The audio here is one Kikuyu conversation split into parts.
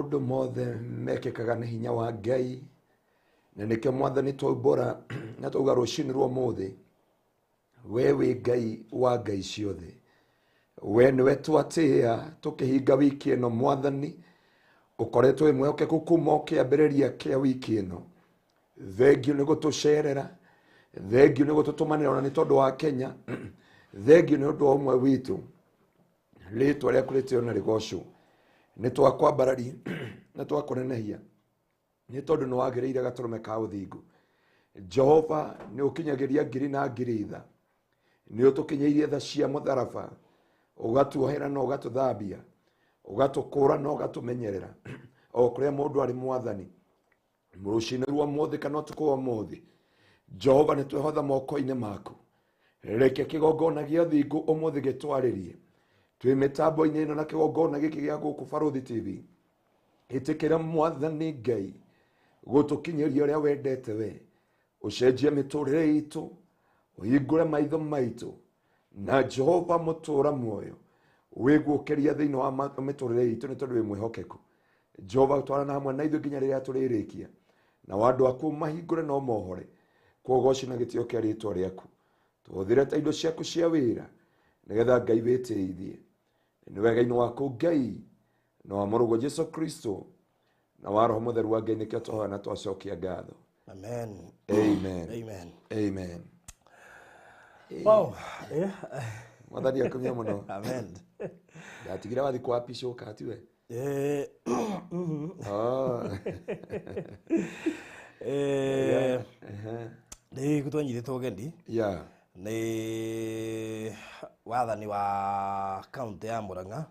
Maũndũ mothe mekĩkaga nĩ hinya wa Ngai, na nĩkĩo Mwathani twaumbũra na twauga rũcinĩ rwa ũmũthĩ, we wĩ Ngai wa ngai ciothe, we nĩwe twatĩĩa tũkĩhinga wiki ĩno. Mwathani, ũkoretwo wĩ mwĩhokeku kuma o kĩambĩrĩria kĩa wiki ĩno. Thengiũ nĩ gũtũcerera, thengiũ nĩ gũtũtũmanĩra, ona nĩ tondũ wa Kenya, thengiũ nĩ ũndũ wa ũmwe witũ. Rĩtwa rĩaku rĩtĩo na rĩgocwo. Nĩ twakwambarari na twakũnenehia nĩ tondũ nĩ wagĩrĩire gatũrũme ka ũthingu. Jehova, nĩ ũkinyagĩria ngiri na ngiri tha, nĩ ũtũkinyĩirie tha cia mũtharaba, ũgatuohera na ũgatũthambia, ũgatũkũra na ũgatũmenyerera o kũrĩa mũndũ arĩ. Mwathani, rũcinĩ rwa ũmũthĩ kana ũtukũ wa ũmũthĩ, Jehova, nĩ twehotha moko-inĩ maku. Reke kĩgongona gĩa thingu ũmũthĩ gĩtwarĩrie twĩ mĩtambo-inĩ ĩno na kĩgongona gĩkĩ gĩa gũkũ Barũthi TV. Ĩtĩkĩra, Mwathani Ngai, gũtũkinyĩria ũrĩa wendete we, ũcenjie mĩtũrĩre itũ, ũhingũre maitho maitũ, na Jehova mũtũra muoyo wĩguũkĩria thĩinĩ wa mĩtũrĩre itũ, nĩ tondũ wĩ mwĩhokeku. Jehova, twarana hamwe na ithuĩ nginya rĩrĩa tũrĩrĩkia, na andũ aku mahingũre no mohore kwogoci na gĩtĩo kĩa rĩtwa rĩaku. Tũhũthĩre ta indo ciaku cia wĩra, nĩgetha Ngai wĩtĩithie. Nĩ wega-inĩ waku Ngai, na wa mũrũguo Jesu Kristo, na wa Roho Mũtheru wa Ngai, nĩkĩo twahoya na twacokia ngatho. Amen. Amen. Amen. Amen. Wow. Yeah. Mwathani akumia mũno. Amen. Ndatigire wathi kwa picoka tiwe? Eh, Oh. eh, nĩ twanyitĩtwo ũgeni nĩ wathani wa kaunti ya Murang'a,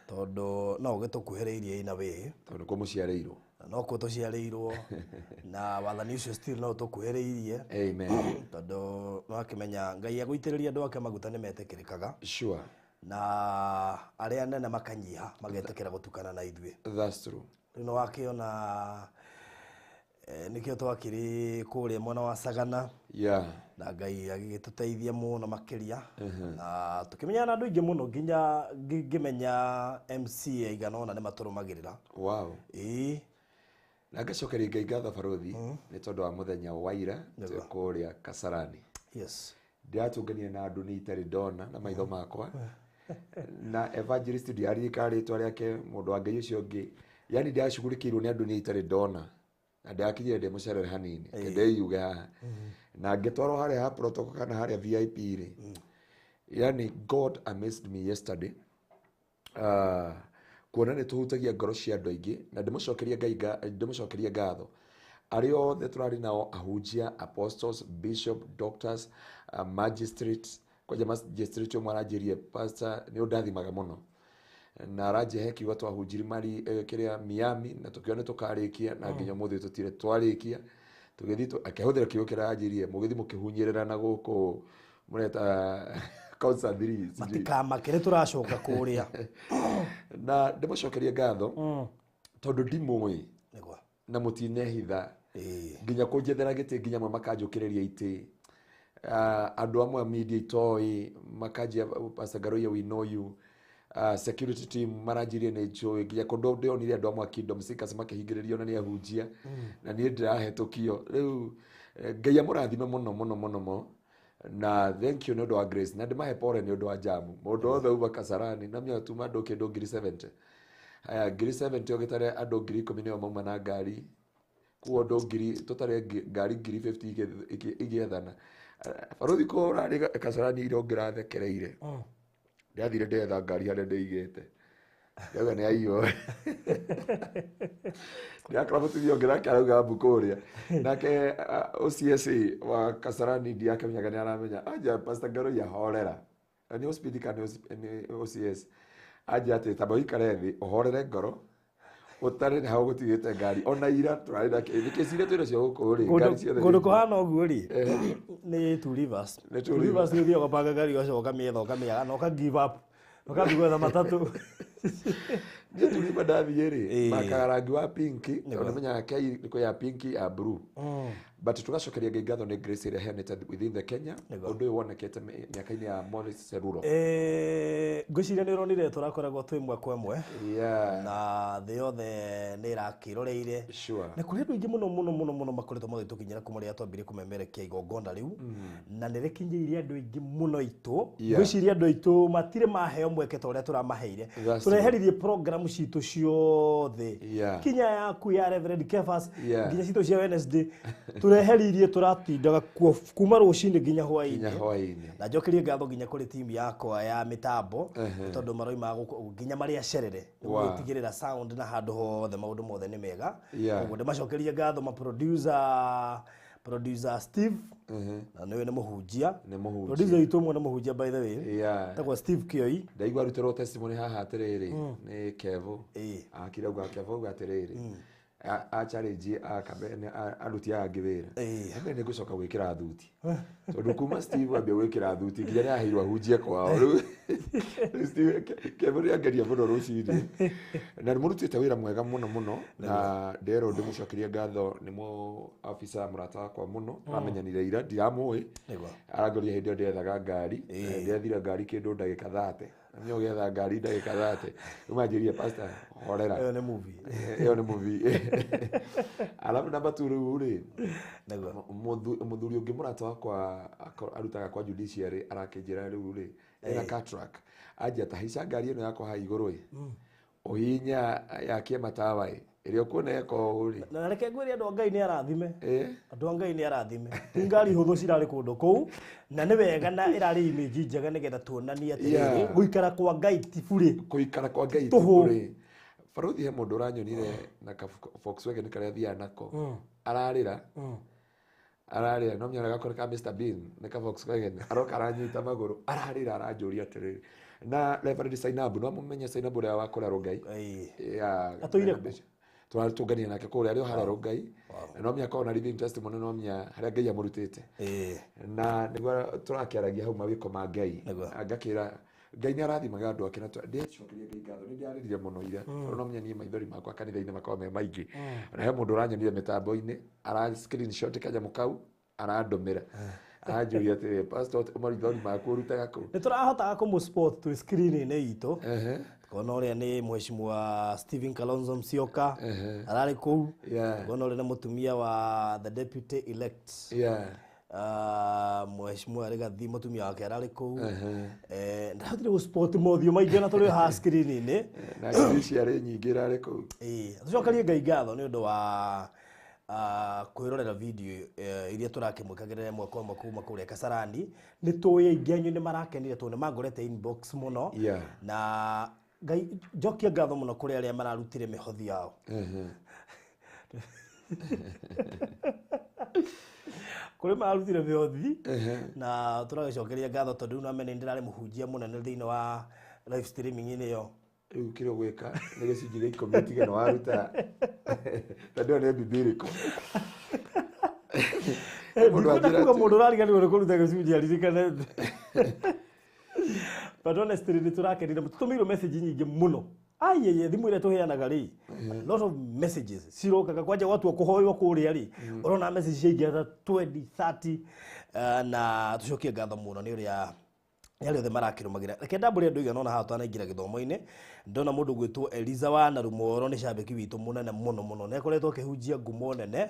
tondũ no ũgĩtũkuhĩrĩirie in a way. Tondũ kũ mũciarĩirwo. Na no kuo tũciarĩirwo, na wathani ũcio still no ũtũkuhĩrĩirie. Amen. Tondũ no akĩmenya Ngai agũitĩrĩria andũ ake maguta nĩ metĩkĩrĩkaga, na arĩa anene makanyiha magetĩkĩra gũtukana na ithuĩ. That's true. Rĩu nĩ wakĩona, nĩkĩo twakĩrĩ kũrĩa mwena wa Sagana, na Ngai agĩgĩtũteithia mũno makĩria, na tũkĩmenyana na andũ aingĩ mũno, nginya ngĩmenya MCA aigana ũna nĩ matũrũmagĩrĩra. Ĩĩ. Na ngacokeria Ngai ngatho, Barũthi, nĩ tondũ wa mũthenya wa ira twĩ kũrĩa Kasarani. Ndĩratũnganire na andũ nĩ itarĩ ndona na maitho makwa, na evangelist ndiaririkana rĩtwa rĩake, mũndũ wa Ngai ũcio ũngĩ, yani ndĩracugurikĩirwo nĩ andũ nĩ itarĩ ndona, na ndĩrakinyire ndĩ mũcerere hanini, ndĩyuge haha na ngĩtwarwo harĩa ha protocol kana harĩa VIP rĩ. Yani God amazed me yesterday, kuona nĩ tũhutagia ngoro cia andũ aingĩ, na ndĩmũcokerie Ngai ndĩmũcokerie ngatho arĩa othe tũrarĩ nao, ahunjia, apostles, bishop, doctors, magistrates. Kwanja magistrate ũmwe aranjĩrie, "Pastor, nĩ ũndathimaga mũno," na aranjĩhe kiugo twahunjiri mari kĩrĩa Miami, na tũkiona nĩ tũkarĩkia, na nginya ũmũthĩ tũtirĩ twarĩkia. Tũgĩthiĩ akĩhũthĩra kiugo kĩrĩa aranjĩrie, mũgĩthiĩ mũkĩhunyĩrĩra na gũkũ mũreta concert 3 sijui. Matikamake nĩ tũracoka kũrĩa. Na ndĩmũcokerie ngatho tondũ ndimũĩ na mũtinehitha nginya kũnjethera gĩtĩ, nginya amwe makanjũkĩrĩria itĩ. Andũ amwe media itoĩ makanjia, "Pastor Ngaruiya, we know you." Security team maranjirie nĩ njũĩ, nginya kũndũ ndĩonire andũ amwe a Kingdom Seekers makĩhingĩrĩrio na nĩ ahunjia, na niĩ ndĩrahetũkio rĩu. Ngai amũrathime mũno mũno mũno mũno, na thank you nĩ ũndũ wa grace, na ndĩmahe pole nĩ ũndũ wa jamu. Mũndũ wothe uma Kasarani na mĩoyo tuma andũ kĩndũ ngiri 70, haya ngiri 70 ũgĩtare andũ 10,000 nĩo mauma na ngari kuo, andũ ngiri tũtare ngari ngiri 50 igĩethana. Barũthi, ko ũrarĩ Kasarani ira ũngĩrathekereire, ndathire ndetha ngari harĩa ndĩigĩte, ndauga nĩ aiywo. Ndĩrakora mũtumia ũngĩ nake arauga mbu kũrĩa nake OCS wa Kasarani ndiakĩmenyaga nĩ aramenya. Anja, "Pastor Ngaruiya, horera." Na nĩ OCPD kana nĩ OCS anja atĩ tamba ũikare thĩ ũhorere ngoro, ũtarĩ nĩ hau gũtigĩte ngari. Ona ira tũrarĩ na nĩkĩ ciria twĩ nacio gũkũ rĩ, ngari ciothe Kũndũ kũhana ũguo rĩ, nĩ Two Rivers. Nĩ Two Two Rivers, nĩ ũthiaga ũgabanga ngari, ũgacoka ũkamĩetha, ũkamĩaga, na ũka give up, ũgathiĩ gwetha matatũ. Niĩ turiba ndathiĩ rĩ makaga rangi wa pinki tondũ menyaga kei nĩ ya pinki ya blue. But tũgacokeria Ngai ngatho nĩ grace ĩrĩa ĩheanĩte within the Kenya. Ũndũ ũyũ wonekete mĩaka-inĩ ya Morris Cerulo. Ngwĩciria nĩ ũronire tũrakoragwo twĩ ĩmwe kwa ĩmwe. Na thĩ yothe nĩ ĩrakĩroreire. Na kũrĩ andũ aingĩ mũno mũno mũno mũno makoretwo magĩtũkinyĩra kuma rĩrĩa twambire kũmemerekia igongona rĩu. Na nĩ rĩkinyĩire andũ aingĩ mũno aitũ. Ngwĩciria andũ aitũ matirĩ maheo mweke ta ũrĩa tũramaheire. Tũreheririe program citũ ciothe. Kinya yaku ya Reverend Kefas, nginya citũ cia Wednesday. Tũreheririe tũratindaga kuma rũcinĩ nginya hwaĩ-inĩ. Na njokerie ngatho nginya kũrĩ timu yakwa ya mĩtambo tondũ maroima gũkũ nginya marĩa cerere gũtigĩrĩra sound na handũ hothe maũndũ mothe nĩ mega. Koguo ndĩmacokerie ngatho ma producer Steve na nĩwe nĩ mũhunjia. Producer witũ ũmwe nĩ mũhunjia by the way. Etagwo Steve Kioi. Ndaigua arutĩrwo testimony haha atĩrĩrĩ nĩ Kevo. Akira uga Kevo uga atĩrĩrĩ a challenge a kamene aruti aya angĩ wĩra. Ambe nĩ ngũcoka gwĩkĩra thuti. Tondũ kuma Steve ambia gwĩkĩra thuti nginya nĩ aheirwo ahunjie kwao. Rĩu Steve Kevo nĩ angeria mũno rũcinĩ. Na nĩ mũrutĩte wĩra mwega mũno mũno na nderwo ndĩmũcokerie ngatho nĩ mũ officer mũrata wakwa mũno amenyanire ira ndiramũĩ. Arangoria hĩndĩ ĩyo ndethaga ngari. Ndethire ngari kĩndũ ndagĩka 30. Nĩ ũgetha ngari ndagĩka 30. Rĩu pastor horera. Ĩyo nĩ movie. Ĩyo nĩ movie. Alafu namba 2 rĩu rĩ. Mũthuri ũngĩ mũrata wakwa arutaga kwa judiciary arakĩnjĩra rĩu rĩ ena car truck. Anjia ta haica ngari ĩno yakwa haha igũrũ ĩ. Ũhihinya yakie matawa ĩ. Ĩrĩa ũkuona ĩko ũũ rĩ. Na reke ngwĩre andũ a Ngai nĩ arathime. Andũ a Ngai nĩ arathime. Ti ngari hũthũ cirarĩ kũndũ kũu na nĩ wega na ĩrarĩ image njega nĩgetha tuonanie atĩrĩrĩ gũikara kwa Ngai ti burĩ. Gũikara kwa Ngai ti burĩ. Baruthi he mũndũ ũranyonire na ka Volkswagen karĩa athiaga nako. Ararĩra. Ararĩra no menya gakore ka Mr Bean nĩ ka Volkswagen aroka aranyita magũrũ ararĩra aranjũria atĩrĩrĩ. Na Reverend Sainabu no mũmenye Sainabu ũrĩa wa kũrĩa Rongai. Atũire kũ? Tũratũngania nake kũrĩa arĩ o harĩa Rongai. Na no menya korwo na living testimony no menya harĩa Ngai amũrutĩte. Na nĩguo tũrakĩaragia hau mawĩko ma Ngai. Ngakĩra Ngai nĩ arathimaga andũ ake na ndĩcokeria Ngai ngatho nĩ ndĩarĩrire mũno ira. Tondũ no menya niĩ maithori makwa kanitha-inĩ makoragwo me maingĩ. Na he mũndũ ũranyonire mĩtambo-inĩ ara screenshot kanyamũ kau arandũmĩra. Anjũria atĩrĩ pastor maithori maku ũrutaga kũ? Nĩ tũrahotaga kũmũ spot twĩ screen-inĩ itũ. Kona ũrĩa nĩ mheshimiwa Stephen Kalonzo Musyoka ararĩ kũu. Kona ũrĩa nĩ mũtumia wa the deputy elect. Mheshimiwa Rigathi mũtumia wake ararĩ kũu. Ndahotire gũ spot mothiũ maingĩ na tũrĩ haha screen-inĩ. Na ngiri ciarĩ nyingĩ irarĩ kũu. Tũcokerie Ngai ngatho nĩ ũndũ wa kwĩrorera video iria tũrakĩmwĩkagĩrĩra ĩmwe kwa ĩmwe kuma kũrĩa Kasarani. Nĩ tũĩ aingĩ anyu nĩ marakenire tondũ nĩ mangorete inbox mũno. Na Ngai njokie ngatho mũno kũrĩ arĩa mararutire mĩhothi yao. Kũrĩ mararutire mĩhothi na tũragĩcokeria ngatho tondũ rĩu namenye ndĩrarĩ mũhunjia mũnene thĩinĩ wa live streaming-inĩ ĩyo. Rĩu kĩrĩa ũgwĩka nĩ gĩcunjĩ gĩa ikũmi ũtige nĩ waruta. Tondũ ĩyo nĩ bibiliko. Ndikwenda kuga mũndũ ũrariganĩrwo nĩ kũruta gĩcunjĩ aririkane. But honestly nĩ tũrakenire tũtũmĩirwo message nyingĩ mũno. Aiye thimũ ĩrĩa tũheanaga rĩ, a lot of messages cirokaga kwanja gwatua kũhoywo kũrĩa rĩ, ũrona message ciaingĩra ta 20, 30 na tũcokie ngatho mũno nĩ ũrĩa arĩa othe marakĩrũmagĩra. Reke ndambũre andũ aigana ũna haha tũtanaingĩra gĩthomo-inĩ. Ndona mũndũ gwĩtwo Eliza wa Narumoro nĩ cambĩki witũ mũnene mũno mũno. Nĩ akoretwo akĩhunjia ngumo nene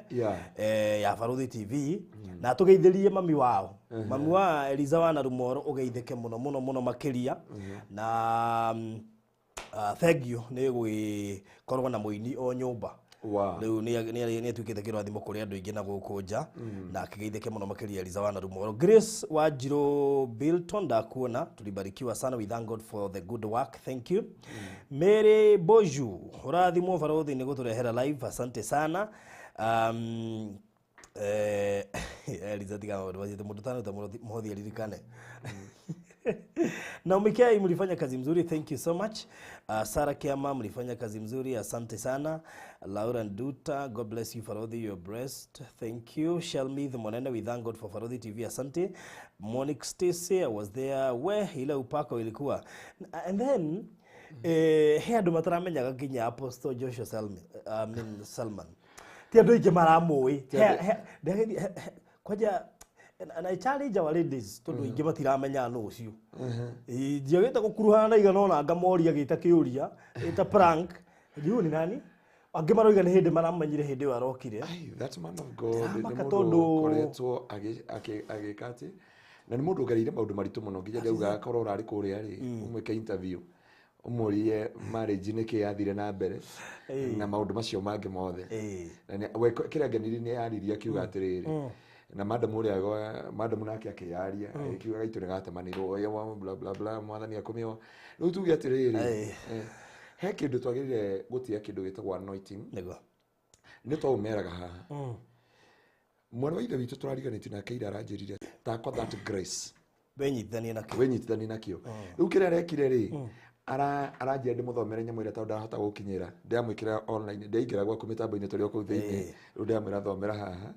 ya Baruthi TV na tũgeithĩrie mami wao. Mami wa Eliza wa Narumoro ũgeithĩke mũno mũno mũno makĩria. Na thank you nĩ gũgĩkorwo na mũini o nyũmba. Rĩu nĩ atuĩkĩte kĩrathimo kũrĩ andũ aingĩ na gũkũ nja na akĩgeithĩke mũno makĩria Eliza wa Narumoro. Grace Wanjirũ Bilton ndakuona, tulibarikiwa sana, we thank God for the good work, thank you. Mary Boju ũrathimwo Baruthi nĩ gũtũrehera live, asante sana. Eliza tiga maũndũ macio, mũndũ ũtanuta mũhothi aririkane. Naomi K, mlifanya kazi mzuri, thank you so much. Sarah Kiama, mlifanya kazi mzuri, asante sana. Laura Nduta, God bless you Farodhi, you're blessed, thank you. Shelmi the Monene, we thank God for Farodhi TV, asante. Monique Stacy, I was there, we ile upako ilikuwa. And then He andũ mataramenyaga nginya Apostle Joshua Salman, I mean Salman. Ti andũ aingĩ maramũĩ. Kwanja and I challenge our ladies tondũ aingĩ matiramenya nũ ũcio. Ndiagĩte gũkuruhana na igana ona ngamoria gĩta kĩũria, gĩta prank. Ndiũĩ nĩ nani? Angĩ maroiga nĩ hĩndĩ maramenyire hĩndĩ ĩyo arokire. That man of God nĩ mũndũ ũkoretwo agĩka atĩ na nĩ mũndũ ũgereire maũndũ maritũ mũno nginya ndauga akorwo ũrarĩ kũrĩa rĩ ũmwĩke interview ũmũrie marriage nĩkĩ yathire na mbere na maũndũ macio mangĩ mothe. Kĩrĩa ngenirie nĩ yaririe akiuga atĩrĩrĩ na madam ũrĩa madam nake akĩyaria akiuga gaitũ nĩ gatemanĩrwo bla bla bla mwathani akũmĩo. Rĩu tuge atĩrĩrĩ he kĩndũ twagĩrĩire gũtĩa kĩndũ gĩtagwo anointing. Nĩ twaũmeraga haha. Mwana wa ithe witũ tũrariganĩtie nake ira aranjĩrire takwa that grace wenyitithanie nakĩo. Rĩu kĩrĩa arekire rĩ aranjĩra ndĩmũthomere nyamũ ĩrĩa tondũ ndarahota gũkinyĩra ndĩramwĩkĩra online ndĩaingĩra gwaku mĩtambo-inĩ tũrĩ o kũu thĩinĩ rĩu ndĩramwĩra thomera haha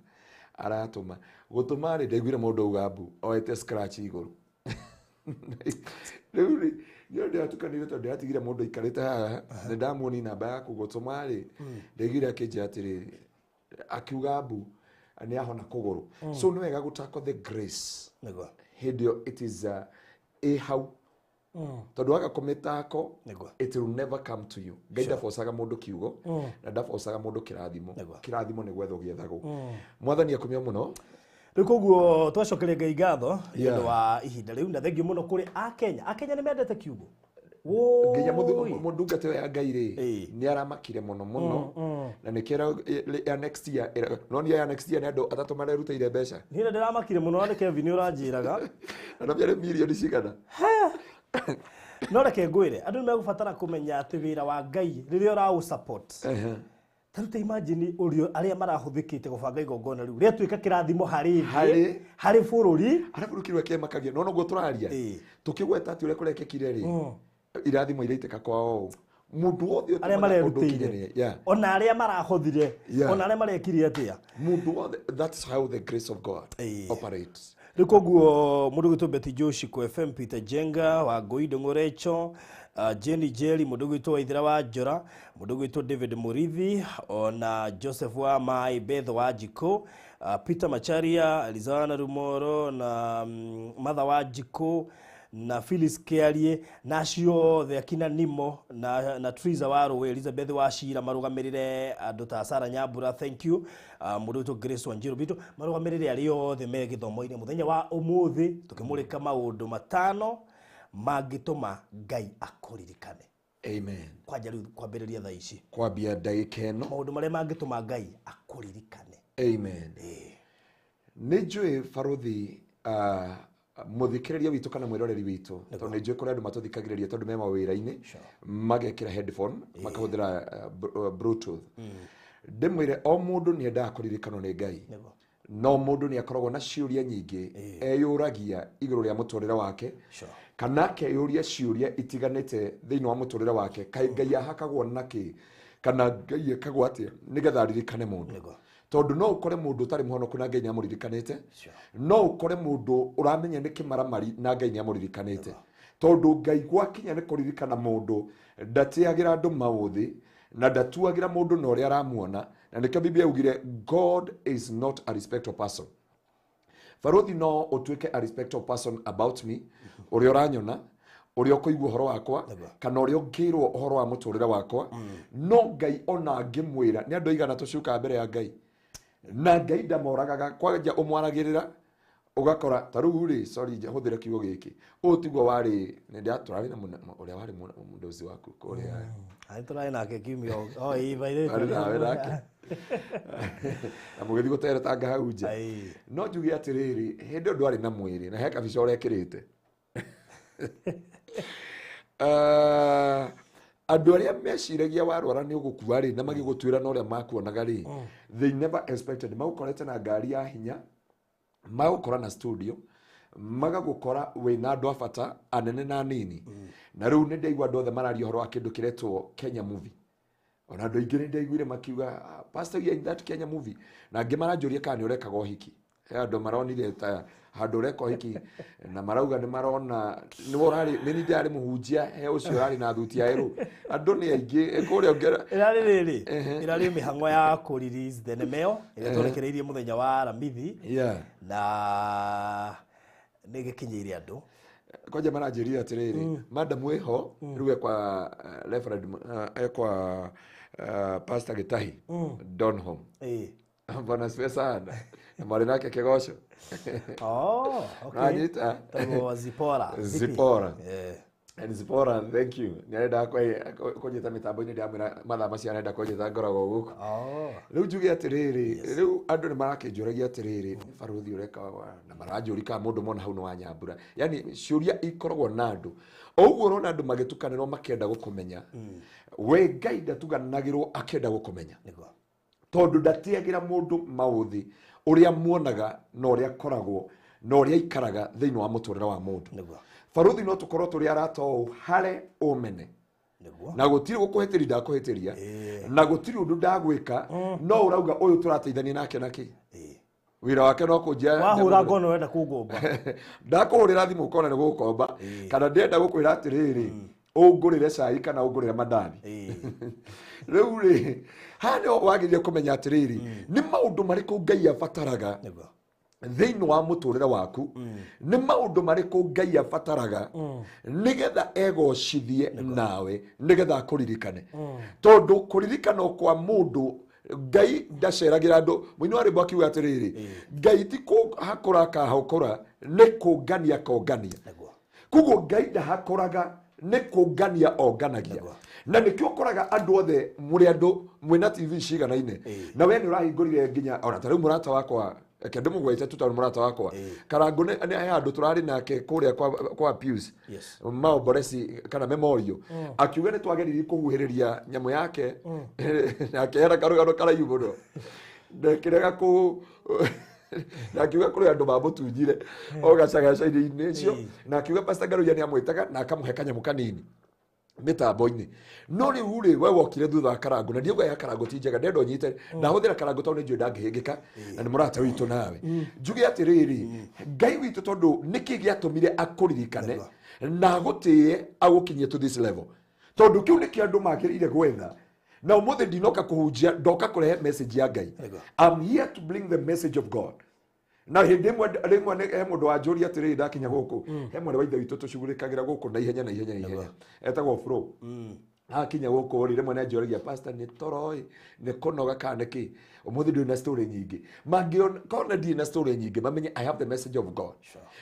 aratũma gũtũma rĩ ndaiguire mũndũ auga mbu oete scratch igũrũ. Rĩu rĩ nĩ ndĩratukanire tondũ ndĩratigire mũndũ aikarĩte haha nĩ ndamuoni namba yaku gũtũma rĩ ndaiguire akĩnjĩra atĩrĩrĩ akiuga mbu nĩ ahona kũgũrũ. So nĩ wega gũtako the grace hĩndĩ ĩyo it is ĩ hau tondũ waga kũmĩtako it will never come to you. Ngai ndabocaga mũndũ kiugo na ndabocaga mũndũ kĩrathimo. Kĩrathimo nĩ gwethwo gĩethagwo. Mwathani akumio mũno. Rĩu koguo twacokeria Ngai ngatho nĩ ũndũ wa ihinda rĩu na thengiũ mũno kũrĩ Akenya. Akenya nĩ mendete kiugo. Nginya mũndungata ũyũ ya Ngai rĩ nĩ aramakire mũno mũno na nĩkĩo ya next year no nĩ ya next year nĩ andũ atatũ marerutĩire mbeca. Niĩ ndĩramakire mũno na Kevin ũranjĩraga. Na nĩ mirioni cigana. No reke ngwĩre andũ nĩ megũbatara kũmenya atĩ wĩra wa Ngai rĩrĩa ũraũ support. Ta rĩu ta imagine ũrĩa arĩa marahũthĩkĩte gũbanga igongona rĩu rĩatuĩka kĩrathimo harĩ thĩ harĩ bũrũri. Arabu kĩrĩa kĩmakagia no noguo tũraria tũkĩgweta atĩ ũrĩa kũrekĩkire rĩ irathimo iraitĩka kwao mũndũ wothe arĩa marerutĩire ona arĩa marahothire ona arĩa marekire atĩa mũndũ wothe. That's how the grace of God operates. Rĩu koguo mũndũ gwĩtwo Betty Joshiko FM, Peter Jenga wa Ngũi Ndũng'ũrecho, Jenny Jerry mũndũ gwĩtwo Waithera wa Njora, mũndũ gwĩtwo David Murithi ona Joseph wa Mai, Beth wa Njikũ, Peter Macharia, Elizana Rumoro na Martha wa Njikũ na Phyllis Kiarie na acio othe akina Nimo na Triza wa Rũĩ, Elizabeth wa Shira marũgamĩrĩre andũ ta Sara Nyambura, thank you. Mũndũ witũ Grace Wanjiru Bitu marũgamĩrĩre arĩa othe me gĩthomo-inĩ mũthenya wa ũmũthĩ tũkĩmũrĩka maũndũ matano mangĩtũma Ngai akũririkane. Amen. Kwanja rĩu kwambĩrĩria thaa ici kwambia ndagĩka ĩno maũndũ marĩa mangĩtũma Ngai akũririkane. Amen. Nĩ njũĩ barothi mũthikĩrĩria witũ kana mwĩroreri witũ tondũ nĩ njũĩ kũrĩ andũ matũthikagĩrĩria tondũ me mawĩra-inĩ magekĩra headphone makahũthĩra bluetooth. Ndĩmwĩre o mũndũ nĩ endaga kũririkanwo nĩ Ngai no mũndũ nĩ akoragwo na ciũria nyingĩ eyũragia igũrũ rĩa mũtũrĩre wake kana akeyũria ciũria itiganĩte thĩinĩ wa mũtũrĩre wake. Kaĩ Ngai ahakagwo nakĩ kana Ngai ekagwo atĩa nĩgetha aririkane mũndũ. Tondũ no ũkore mũndũ ũtarĩ mũhonoku na Ngai nĩamũririkanĩte, no ũkore mũndũ ũramenya nĩ kĩmaramari na Ngai nĩamũririkanĩte. Tondũ Ngai gwakinya nĩ kũririkana mũndũ ndatĩagĩra andũ maũthĩ na ndatuagĩra mũndũ na ũrĩa aramuona, na nĩkĩo Biblia yaugire God is not a respecter of person. Barothi no ũtuĩke a respecter of person about me, ũrĩa ũranyona, ũrĩa ũkũigua ũhoro wakwa kana ũrĩa ũngĩrwo ũhoro wa mũtũrĩre wakwa, no Ngai ona angĩmwĩra nĩ andũ aigana tũcukaga mbere ya Ngai na Ngai ndamoragaga kwanja ũmwaragĩrĩra ũgakora ta rĩu rĩ sorry hũthĩre kiugo gĩkĩ ũũ tiguo warĩ nĩ tũrarĩ na ũrĩa warĩ mũndũ waku kũrĩa arĩ tũrarĩ nake kiumia o ĩ by the way nawe nake na mũgĩthiĩ gũteretanga hau nja. No njuge atĩrĩrĩ hĩndĩ ĩyo ndwarĩ na mwĩrĩ na he kabica ũrekĩrĩte. Andũ arĩa meciragia warwara nĩ ũgũkua rĩ na magĩgũtuĩra na ũrĩa makuonaga rĩ they never expected magũkorete na ngari ya hinya, magũkora na studio, magagũkora wĩna andũ a bata anene na anini. Na rĩu nĩ ndaigua andũ othe mararia ũhoro wa kĩndũ kĩretwo Kenya movie. Ona andũ aingĩ nĩ ndaiguire makiuga pastor you are in that Kenya movie, na angĩ maranjũria kana nĩ ũrekaga ũhiki. He andũ maronire ta Handũ ũreka ũhiki na marauga nĩ marona nĩwe ũrarĩ nĩ niĩ ndĩrarĩ mũhunjia he ũcio ũrarĩ na thuti ya ĩrũ andũ nĩ aingĩ kũrĩa ũngĩra. Ĩrarĩ rĩrĩ, ĩrarĩ mĩhang'o ya kũ release thenema ĩyo ĩrĩa twerekereirie mũthenya wa Aramithi na nĩ gĩkinyĩire andũ. Kwanja maranjĩrire atĩrĩrĩ, madam ĩho rĩu ekwa Reverend, ekwa Pastor Gĩtahi Donholm. Bwana asifiwe sana, na mwarĩ nake kĩgoco. Oh, okay. Nanyita. Tagwo Zipora. Zipi? Zipora. Eh. And Zipora, thank you. Nĩ arenda kũnjĩta mĩtambo-inĩ, ndamwĩra mathaa macio arenda kũnjĩta ngoragwo gũkũ. Rĩu njuge atĩrĩrĩ, rĩu andũ nĩ marakĩnjũragia atĩrĩrĩ, nĩ barũthi ũreka na maranjũri kana mũndũ mona hau nĩ wa Nyambura, yani ciũria ikoragwo na andũ o ũguo ũrona andũ magĩtukanĩrwo makĩenda gũkũmenya. We Ngai ndatuganagĩrwo akĩenda gũkũmenya, tondũ ndatiagĩra mũndũ maũthĩ ũrĩa muonaga na ũrĩa akoragwo na ũrĩa aikaraga thĩinĩ wa mũtũrĩre wa mũndũ. Barũthi, no tũkorwo tũrĩ arata ũũ hare ũmene na gũtirĩ gũkũhĩtĩria ndakũhĩtĩria na gũtirĩ ũndũ ndagwĩka, no ũrauga ũyũ tũrateithania nake nakĩ wĩra wake no kũnjia. Wahũra ngono ũrenda kũngomba. Ndakũhũrĩra thimũ ũkona nĩ gũgũkomba, kana ndĩrenda gũkwĩra atĩrĩrĩ, ũngũrĩre cai kana ũngũrĩre mandathi. Rĩu rĩ, haha nĩho wagĩrĩire kũmenya atĩrĩrĩ, nĩ maũndũ marĩkũ Ngai abataraga thĩinĩ wa mũtũrĩre waku, nĩ maũndũ marĩkũ Ngai abataraga nĩgetha egocithie nawe, nĩgetha akũririkane, tondũ kũririkana kwa mũndũ, Ngai ndaceragĩra andũ. Mũini wa rwĩmbo akiuga atĩrĩrĩ, Ngai ti kũhakũra akahakũra, nĩ kũngania kongania. Koguo Ngai ndahakũraga, nĩ kũngania onganagia. Na nĩkĩo ũkoraga andũ othe mũrĩ andũ mwĩna TV ciganaine na we nĩ ũrahingũrire nginya ona ta rĩu mũrata wakwa, reke ndĩmũgwete tu tondũ mũrata wakwa Karangũ nĩ he handũ tũrarĩ nake kũrĩa kwa Pius Maomboresi kana memorial, akiuga nĩ twageririe kũhuhĩrĩria nyamũ yake na akĩheana karũgano karaihu mũno ndekĩrega kũ na akiuga kũrĩ andũ mamũtunyire o gacagaca-inĩ icio, na akiuga Pastor Ngaruiya nĩ amwĩtaga na akamũhe kanyamũ kanini mĩtambo-inĩ. No rĩu rĩ, we wokire thutha wa Karangũ, na ndiauga ya Karangũ ti njega, ndenda ũnyite ndahũthĩra Karangũ tondũ nĩ njũĩ ndangĩhĩngĩka na nĩ mũrata witũ. Nawe njuge atĩrĩrĩ, Ngai witũ, tondũ nĩkĩ gĩatũmire akũririkane na agũtĩe agũkinyie to this level? Tondũ kĩu nĩkĩo andũ magĩrĩire gwetha. Na ũmũthĩ ndinoka kũhunjia, ndoka kũrehe message ya Ngai. I'm here to bring the message of God. Na hĩndĩ ĩmwe rĩmwe he mũndũ wanjũria atĩrĩrĩ, ndakinya gũkũ, he mwarĩ wa ithe witũ tũcugurĩkagĩra gũkũ na ihenya na ihenya na ihenya, etagwo Flo. Akinya gũkũ rĩ, rĩmwe nĩanjũragia, "Pastor, nĩ toro ĩ, nĩ kũnoga kana nĩ kĩ ũmũthĩ ndũrĩ na story nyingĩ?" Mangĩona ndirĩ na story nyingĩ, mamenye I have the message of God.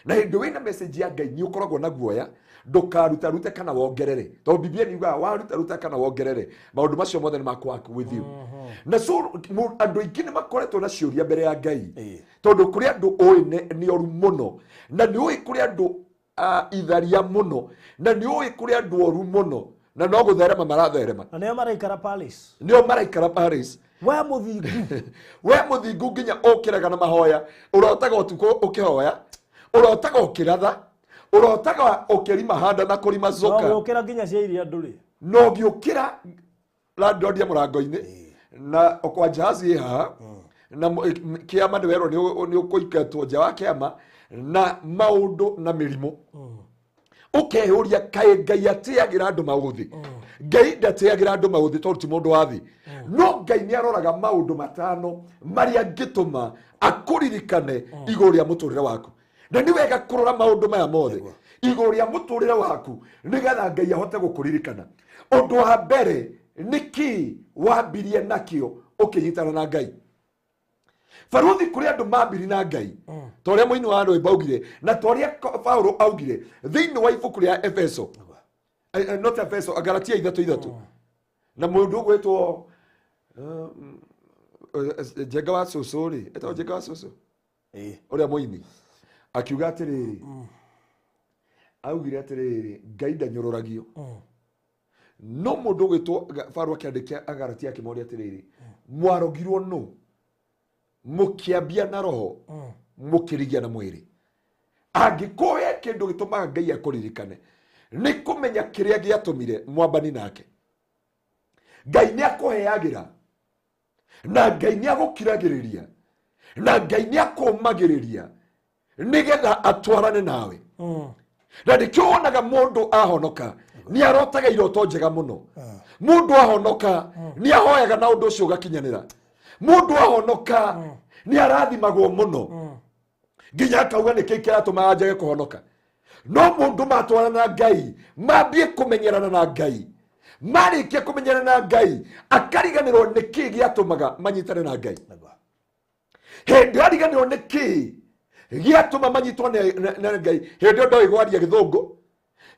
Na hĩndĩ wĩna message ya Ngai nĩ ũkoragwo na guoya ndũkarutarute kana wongerere, tondũ Biblia nĩ yugaga warutaruta kana wongerere, maũndũ macio mothe nĩ makũ with you. Na so andũ aingĩ nĩ makoretwo na ciũria mbere ya Ngai, tondũ kũrĩ andũ ũĩ nĩ oru mũno, na nĩ ũĩ kũrĩ andũ itharia mũno, na nĩ ũĩ kũrĩ andũ oru mũno, na no gũtherema maratherema. Na nĩo maraikara Palace. Nĩo maraikara Paris. We mũthingu. We mũthingu, nginya ũkĩraga na mahoya, ũrotaga ũtukũ ũkĩhoya, ũrotaga ũkĩratha, ũrotaga ũkĩrima handa na kũrima No coka. Gũkĩra nginya cia iria ndũrĩ. Na ũngĩũkĩra landlord ya mũrango-inĩ na kwa jahazi ĩ haha na kĩama nĩ werwo nĩ ũkũingatwo nja wa kĩama na maũndũ na mĩrimũ, ũkeyũria kaĩ Ngai atĩagĩra andũ maũthĩ? Ngai ndatĩagĩra andũ maũthĩ tondũ ti mũndũ wa thĩ. No Ngai nĩ aroraga maũndũ matano marĩa angĩtũma akũririkane igũrũ rĩa mũtũrĩre waku, na nĩ wega kũrora maũndũ maya mothe igũrũ rĩa mũtũrĩre waku nĩgetha Ngai ahote gũkũririkana. Ũndũ wa mbere, nĩ kĩ wambirie nakĩo ũkĩnyitana na Ngai? Baruthi, kũrĩ andũ mambiri na Ngai ta ũrĩa mũini wa rwĩmbo augire na ta ũrĩa Paulo augire thĩinĩ wa ibuku rĩa Efeso, not Efeso, Galatia 3:3, na mũndũ ũgwĩtwo Njenga wa cũcũ rĩ, etagwo Njenga wa cũcũ, ũrĩa mũini akiuga atĩrĩrĩ, augire atĩrĩrĩ, Ngai ndanyũrũragio. No mũndũ ũgwĩtwo Paulo akĩandĩkia Agalatia akĩmoria atĩrĩrĩ, mwarogirwo nũ mũkĩambia na roho mũkĩrigia na mwĩrĩ? Angĩkorwo he kĩndũ gĩtũmaga Ngai akũririkane, nĩ kũmenya kĩrĩa gĩatũmire mwambani nake. Ngai nĩ akũheagĩra, na Ngai nĩ agũkiragĩrĩria, na Ngai nĩ akũmagĩrĩria. Nĩgetha atwarane nawe. Na nĩkĩo wonaga mũndũ ahonoka nĩ arotaga iroto njega mũno. Mũndũ ahonoka nĩ ahoyaga na ũndũ ũcio ũgakinyanĩra. Mũndũ ahonoka nĩ arathimagwo mũno. Nginya akauga nĩkĩ kĩratũma njage kũhonoka. No mũndũ matwarana na Ngai, mambie kũmenyerana na Ngai. Marĩkia kũmenyerana na Ngai, akariganĩrwo nĩkĩ gĩatũmaga manyitane na Ngai. Hĩndĩ ariganĩrwo nĩkĩ gĩatũma manyitwo na Ngai. Hĩndĩ ĩyo ndoĩ kwaria gĩthũngũ,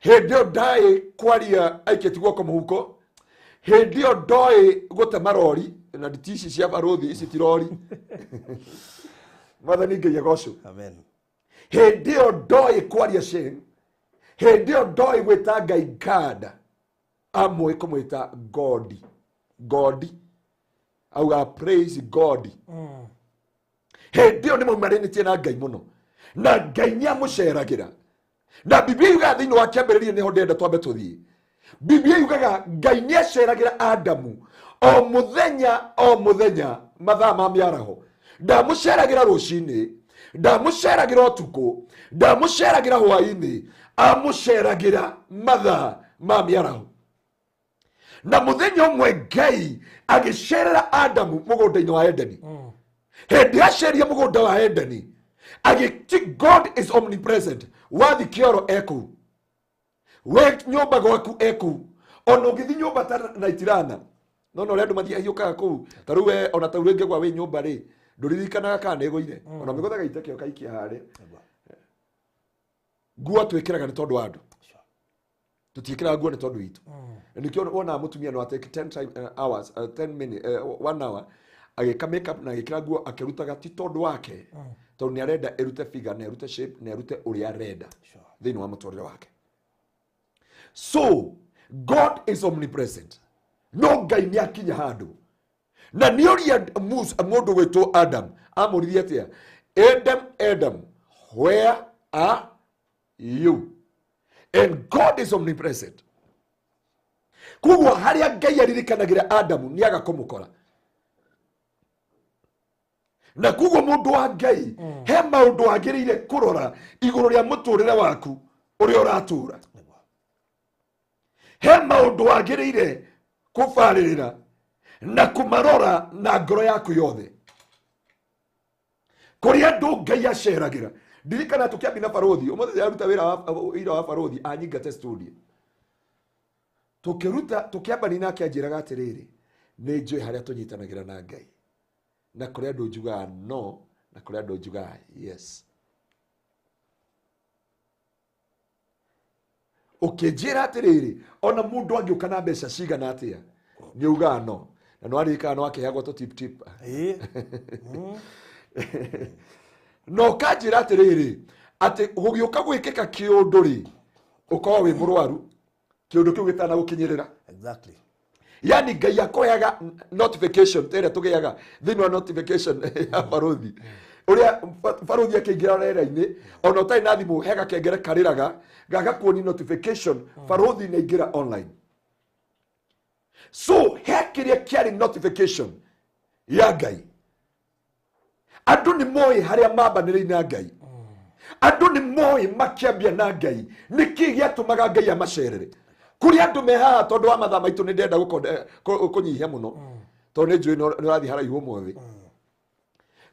hĩndĩ ĩyo ndaĩ kwaria aikĩtie guoko mũhuko, hĩndĩ ĩyo ndoĩ gũtema rori, na nditi ici cia barũthi ici ti rori. Mwathani Ngai agocwo. Amen. Hĩndĩ ĩyo ndoĩ kwaria shame, hĩndĩ ĩyo ndoĩ gwĩta Ngai God, amwe kũmwĩta God. God. Auga praise God. Hĩndĩ ĩyo nĩ maumanĩtie na Ngai mũno, na Ngai nĩ amũceragĩra. Na Biblia yugaga thĩinĩ wa kĩambĩrĩria nĩho ndĩrenda twambe tũthiĩ. Biblia yugaga Ngai nĩ aceragĩra Adamu o mũthenya o mũthenya mathaa ma mĩaraho. Ndamũceragĩra rũcinĩ, ndamũceragĩra ũtukũ, ndamũceragĩra hwaĩ-inĩ, amũceragĩra mathaa ma mĩaraho. Na mũthenya ũmwe Ngai agĩcerera Adamu mũgũnda-inĩ wa Edeni. Hĩndĩ aceria mũgũnda wa Edeni, agĩti God is omnipresent. Wathi kĩoro ekũu, we nyũmba gwaku ekũu, ona ũngĩthi nyũmba ta Naitirana, no no ũrĩa andũ mathiaga hiũkaga kũu, ta rĩu we ona ta rĩu rĩngĩ gwa wĩ nyũmba rĩ, ndũririkanaga kana nĩ ĩgũire, ona mĩgũthaga itakĩo kaikia harĩa. Nguo twĩkĩraga nĩ tondũ wa andũ, tũtiĩkĩraga nguo nĩ tondũ witũ. Na nĩkĩo wonaga mũtumia no atake 10 time, hours, 10 minutes, 1 hour agĩka makeup na agĩkĩra nguo akĩrutaga ti tondũ wake, tondũ nĩ arenda ĩrute figure na ĩrute shape na ĩrute ũrĩa arenda thĩinĩ wa mũtũrĩre wake. So God is omnipresent. No Ngai nĩ akinya handũ na nĩ oria mũndũ gwĩtwo Adam, amũririe atĩa? Adam, Adam, where are you? And God is omnipresent. Koguo harĩa Ngai aririkanagĩra Adamu nĩ aga kũmũkora. Na koguo mũndũ wa Ngai he maũndũ wagĩrĩire kũrora igũrũ rĩa mũtũrĩre waku ũrĩa ũratũra. He maũndũ wagĩrĩire kũbarĩrĩra na kũmarora na ngoro yaku yothe. Kũrĩ andũ Ngai aceragĩra. Ndirikana tũkĩambia na barũthi, ũmũthĩ ndĩraruta wĩra wa barũthi anyingate studio. Tũkĩruta, tũkĩambania nake anjĩraga atĩrĩrĩ, nĩ njũĩ harĩa tũnyitanagĩra na Ngai. Na kũrĩ andũ njugaga no, na kũrĩ andũ njugaga yes. Ũkĩnjĩra atĩrĩrĩ, ona mũndũ angĩũka na mbeca cigana atĩa, nĩ ugaga no. Na no aririkana no akĩheagwo tũ tip tip. Na ũkanjĩra atĩrĩrĩ, atĩ gũgĩũka gwĩkĩka kĩũndũ rĩ, ũkorwo wĩ mũrwaru, kĩũndũ kĩu gĩtanagũkinyĩrĩra. Exactly. Yani Ngai akoyaga notification ta ĩrĩa tũgĩaga thĩinĩ wa notification ya barũthi. Ũrĩa barũthi akĩingĩra rĩera-inĩ, ona ũtarĩ na thimũ he gakengere karĩraga, gagakuonia notification, barũthi nĩ aingĩra online. So he kĩrĩa kĩarĩ notification ya Ngai. Andũ nĩ moĩ harĩa mambanĩrĩire na Ngai. Andũ nĩ moĩ makĩambia na Ngai. Nĩkĩ gĩatũmaga Ngai amacerere? Kũrĩ andũ me haha tondũ wa mathaa maitũ nĩ ndĩrenda kũnyihia mũno. Tondũ nĩ njũĩ nĩ ũrathiĩ haraihu ũmũthĩ.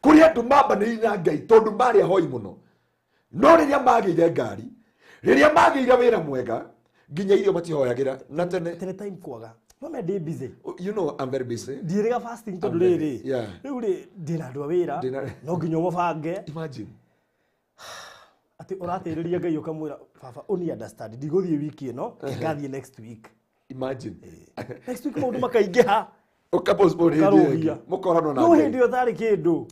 Kũrĩ andũ mambanĩrĩire na Ngai tondũ marĩ ahoi mũno. No rĩrĩa magĩire ngari, rĩrĩa magĩire wĩra mwega, nginya irio matihoyagĩra na tene. Tene time kwaga. No me ndĩ busy. You know I'm very busy. Ndiĩrĩga fasting tondũ I'm very, rĩrĩ. yeah. Rĩu rĩ ndĩna andũ a wĩra. No nginya ũmabange. Imagine. Atĩ ũratĩrĩria Ngai ũkamwĩra baba ũni understand ndigũthiĩ wiki ĩno, ngathiĩ next week. Imagine. Next week maũndũ makaingĩha. Ũka postpone hĩndĩ ĩyo ĩngĩ. Ũkarũgia. Mũkoranwo na No Ngai. hĩndĩ ĩyo ũtarĩ kĩndũ.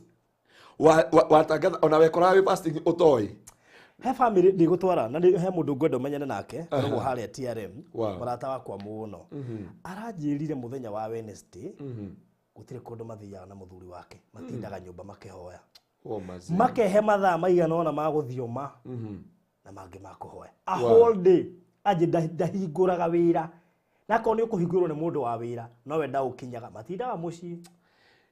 Watangatha ona wekoraga wĩ fasting ũtoĩ. He family ndigũtwara na he mũndũ ngwenda ũmenyane nake, ũragwo harĩa TRM, Wow. mũrata wakwa mũno. Aranjĩrire mũthenya wa Wednesday, gũtirĩ kũndũ mathiaga na mũthuri wake, matindaga nyũmba makĩhoya. Oh, mazi. Makehe mathaa maigana ũna ma gũthioma na mangĩ ma kũhoya. A whole day anjĩ ndahingũraga wĩra. Na akorwo nĩ ũkũhingũrwo nĩ mũndũ wa wĩra, nowe ndaũkinyaga, matindaga mũciĩ.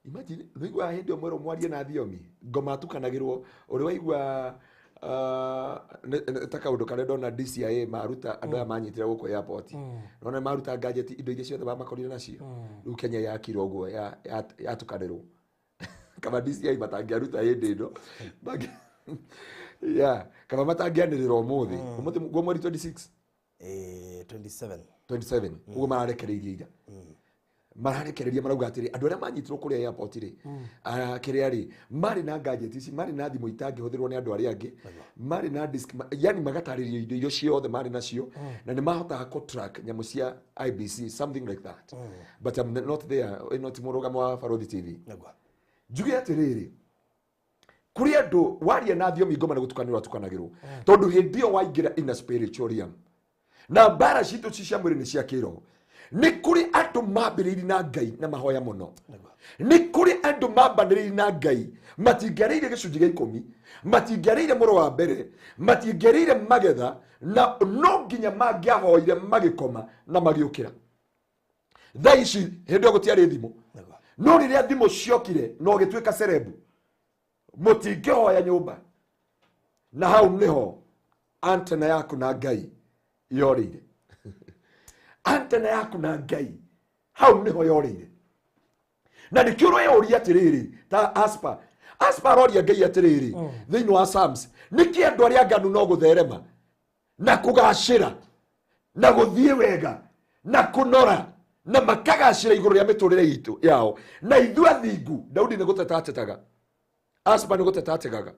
Imagine, nĩũiguaga hĩndĩ ĩyo mwerwo mwarie na thiomi, ngoma atukanagĩrwo, ũrĩ waigua Ta kaũndũ karĩa ndona DCIA maruta andũ aya manyitire gũkũ airport. Nona maruta gadget indo iria ciothe mamakorire nacio. Rĩu Kenya yakirwo ũguo yatukanĩrwo. Kaba DCI matangĩaruta hĩndĩ ĩno. Yeah, kaba matangĩanĩrĩra ũmũthĩ. Ũmũthĩ guo mweri 26? 27. 27. Ũguo mararekereirie ira. Mararekereria marauga atĩrĩ andũ arĩa manyitirwo kũrĩa airport rĩ, kĩrĩa rĩ marĩ na gadget ici, marĩ na thimũ itangĩhũthĩrwo nĩ andũ arĩa angĩ, marĩ na disk, yani magatarĩrio indo iria ciothe marĩ nacio, na nĩ mahotaga kũ track nyamũ cia IBC, something like that. But I'm not there, ĩno ti mũrũgamo wa Barothi TV. Njuge atĩrĩrĩ, kũrĩ andũ waria na thiomi ngoma nĩ gũtukanĩrwo atukanagĩrwo, tondũ hĩndĩ ĩyo waingĩra in a spiritual realm, na mbara citũ ci cia mwĩrĩ nĩ cia kĩroho. Nĩ kũrĩ andũ mambĩrĩirie na Ngai na mahoya mũno. Nĩ kũrĩ andũ mambanĩrĩirie na Ngai matingĩarĩire gĩcunjĩ gĩa ikũmi, matingĩarĩire mũro wa mbere, matingĩarĩire magetha, na no nginya mangĩahoire magĩkoma na magĩũkĩra. Thaa ici hĩndĩ ĩyo gũtiarĩ thimũ, no rĩrĩa thimũ ciokire na ũgĩtuĩka cerebu, mũtingĩhoya nyũmba, na hau nĩho antena yaku na Ngai yorĩire. Antena yaku na Ngai hau nĩho yorĩire. Na nĩkĩo ũroria atĩrĩrĩ, ta Aspa aroria Ngai atĩrĩrĩ thĩinĩ wa Psalms, nĩkĩ andũ arĩa nganu no gũtherema na kũgacĩra na gũthiĩ wega na kũnora na makagacĩra igũrũ rĩa mĩtũrĩre itũ yao, na ithuĩ athingu. Daudi nĩ gũteta atetaga, Aspa nĩ gũteta ategaga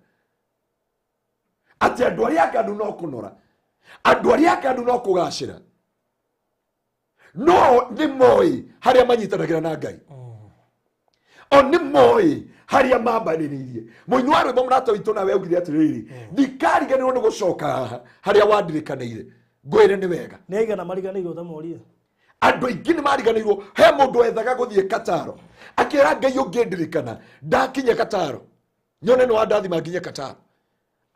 atĩ andũ arĩa nganu no kũnora, andũ arĩa nganu no kũgacĩra, no nĩ moĩ harĩa manyitanagĩra na Ngai, o nĩ moĩ harĩa mambanĩrĩirie. Mũini wa rwĩmbo mũrata witũ nawe augire atĩrĩrĩ, ndikariganĩrwo nĩ gũcoka haha harĩa wandirĩkanĩire, ngwĩre nĩ wega. Nĩ aigana mariganĩirwo ũtamorie? Andũ aingĩ nĩ mariganĩirwo. He mũndũ wethaga gũthiĩ Kataro, akĩra Ngai ũngĩndirikana ndakinya Kataro, nyone nĩ wandathima nginye Kataro,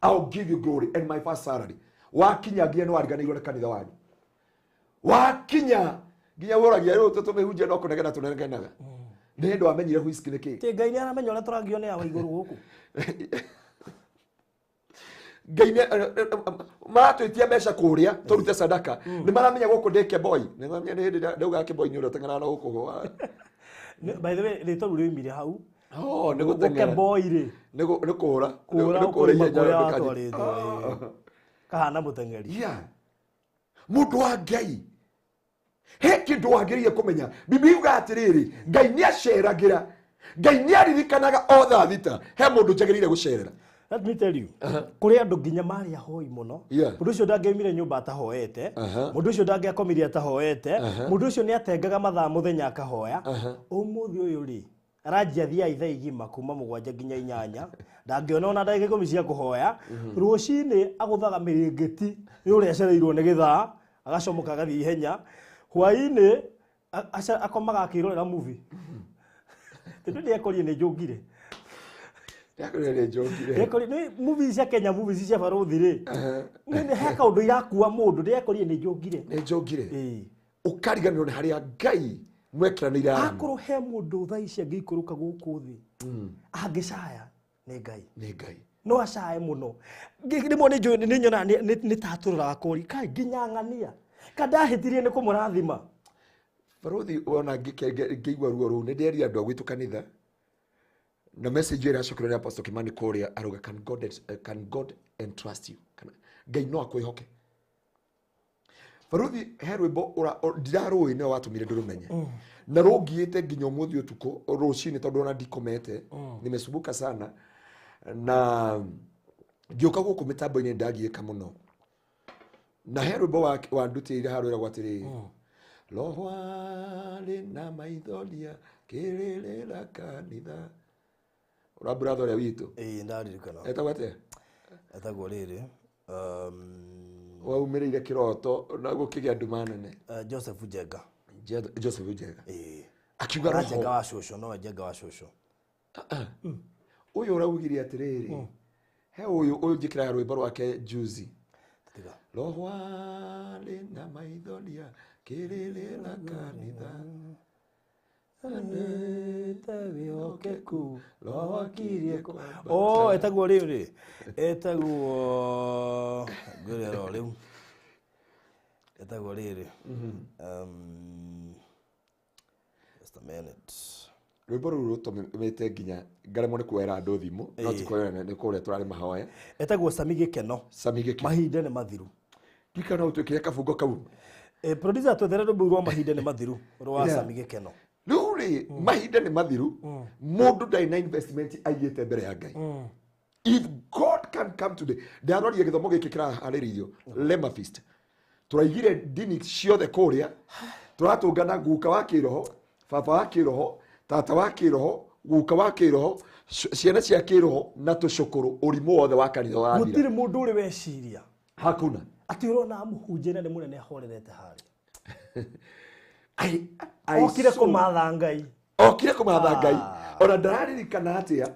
I'll give you glory and my first salary. Wakinya nginya nĩ wariganĩirwo nĩ kanitha wanyu, wakinya nginya woragia rĩu tũtũmĩhunjia no kũnegena tũnegenaga. Nĩ hĩndĩ wamenyire whisky nĩ kĩ? Ti Ngai nĩ aramenya ũrĩa tũrangio nĩ awa igũrũ gũkũ. Ngai nĩ maratwĩtia mbeca kũrĩa tũrute sadaka, nĩ maramenya gũkũ ndĩ keboi, nĩ maramenya nĩ hĩndĩ ndauga keboi nĩ ũrĩa ũteng'eraga na gũkũ. By the way, rĩtwa rĩu rĩoimire hau. Oh, nĩ gũteng'era. Keboi rĩ. Nĩ kũra. Kũra, Nĩ kũra ihenya kũra ndũkanyi- watwarĩtwo, kahana mũteng'eri. Yeah. Mũndũ wa Ngai, he kĩndũ wagĩrĩire kũmenya. Bibilia yugaga atĩrĩrĩ, Ngai nĩ aceragĩra, Ngai nĩ aririkanaga o thaa thita he mũndũ njagĩrĩire gũcerera. Let me tell you, kũrĩ andũ nginya marĩ ahoi mũno. Mũndũ ũcio ndangĩaumire nyũmba atahoete, mũndũ ũcio ndangĩakomire atahoete, mũndũ ũcio nĩ atengaga mathaa mũthenya akahoya. Ũmũthĩ ũyũ rĩ, aranjia thiaa ithaa igima kuma 7 nginya 8, ndangĩona ona ndagĩka 10 cia kũhoya. Rũcinĩ agũthaga mĩrĩngĩti nĩ ũrĩa acereirwo nĩ gĩthaa, agacomoka agathiĩ ihenya. Hwaĩ-inĩ akomaga akĩrorera movie. Tondũ ndĩekorire nĩ njũngire. Ndĩekorire nĩ njũngire. Ndĩekorire nĩ movie cia Kenya, movie cia Barothi rĩ. Nĩ he kaũndũ irakua mũndũ, ndĩekorire nĩ njũngire. Nĩ njũngire. Ũkariganĩrwo nĩ harĩa Ngai mwekeranĩire arama. Akorwo he mũndũ thaa ici angĩikũrũka gũkũ thĩ, angĩcaya nĩ Ngai. Nĩ Ngai. No acae mũno. Rĩmwe nĩ njũĩ, nĩ nyonaga nĩ ta tũroraga kũri, kai nginya ng'ania. Ka ndahĩtirie nĩ kũmũrathima. Barothi wona ngĩigua ruo rũu, nĩ ndĩeria andũ a gwitũ kanitha. Na message ĩrĩa acokerio nĩ Apostle Kimani kũrĩa arauga, can God entrust you? Kana Ngai no akwĩhoke. Barothi he rwĩmbo ndirarũĩ nĩwe watũmire ndĩrũmenye. Na rũngiĩte nginya ũmũthĩ ũtukũ rũcinĩ tondũ ona ndikomete, nimesumbuka sana. Na ngĩũka gũkũ mĩtambo-inĩ ndagiĩka mũno. Na he rwĩmbo wandutĩire harĩa rwĩragwo atĩrĩrĩ, Roho arĩ na maithoria kĩrĩrĩra kanitha. Ũra brother ũrĩa witũ? Ĩĩ, ndaririkana. Etagwo atĩa? Etagwo rĩrĩ, Waumĩrĩire kĩroto na gũkĩgĩa nduma nene. Joseph Njenga. Joseph Njenga. Ĩĩ. Akiuga Ona roho. Njenga wa cũcũ, no Njenga wa cũcũ. Ũyũ ũraugire atĩrĩrĩ, he ũyũ njĩkĩraga rwĩmbo rwake juzi. Tiga. Roho arĩ na maithoria kĩrĩrĩra kanitha. Nĩte wĩhokeku roho akirie oh, etagwo rĩu etagwo ngwĩre ro rĩu etagwo rĩrĩ just a minute. Rwĩmbo rũu rũtũmĩte nginya ngaremwo nĩ kuoera andũ thimũ, no ti kuoera, nĩ kũrĩa tũrarĩ mahoya. Etagwo Sami Gĩkeno. Sami Gĩkeno. Mahinda nĩ mathiru. Ndikana no ũtwĩkĩre kabungo kau. Producer, twethere rwĩmbo rwa Mahinda nĩ Mathiru rwa Sami Gĩkeno. Rĩu rĩ, mahinda nĩ mathiru, mũndũ ndarĩ na investment aigĩte mbere ya Ngai. If God can come today, ndaroria gĩthomo gĩkĩ kĩraharĩrĩirio Lema Feast, tũraigire ndini ciothe kũrĩa, tũratũngana guka wa kĩroho, baba wa kĩroho, tata wa kĩroho, guka wa kĩroho, ciana cia kĩroho na tũcũkũrũ, ũrimũ wothe wa kanitha ũrathira. Gũtirĩ mũndũ ũrĩ weciria. Hakuna. Atĩ ũrona mũhunjia na nĩ mũnene ahorerete harĩa. I Okire saw kũmatha Ngai. Okire kũmatha Ngai. Ona ndararirikana atĩa,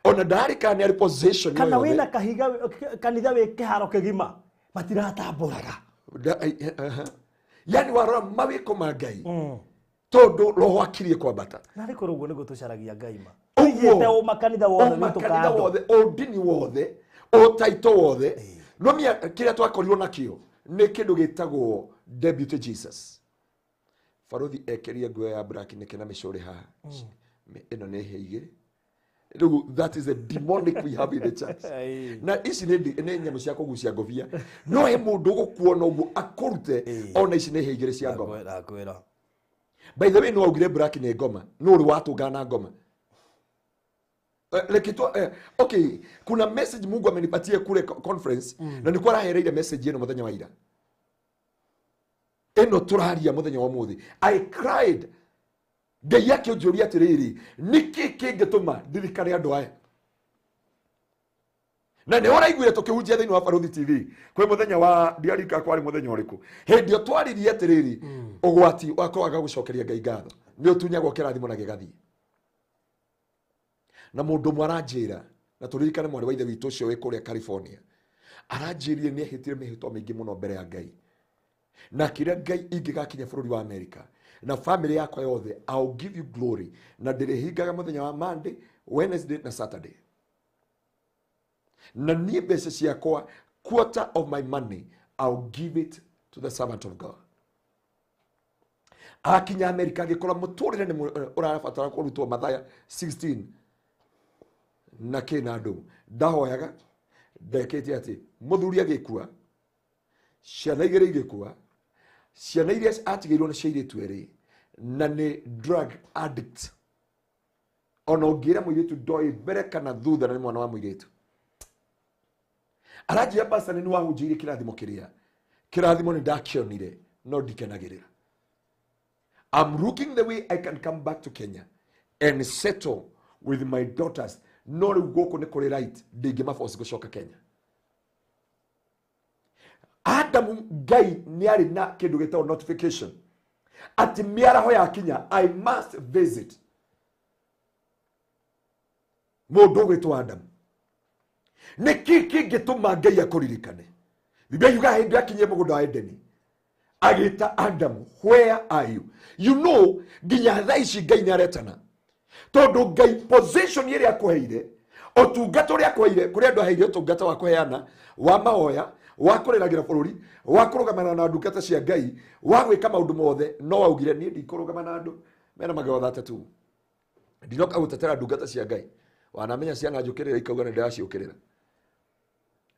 ona ndararirikana nĩ arĩ position kana yothe. Wĩna kahiga kanitha wĩ kĩharo kĩgima matiratabũraga. Yani warora mawĩko ma Ngai, tondũ roho akirie kwambata. Na rĩ korwo ũguo nĩguo tũcaragia Ngai ma. Ũguo. Tũigĩte ũma kanitha wothe Ũma witũ kanitha kando. Wothe, ũndini wothe, ũtaito wothe, no mia kĩrĩa twakorirwo nakĩo nĩ kĩndũ gĩtagwo Deputy Jesus. Barothi ekeria nguo ya black nĩkĩ na mĩcũrĩ haha? Ĩno nĩ hĩa igĩrĩ. Rĩu that is a demonic we have in the church. Na ici nĩ nyamũ cia kũgucia ngobia, no he mũndũ ũgũkuona ũguo akũrute. Ona ici nĩ hĩa igĩrĩ cia ngoma. Ndakwĩra. By the way, no augire black nĩ ngoma, no ũrĩ watũngana na ngoma. Reke tu, okay, kuna message Mungu amenipatia kule conference, na nilikuwa rahereire message ĩno mũthenya wa ira, ĩno tũraria mũthenya wa ũmũthĩ. I cried, Ngai akĩnjũria atĩrĩrĩ, nĩkĩ kĩngĩtũma ndirikane andũ aya? Na nĩ ũraiguire tũkĩhunjia thĩinĩ wa Baruthi TV kwĩ mũthenya wa ndiarika kwarĩ mũthenya ũrĩkũ, hĩndĩ ĩyo twaririe atĩrĩrĩ, ũgwati wa kwaga gũcokeria Ngai ngatho nĩ ũtunyagwo kĩrathimo na gĩgathiĩ. Na mũndũ ũmwe aranjĩra, na tũririkane mwarĩ wa ithe witũ ũcio wĩ kũrĩa California, aranjĩrire nĩ ehĩtire mĩhĩtwa mĩingĩ mũno mbere ya Ngai, na akĩra Ngai, ingĩgakinya bũrũri wa America na family yakwa yothe, I'll give you glory, na ndĩrĩhingaga mũthenya wa Monday, Wednesday na Saturday, na niĩ mbeca ciakwa, quarter of my money, I'll give it to the servant of God. Akinya America agĩkora mũtũrĩre nĩ ũrabatara kũrutwo Mathaya 16 na kĩ na andũ ndahoyaga ndekĩte atĩ mũthuri agĩkua, ciana igĩrĩ igĩkua, ciana iria atigĩirwo nĩ cia airĩtu erĩ na nĩ drug addict. Ona ũngĩra mũirĩtu ndoĩ mbere kana thutha, na nĩ mwana wa mũirĩtu. Aranjĩra, "Pastor, nĩ wahunjĩirie kĩrathimo kĩrĩa, kĩrathimo nĩ ndakĩonire no ndikenagĩrĩra. I'm looking the way I can come back to Kenya and settle with my daughters. No rĩu gũkũ nĩ kũrĩ right, ndingĩmaboci gũcoka Kenya." Adamu, Ngai nĩ arĩ na kĩndũ gĩtagwo notification atĩ mĩaraho yakinya, I must visit mũndũ ũgwĩtwo Adamu. Nĩ kĩ kĩngĩtũma Ngai akũririkane? Biblia yuga hĩndĩ akinyie mũgũnda wa Edeni agĩta Adamu, "Where are you?" You know, nginya thaa ici Ngai nĩ aretana, tondũ Ngai position ĩrĩa akũheire, ũtungata ũrĩa akũheire, kũrĩ andũ aheire ũtungata wa kũheana, wa mahoya, wa kũrĩragĩra bũrũri, wa kũrũgamana na ndungata cia Ngai, wa gwĩka maũndũ mothe, no augire, "Niĩ ndikũrũgama na andũ mena magego 32, ndinoka gũtetera ndungata cia Ngai." Wanamenya ciana njũkĩrĩra ikauga nĩ ndĩraciũkĩrĩra,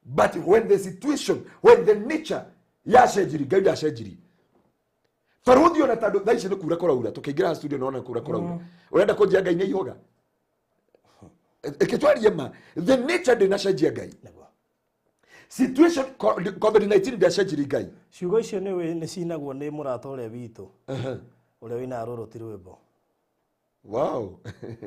but when the situation, when the nature yacenjiri, Ngai ndacenjirie. Baruthi, ona tondũ thaa ici nĩ kura kũraura, tũkĩingĩra studio nĩwona kura kũraura, ũrenda kũnjia Ngai nĩ ihoga? Ĩkĩtwarie ma, the nature ndĩnacenjia Ngai. Nĩguo. Situation COVID-19 ndĩacenjirie Ngai. Ciugo icio nĩ cinagwo nĩ mũrata ũrĩa witũ ũrĩa wĩinaga rũrũ ti rwĩmbo. Wow,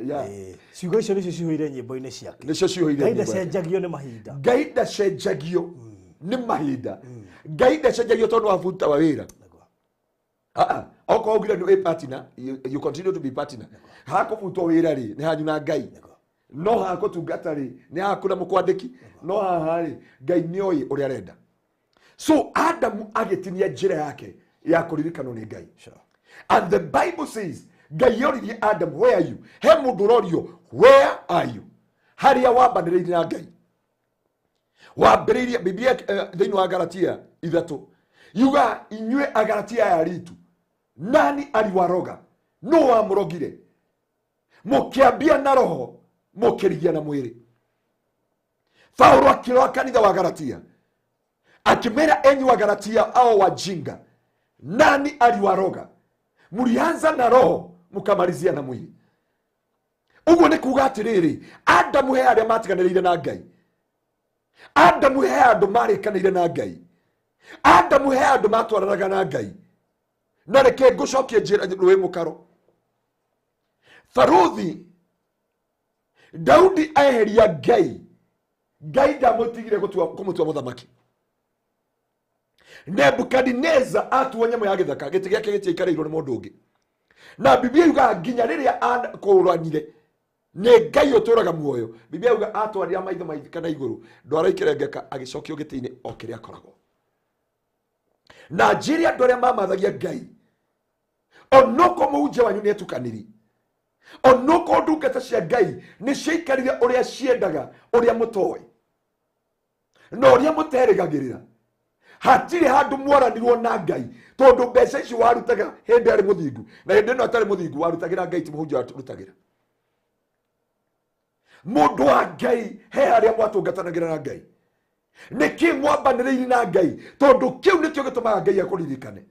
yeah. Ciugo icio nĩcio cihũire nyĩmbo-inĩ ciake. Nĩcio ciũhũire Ngai nyĩmbo yake. ndacenjagio nĩ mahinda. Ngai ndacenjagio nĩ mahinda. Ngai ndacenjagio tondũ wabuta wa wĩra. Nĩguo. Ah, ah. Okorwo augire nĩ wĩ partner, you continue to be partner. Hakũbutwo wĩra rĩ, nĩ hanyu na Ngai. No hakũtungata rĩ, nĩ haku na mũkwandĩki. No haha rĩ, Ngai nĩ oĩ ũrĩa arenda. So Adamu agĩtinia njĩra yake ya kũririkanwo nĩ Ngai. And the Bible says Ngai oririe Adam, where are you? He mũndũ ũrorio, where are you? Harĩa wambanĩrĩire na Ngai. Wambĩrĩirie Biblia thĩinĩ wa Galatia 3 yuga inyuĩ Agalatia aya ritu, nani aliwaroga? No wamũrogire? Mũkĩambia na roho, mũkĩrigia na mwĩrĩ. Paulo akĩrora kanitha wa Galatia akimera, enyi wa Galatia ao wajinga, nani aliwaroga? Mlianza na roho mkamalizia na mwili. Uguo nĩ kuga atĩrĩrĩ, Adamu he arĩa matiganĩrĩire na Ngai, Adamu he andũ marĩkanĩire na Ngai, Adamu he andũ matwaranaga na Ngai. Na reke ngũcokie njĩra rũĩ mũkaro. Baruthi Daudi eheria Ngai, Ngai ndamũtigire kũmũtua mũthamaki. Nebukadineza atuo nyamũ ya gĩthaka, gĩtĩ gĩake gĩtiaikarĩirwo nĩ mũndũ ũngĩ. Na Biblia yugaga nginya rĩrĩa akũranire nĩ Ngai ũtũraga muoyo. Biblia yuga atwarire maitho maikana igũrũ, ndwara ikĩrengeka, agĩcokio gĩtĩ-inĩ o kĩrĩa akoragwo. Na njĩre andũ arĩa mamathagia Ngai, onoko mũhunjia wanyu nĩetukanĩri, onoko ndungata cia Ngai nĩciaikarire ũrĩa ciendaga, ũrĩa mũtoĩ na ũrĩa mũterĩgagĩrĩra. Hatirĩ handũ mwaranirwo na Ngai, tondũ mbeca ici warutaga hĩndĩ arĩ mũthingu na hĩndĩ ĩno atarĩ mũthingu warutagĩra Ngai, ti mũhunjia warutagĩra. Mũndũ wa Ngai he harĩa mwatũngatanagĩra na Ngai. Nĩkĩ mwambanĩrĩire na Ngai? Tondũ kĩu nĩkĩo gĩtũmaga Ngai akũririkane,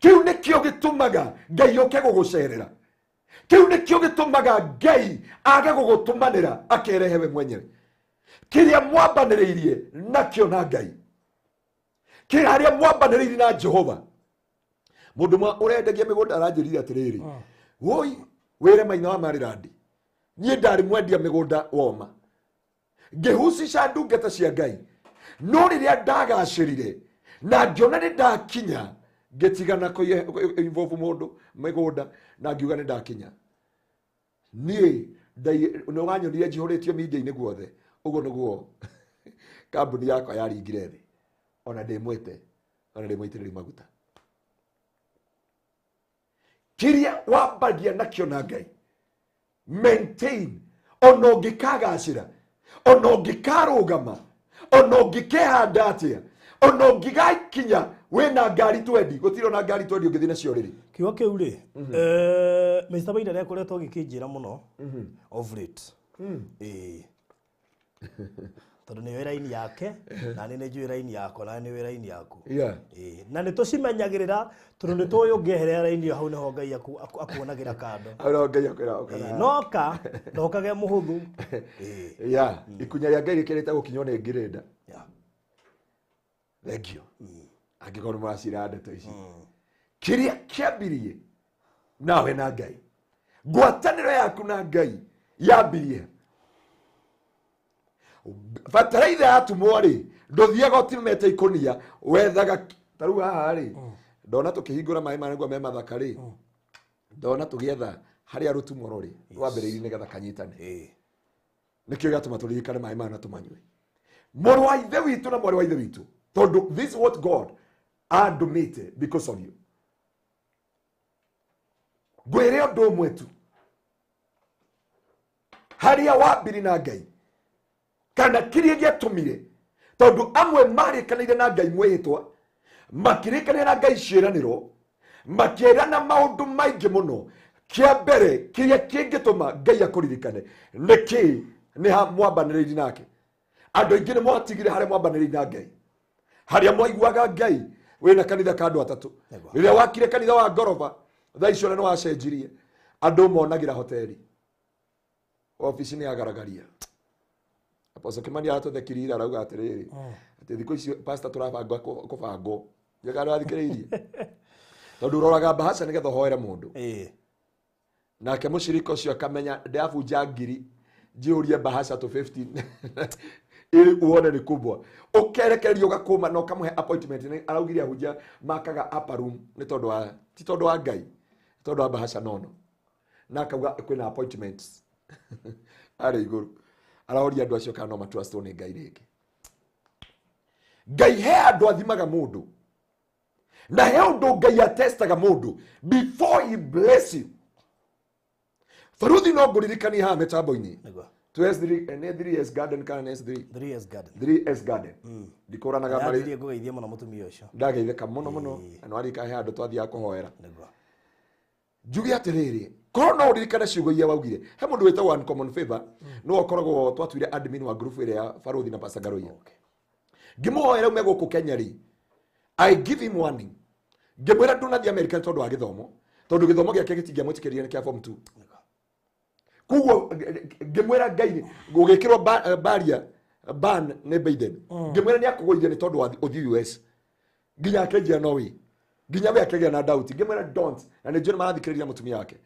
kĩu nĩkĩo gĩtũmaga Ngai oke gũgũcerera, kĩu nĩkĩo gĩtũmaga Ngai age gũgũtũmanĩra akerehe we mwenyewe. Kĩrĩa mwambanĩrĩirie nakĩo na Ngai, kĩrĩa harĩa mwambanĩrĩirie na Jehova. Mũndũ ũrendagia mĩgũnda aranjĩrire atĩrĩrĩ, woi wĩre maina wa Maryland, niĩ ndarĩ mwendia mĩgũnda woma, ngĩhucica ndungata cia Ngai, no rĩrĩa ndagacĩrire na ngĩona nĩ ndakinya, ngĩtigana involve mũndũ mĩgũnda na ngiuga nĩ ndakinya. Niĩ nĩ wanyonire njihũrĩtio media-inĩ guothe, ũguo nĩguo kambuni yakwa yaringire thĩ, ona ndĩmwĩte, ona ndĩmũitĩrĩrie maguta. Kĩrĩa wambagia nakĩo na Ngai, maintain, ona ũngĩkagacĩra, ona ũngĩkarũgama, ona ũngĩkehanda atĩa, ona ũngĩgakinya wĩna ngari 20, gũtirĩ ona ngari 20 ũngĩthiĩ nacio rĩrĩ. Kiugo kĩu rĩ, Mr. Maina nĩakoretwo agĩkĩnjĩra mũno of late. Ĩĩ. Tondũ nĩoĩ raini yake, na niĩ nĩnjũĩ raini yakwa, na nĩũĩ raini yaku. Ĩĩ. Na nĩtũcimenyagĩrĩra tondũ nĩtũĩ ũngĩeherera raini ĩyo hau nĩho Ngai akuonagĩra kando. Hau nĩho Ngai akwĩra ũkana. Noka, ndokage mũhũthũ. Ĩĩ. Ikunya rĩa Ngai rĩkĩrĩte gũkinywo nĩ ngirĩnda. Thank you. Angĩkorwo nĩ mũracira ndeto ici. Kĩrĩa kĩambirie nawe na Ngai, ngwatanĩro yaku na Ngai yambirie. Bataraitha yatumwo rĩ, ndũthiaga ũtimete ikũnia, wethaga ta rĩu haha rĩ, ndona tũkĩhingũra maĩ marĩa nĩguo me mathaka rĩ, ndona tũgĩetha harĩa rũtumo rũrĩ, rwambĩrĩirie nĩgetha kanyitane. Nĩkĩo gĩatũma tũririkane maĩ maya na tũmanyue. Mũrũ wa ithe witũ na mwarĩ wa ithe witũ, tondũ this is what God andũmĩte because of you. Ngwĩre ũndũ ũmwe tu, harĩa wambiri na Ngai, kana kĩrĩa gĩatũmire, tondũ amwe marĩkanĩire na Ngai mwĩhĩtwa, makĩrĩkanĩra na Ngai ciĩranĩro, makĩrana maũndũ maingĩ mũno. Kĩa mbere kĩrĩa kĩngĩtũma Ngai akũririkane nĩ kĩ? Nĩ ha mwambanĩrĩire nake. Andũ aingĩ nĩ mwatigire harĩa mwambanĩrĩire na Ngai, harĩa mwaiguaga Ngai wĩna kanitha ka andũ atatũ. Rĩrĩa wakire kanitha wa ngoroba, thaa icio nĩ wacenjirie, andũ monagĩra hoteli, obici nĩ yagaragaria. Apostle Kimani aratũthekirire arauga atĩrĩrĩ, atĩ thikũ ici pastor tũrabanga kũbangwo. Njega ũrathikĩrĩirie? Tondũ ũroraga mbahaca nĩgetha ũhoere mũndũ. Nake mũcirika ũcio akamenya ndabunja ngiri njihũrie mbahaca tu 15 ili uone ni kubwa. Ũkerekereria ũgakũma na ũkamũhe appointment. Nĩ araugire ahunjia makaga upper room nĩ tondũ wa, ti tondũ wa Ngai, nĩ tondũ wa mbahaca nono. Na akauga kwĩna appointments arĩ igũrũ. Arahoria andũ acio kana no matrustwo nĩ Ngai rĩngĩ. Ngai he andũ athimaga mũndũ, na he ũndũ Ngai atestaga mũndũ before he bless you. Baruthi no ngũririkanie haha mĩtambo-inĩ. 3S 3S Garden kana S3 3S Garden. 3S Garden. Ndikũranaga marĩ. Ndathirie ngũgeithie mũno mũtumia ũcio. Ndageithĩka mũno mũno. Na nĩwarika he handũ twathiaga kũhoera. Njuge atĩrĩrĩ, korwo no ũririkane ciugo iria waugire. He mũndũ wĩtagwo Uncommon Favor, nĩwe ũkoragwo twatuire admin wa group ĩrĩa ya Baruthi na Pastor Ngaruiya. Ngĩmũhoera ume gũkũ Kenya rĩ, I give him warning. Ngĩmwĩra ndũnathiĩ America tondũ wa gĩthomo, tondũ gĩthomo gĩake gĩtingĩamwĩtĩkĩria nĩ kĩa form 2. Koguo ngĩmwĩra Ngai gũgĩkĩrwo barrier ban nĩ Biden. Ngĩmwĩra nĩ akũgũithia nĩ tondũ wa ũthiĩ US. Nginya akĩnjĩra no way. Nginya we akĩgĩa na doubt. Ngĩmwĩra don't, na nĩ njũĩ nĩ marathikĩrĩria mũtumia wake.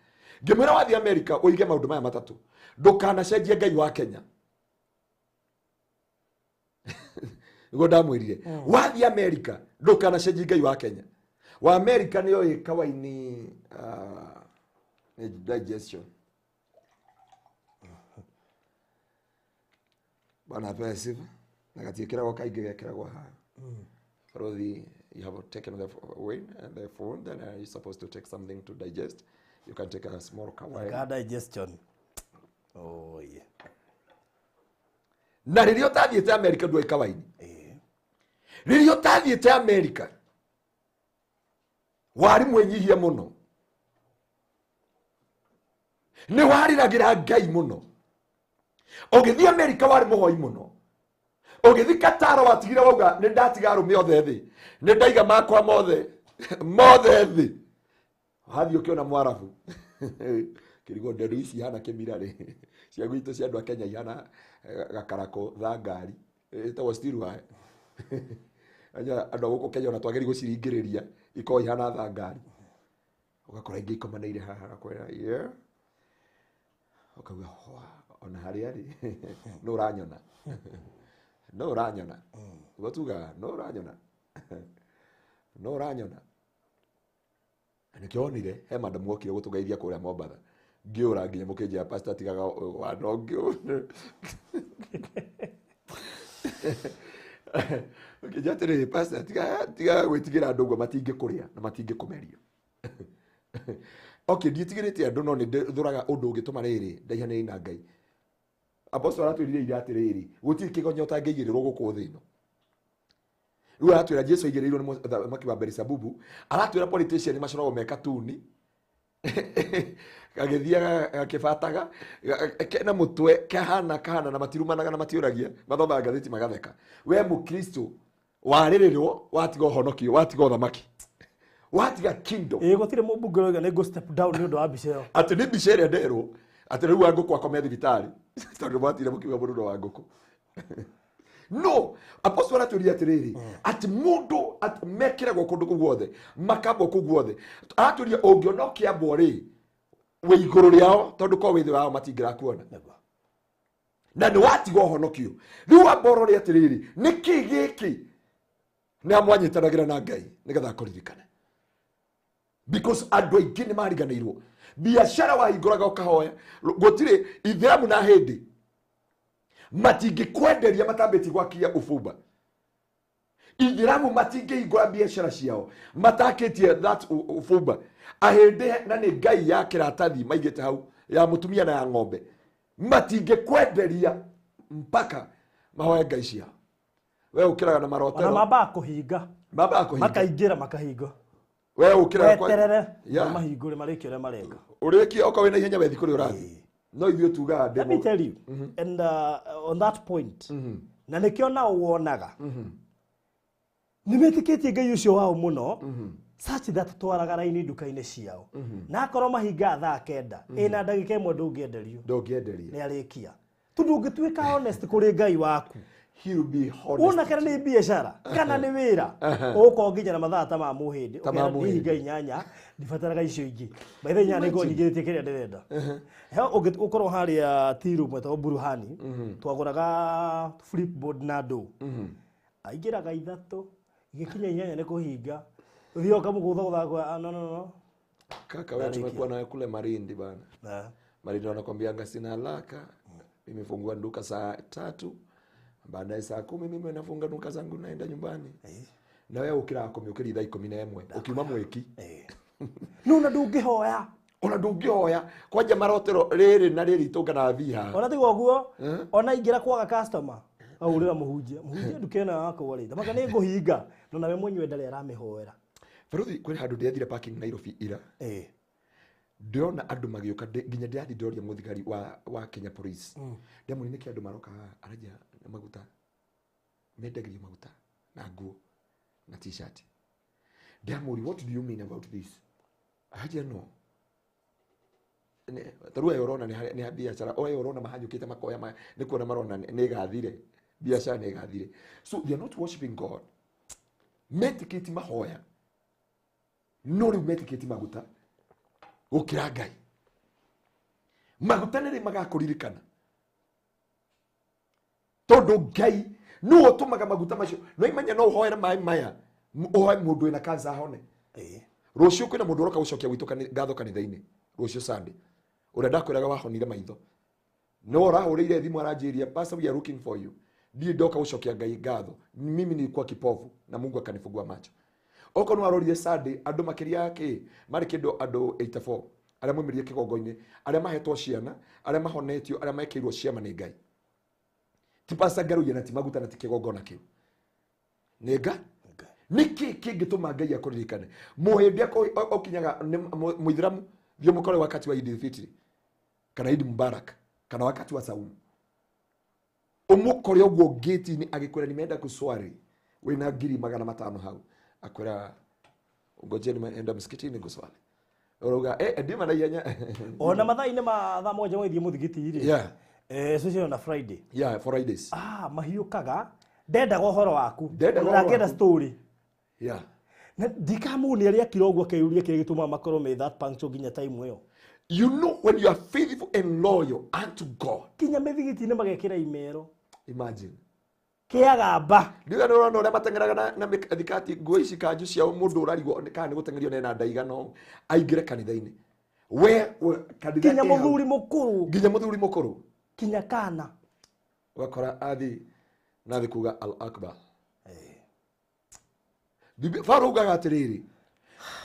Ngĩmwĩra wathiĩ America ũige maũndũ maya matatũ. Ndũkanacenjie Ngai wa Kenya. Nĩguo ndamwĩrire. Wathiĩ America ndũkanacenjie Ngai wa Kenya. Wa America nĩyo ĩ kawaini digestion. Bwana apewe sifa. Na gatiĩkĩragwo kaingĩ gekĩragwo haha. Baruthi, you have taken the wine and the food, then you're supposed to take something to digest. You can take a small wine. Ka digestion. Oh yeah. Na rĩrĩa ũtathiĩte America ndũĩ kawaini. Rĩrĩa ũtathiĩte America warĩ mwĩnyihia mũno. Nĩ wariragĩra Ngai mũno. Ũgĩthiĩ America warĩ mũhoi mũno. Ũgĩthiĩ Qatar watigire wauga nĩ ndatiga arũme othe thĩ. Nĩ ndaiga makwa mothe mothe thĩ. Wathiĩ ũkĩona Mwarabu. Kĩrigo nderu ici ihana kĩmira rĩ. Cia gwitũ cia andũ a Kenya ihana gakarako tha ngari. Ĩtagwo steel wire. Andũ a gũkũ Kenya ona twagĩrĩirwo gũciringĩrĩria ikorwo ihana tha ngari. Ũgakora ingĩ ikomanĩire haha agakwĩra yeah. Ũkauga ona harĩa rĩ no ũranyona. No ũranyona. Ũguo tugaga no ũranyona. No ũranyona. Na nĩkĩo wonire he madam wokire gũtũgeithia kũrĩa Mombatha. Ngĩũra nginya mũkĩnjĩra pastor tigaga wana ũngĩ. Ũkĩnjĩra atĩrĩrĩ pastor tigaga gwĩtigĩra andũ ũguo matingĩkũrĩa na matingĩkũmeria. Okay, ndiĩtigĩrĩte andũ no nĩ ndũraga ũndũ ũngĩtũma rĩrĩ ndaihanĩrĩrie na Ngai. Apostle aratwĩrire ira atĩrĩrĩ, gũtirĩ kĩgonyo ũtangĩigĩrĩrwo gũkũ thĩ ĩno. Rĩu aratwĩra Jesu aigĩrĩirwo nĩ mũthamaki wa Beelzebubu, aratwĩra politician macoragwo me katuni. Gagĩthiaga gakĩbataga, kena mũtwe kahana kahana na matirumanaga na matiũragia, mathomaga ngathĩti magatheka. We mũkristo warĩrĩrwo watiga ũhonokio, watiga ũthamaki. Watiga kingdom. Gũtirĩ mũmbunge ũrauga nĩ ngũ step down nĩ ũndũ wa mbica ĩyo. Atĩ nĩ mbica ĩrĩa nderwo, atĩ rĩu Wangũkũ akome thibitarĩ. Tondũ mwatire mũkiuga mũrũno wa ngũkũ. No, apostle aratwĩrire atĩrĩrĩ, atĩ mũndũ mekĩragwo kũndũ kũu guothe, makambwo kũu guothe. Aratwĩrire ũngĩona ũkĩambwo rĩ, wĩ igũrũ rĩao, tondũ korwo wĩ thĩ wao matingĩrakuona. Na nĩ watiga ũhonokio. Rĩu amba ũrore atĩrĩrĩ, nĩkĩ gĩkĩ nĩ amwanyitanagĩra na Ngai nĩgetha akũririkane. Because andũ aingĩ nĩ mariganĩirwo. Biacara wahingũraga ũkahoya, gũtirĩ ithĩramu na hĩndĩ matingĩkwenderia matambĩtie gwakia ũbumba. Ithĩramu matingĩhingũra biacara ciao matakĩtie that ũbumba. Ahĩndĩ na nĩ Ngai ya kĩratathi maigĩte hau ya mũtumia na ya ng'ombe, matingĩkwenderia mpaka mahoe Ngai ciao. We ũkĩraga na marotero. Ona mambaga kũhinga. Mambaga kũhinga. Makaingĩra makahinga. We ũkĩraga kwa- Weterere, Yeah. mahingũre marĩkie ũrĩa mareka. Ũrĩkie okorwo wĩna ihenya wethi kũrĩa ũrathiĩ. No ithuĩ tugaga ndĩ Let me mũndũ. tell you, and on that point, na nĩkĩo nao wonaga. Nĩ metĩkĩtie Ngai ũcio wao mũno, such that twaraga raini nduka-inĩ ciao. Na akorwo mahingaga thaa kenda, ĩna ndagĩka ĩmwe ndũngĩenderio. Ndũngĩenderio. Nĩ arĩkia. Tondũ ũngĩtuĩka honest kũrĩ Ngai waku, He will be honest. Wona kana nĩ biacara, kana nĩ wĩra, ũgũkorwo nginya na mathaa ta ma mũhĩndĩ. Ta ma Ũkera, mũhĩndĩ. ndihinga inyanya, ndibataraga icio ingĩ. By the way, inyanya nĩngorwo nyingĩrĩtie kĩrĩa ndĩrenda. He ũngĩkorwo harĩa tea room ĩtagwo Buruhani, twagũraga flipboard na ndũ. Aingĩraga ithatũ, igĩkinya inyanya nĩ kũhinga. Ũthiaga ũkamũgũthagũtha akauga, no, no, no. Kaka wewe Bariki. tumekuwa nawe kule Malindi bana. Malindi wanakwambianga sina haraka. Nimefungua duka saa 3. Baadaye saa 10 mimi nafunga duka zangu naenda nyumbani. Na wewe ukira kumi ukiri thaa 11 ukiuma mwiki. No na ndũngĩhoya. Ona ndũngĩhoya kwanja marotero rĩrĩ na rĩrĩ itũnganaga viha. Ona tiga ũguo, ona ingĩra kwaga customer, ahũrĩra mũhunjia. Mũhunjia nduka ĩno yakwa rĩ, thamaka nĩ ngũhinga. No nawe mwenyewe ndarĩ aramĩhoera. Baruthi kwĩ handũ ndĩrathire parking Nairobi ira. Ndĩrona andũ magĩũka nginya ndĩrathiĩ ndĩroria mũthigari wa Kenya Police. Ndĩramũria nĩkĩ andũ maroka haha, aranjĩra nĩ maguta. Mendagĩrio maguta na nguo na t-shirt. Ndĩramũria what do you mean about this? Aranjĩra no. Ta rĩu aya ũrona nĩ ha biacara, o aya ũrona mahanyũkĩte makoya nĩ kuona marona nĩ ĩgathire. Biacara nĩ ĩgathire. So they are not worshiping God. Metĩkĩtie mahoya. No rĩu metĩkĩtie maguta gũkĩra Ngai. Maguta nĩ rĩ magakũririkana. Tondũ Ngai nĩwe ũtũmaga maguta macio. No imenya no ũhoere maĩ maya, ũhoe mũndũ wĩna cancer ahone. Rũciũ kwĩna mũndũ ũroka gũcokia gwitũ ngatho kanitha-inĩ. Rũciũ Sunday. Ũrĩa ndakwĩraga wahonire maitho. No ũrahũrĩire thimũ aranjĩria, Pastor, we are looking for you. Ndiĩ ndoka gũcokia Ngai ngatho. Mimi nilikuwa kipofu na Mungu akanifungua macho. Okorwo nĩ warorire Sunday, andũ makĩria ya kĩ? Marĩ kĩndũ andũ 84 arĩa maumĩrire kĩgongo-inĩ, arĩa mahetwo ciana, arĩa mahonetio, arĩa mekĩirwo ciama nĩ Ngai. Ti Pastor Ngaruiya na ti maguta na ti kĩgongona kĩu. Nĩ nga? Nĩkĩ kĩngĩtũma Ngai akũririkane? Mũhĩndĩ okinyaga nĩ Mũithĩramu, thiĩ mũkore wakati wa Eid Fitri kana Eid Mubarak kana wakati wa saumu. Ũmũkore ũguo gate-inĩ agĩkwĩra nimeenda kuswali, wĩna ngiri magana matano hau, akwĩra ngojeni nimeenda msikitini kuswali. Ũrauga, ndima na ihenya. Ona mathaa-inĩ ma thaa mũgwanja magĩthiĩ mũthigiti rĩ. Especially on a Friday. Yeah, Fridays. Mahiũkaga, ndendaga ũhoro waku. Ndendaga ũhoro Ndangĩenda waku. story. Na ndikamũnia arĩa akira ũguo akĩũria kĩrĩa gĩtũmaga makorwo me that punctual nginya time ĩyo. You know when you are faithful and loyal unto God. Kinya mĩthigiti-inĩ magekĩra imero. Imagine. Kĩagamba. Ndiuga nĩ ũrona ũrĩa mateng'eraga na thikati nguo ici kanjũ ciao mũndũ ũrarigwo nĩ kana nĩ gũteng'erio nĩ nda igana ũũ, aingĩre kanitha-inĩ. We, kanitha Kinya ĩ hau. mũthuri mũkũrũ. Nginya mũthuri mũkũrũ. Kinya kana. Ũgakora athi na athi kuga Al Akbar. Bibi, Paulo augaga atĩrĩrĩ,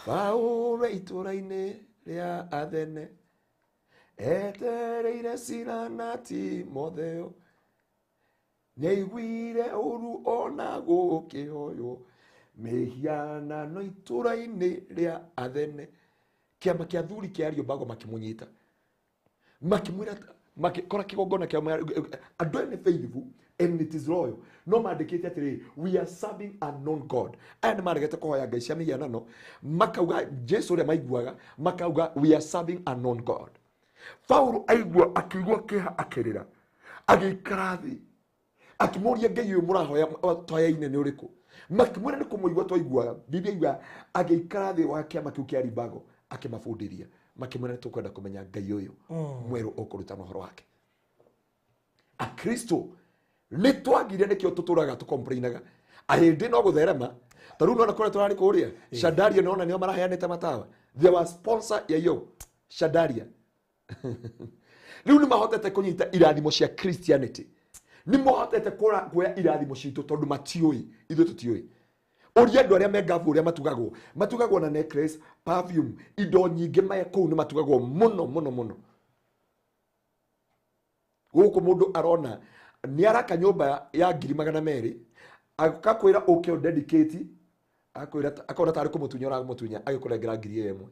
Paulo itũũra-inĩ rĩa Athene etereire Sila na Timotheo, nĩaiguire ũru ona gũkĩhoywo mĩhianano itũũra-inĩ rĩa Athene. Kĩama kĩa athuri kĩa Areopago makĩmũnyita, makĩmwĩra, makĩkora kĩgongona kĩao, andũ aya nĩ faithful and it is loyal. No mandĩkĩte atĩrĩrĩ, we are serving a known God. Aya nĩ maregete kũhoya ngai cia mĩhianano, makauga Jesu ũrĩa maiguaga, makauga we are serving a known God. Paulo aigua akĩigua kĩeha akĩrĩra, agĩikara thĩ, akĩmũria Ngai ũyũ mũrahoya twayaine nĩ ũrĩkũ? Makĩmwĩra nĩ kũmũigua twaiguaga. Biblia yugaga agĩikara thĩ wa kĩama kĩu kĩa Areopago akĩmabundithia, makĩmwĩra nĩ tũkwenda kũmenya Ngai ũyũ mwerũ ũkũrutana ũhoro wake. Akristo nĩ twagire nĩkĩo tũtũraga tũkomplainaga. Ahĩndĩ no gũtherema. Ta rĩu nĩwona kũrĩa tũrarĩ kũrĩa, Shandaria nĩwona nĩo maraheanĩte matawa. They were sponsor ya iyo Shandaria. Rĩu nĩ mahotete kũnyita irathimo cia Christianity. Nĩ mahotete kuoya irathimo citũ tondũ matiũĩ, ithuĩ tũtiũĩ. Ũria andũ arĩa me ngabu ũrĩa matugagwo. Matugagwo na necklace, perfume, indo nyingĩ me kũu nĩ matugagwo mũno, mũno, mũno. Gũkũ mũndũ arona nĩ araka nyũmba ya ngiri magana merĩ, akakwĩra ũke ũ dedicate, akwĩra akona tarĩ kũmũtunya ũramũtunya, agĩkũnengera ngiri ĩyo ĩmwe.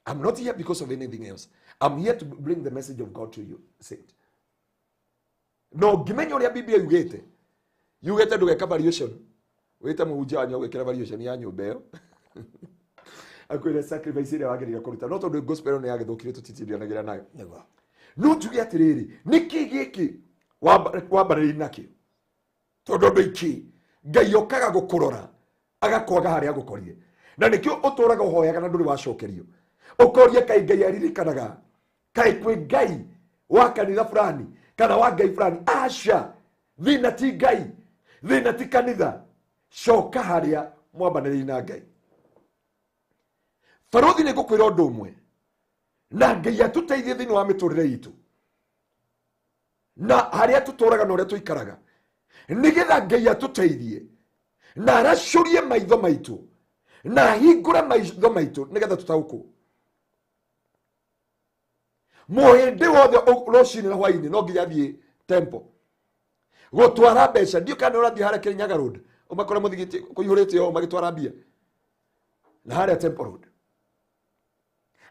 I'm not here because of anything else. I'm here to bring the message of God to you, saint. No ngĩmenya ũrĩa Biblia yugĩte. Yugĩte ndũgeka variation. Wĩte mũhunjia wanyu agwĩkĩra variation ya nyũmba ĩyo. Akwĩre sacrifice ĩrĩa wagĩrĩire kũruta. No tondũ gospel nĩ yagĩthũkire tũtitindanagĩra nayo. Nĩguo. No njuge atĩrĩrĩ, nĩkĩ gĩkĩ wambarĩrĩire nakĩo? Tondũ andũ aingĩ Ngai okaga gũkũrora agakwaga harĩa agũkorire. Na nĩkĩo ũtũraga ũhoyaga na ndũrĩ wacokerio. Ũkoria kaĩ Ngai aririkanaga, kaĩ kwĩ Ngai wa kanitha fulani kana wa Ngai fulani. Aca, thĩna ti Ngai, thĩna ti kanitha. Coka harĩa mwambanĩrĩire na Ngai. Barothi nĩ ngũkwĩra ũndũ ũmwe, na Ngai atũteithie thĩinĩ wa mĩtũrĩre itũ na harĩa tũtũraga na ũrĩa tũikaraga, nĩgetha Ngai atũteithie na aracũrie maitho maitũ Na ahingũre maitho maitũ nĩgetha tũtaũkwo. Mũhĩndĩ wothe rũcinĩ na hwainĩ no nginya athiĩ temple gũtwara mbeca. Ndiũ kana ũrathiĩ harĩa Kirinyaga Road ũmakore mũthigiti kũihũrĩte o magĩtwara mbia na harĩa Temple Road.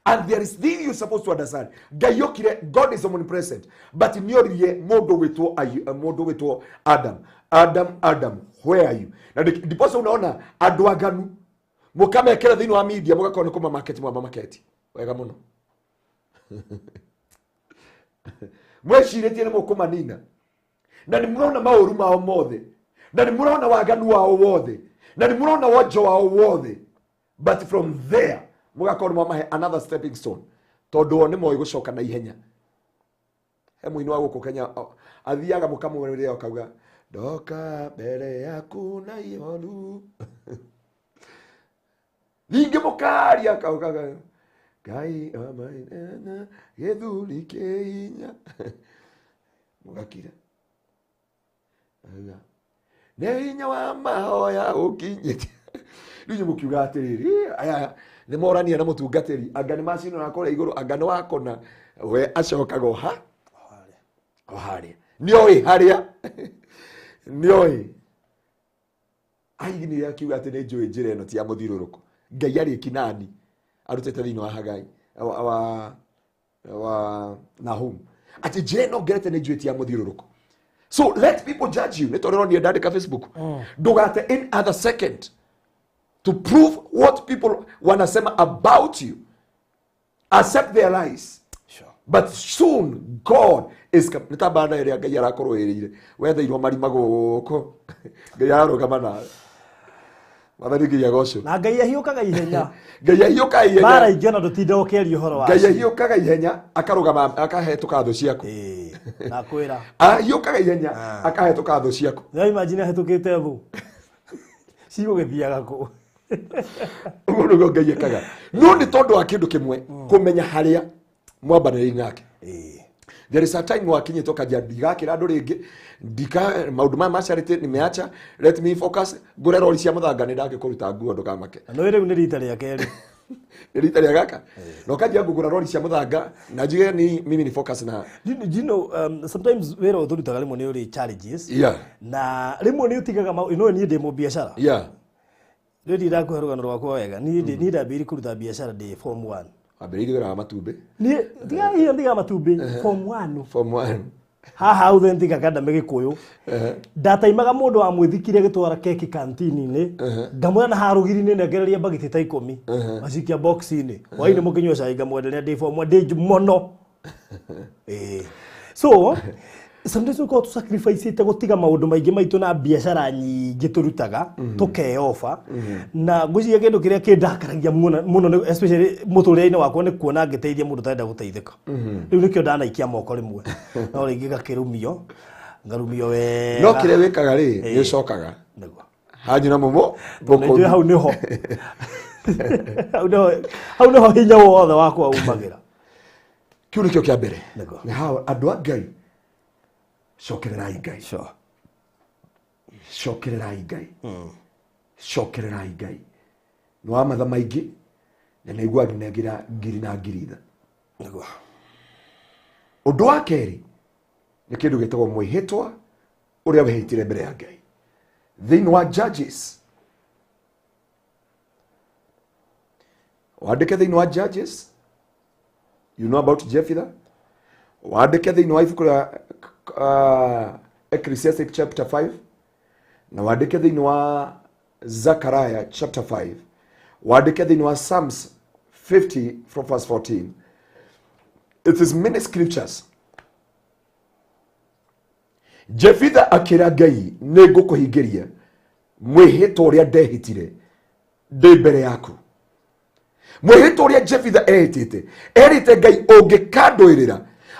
And there is thing you supposed to understand. Ngai okire, God is omnipresent, but nĩoririe mũndũ wĩtwo mũndũ wĩtwo Adam, "Adam, Adam, where are you?" Na ndiposa unaona andũ aganu mũkamekĩra thĩinĩ wa media, mũgakorwo nĩ kũmamaketi mwamamaketi wega mũno, mwecirĩtie nĩ mũkũmanina, na nĩ mũrona maũru mao mothe, na nĩ mũrona waganu wao wothe, na nĩ mũrona wonjo wao wothe, but from there mũgakorwo nĩ mwamahe another stepping stone, tondũ o nĩ moĩ gũcoka na ihenya. He mũini wa gũkũ Kenya athiaga mũkamũrĩrĩa akauga, "Ndoka mbere yaku na ihoru," ningĩ mũkaria akaugaga, "Ngai amainena gĩthuri kĩ hinya," mũgakira. Auga, "Nĩ hinya wa mahoya ũkinyĩte." Rĩu inyuĩ mũkiuga atĩrĩrĩ, "Aya nĩ morania na mũtungatĩri, anga nĩ macinũra kũrĩa igũrũ, anga nĩ wakona we acokaga o ha o harĩa nĩoĩ harĩa nĩoĩ." Aiginire akiuga atĩ nĩ njũĩ njĩra ĩno ti ya mũthiũrũrũko. Ngai arĩ kinani arutĩte thĩinĩ wa Hagai wa Nahum atĩ njĩra ĩno ngerete nĩ njũĩ ti ya mũthiũrũrũko. So let people judge you. Nĩ tondũ ĩronire ndandĩka Facebook, ndũgate in other second to prove what people wanasema about you. Accept their lies. But soon God is coming. Nĩ ta mbana ĩrĩa Ngai arakorwo ĩrĩire wetheirwo marima gũkũ, Ngai ararũgama nawe. Mwathani Ngai agocwo. Na Ngai ahiũkaga ihenya. Ngai ahiũkaga ihenya. Mbara ingĩ ona ndũtinda ũkĩaria ũhoro Ngai wacio. Ahiũkaga ihenya akarũgama akahetũka thũ ciaku. Ĩĩ, nakwĩra. Ahiũkaga ihenya akahetũka thũ ciaku. No imagine ahĩtũkĩte thũ cigũgĩthiaga kũ? Ũguo nĩguo Ngai ekaga, no nĩ tondũ wa kĩndũ kĩmwe, kũmenya harĩa mwambanĩrĩire nake. There is a time wakinyĩte ũkanjia, "Ndigakĩra andũ rĩngĩ, ndika maũndũ maya ma charity nimeacha, let me focus ngũre rori cia mũthanga." Nĩ ndangĩkũruta nguo, ndũkamake. Na nĩ rĩu nĩ rita rĩa kerĩ. Nĩ rita rĩa gaka na ũkanjia ngũgũra rori cia mũthanga na njuge ni mimi ni focus na Do you know, sometimes wĩra ũyũ tũrutaga rĩmwe nĩ ũrĩ challenges na rĩmwe nĩ ũtigaga no niĩ ndĩ mũbiacara. Rĩu ndirakuhe rũgano rwakwa wega. Niĩ ndambĩrĩirie kũruta biacara ndĩ form 1. Wambĩrĩirie wĩra wa matumbĩ? Niĩ tiga hiyo, ndiga matumbĩ, form 1. Form 1. Haha Authentic Academy Gĩkũyũ ndataimaga mũndũ wa mwĩthikire agĩtwara keki kantini-inĩ, ngamwĩra na harũgiri-inĩ nengereria mbagiti ta 10, macikia box-inĩ, hwainĩ mũkĩnyua cai ngamwenderia. Ndĩ form 1, ndĩ mũno. Ĩĩ. So sometimes tũkoragwo tũsacrificĩte gũtiga maũndũ maingĩ maitũ na biacara nyingĩ tũrutaga, tũkeyoba. Na ngwĩciria kĩndũ kĩrĩa kĩndakaragia mũno mũno especially mũtũrĩre-inĩ wakwa nĩ kuona ngĩteithia mũndũ ũtarenda gũteithĩka. Rĩu nĩkĩo ndanaikia moko rĩmwe, no rĩngĩ ngakĩrumio, ngarumio wega. No kĩrĩa wĩkaga rĩ, nĩ ũcokaga Nĩguo. Hanyu na mũmũ. Tondũ nĩnjũĩ hau nĩho hinya wothe wakwa umagĩra. Kĩu nĩkĩo kĩa mbere. Nĩguo. Nĩ hao andũ a Ngai, cokererai Ngai. Cokererai Ngai, cokererai Ngai. Nĩ wa matha maingĩ na nĩaigua nginengira ngiri na ngiri itha. Ũndũ wa kerĩ nĩ kĩndũ gĩtagwo mwĩhĩtwa ũrĩa wehĩtire mbere ya Ngai thĩinĩ wa Judges. Wandĩke thĩinĩ wa Judges, you know about Jephthah. Wandĩke thĩinĩ wa ibuku rĩa Ecclesiastic chapter 5, na wandĩke thĩinĩ wa Zechariah chapter 5, wandĩke thĩinĩ wa Psalms 50 from verse 14. It is many scriptures. Jefitha akĩra Ngai, "Nĩ ngũkũhingĩria mwĩhĩtwa ũrĩa ndehĩtire ndĩ mbere yaku." Mwĩhĩtwa ũrĩa Jefitha ehĩtĩte, erĩte Ngai, "Ũngĩkandũĩrĩra,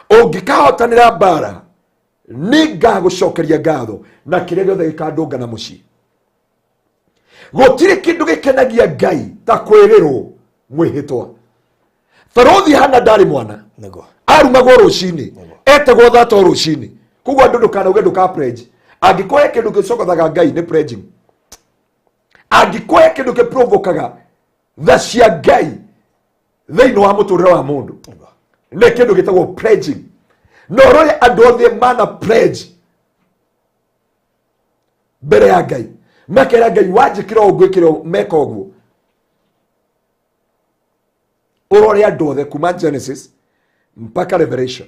ũngĩkahotanĩra mbara, nĩ ngagũcokeria ngatho na kĩrĩa gĩothe gĩkandũnga na mũciĩ." Gũtirĩ kĩndũ gĩkenagia Ngai ta kwĩrĩrwo mwĩhĩtwa. Barothi Hana ndarĩ mwana. Arumagwo rũcinĩ, etagwo thata o rũcinĩ. Koguo andũ, ndũkanauge ndũka pledge. Angĩkorwo he kĩndũ gĩcokothaga Ngai nĩ pledging. Angĩkũhe kĩndũ kĩprovokaga tha cia Ngai thĩinĩ wa mũtũrĩre wa mũndũ nĩ kĩndũ gĩtagwo pledging. Na ũrore andũ othe mana pledge mbere ya Ngai, makera Ngai wanjĩkĩra ũũ ngwĩkĩra ũũ, meka ũguo. Ũrore andũ othe kuma Genesis mpaka Revelation.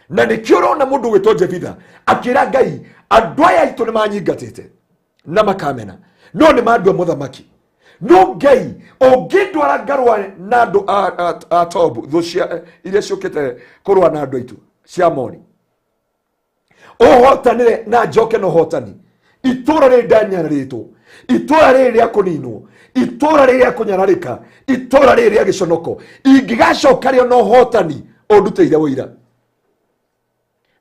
Na nĩkĩo ũrona mũndũ gwĩtwo Jefitha akĩra Ngai, andũ aya aitũ nĩ manyingatĩte na makamena, no nĩ mandua mũthamaki. No Ngai ũngĩndwara ngarũa na andũ a Tobu, thũ cia iria ciũkĩte kũrũa na andũ aitũ cia Amoni, ũhotanĩre na njoke na ũhotani, itũra rĩrĩ ndanyararĩtwo, itũra rĩrĩ rĩa kũninwo, itũra rĩrĩ rĩa kũnyararĩka, itũra rĩrĩ rĩa gĩconoko, ingĩgacoka rĩo na ũhotani ũndutĩire ũira.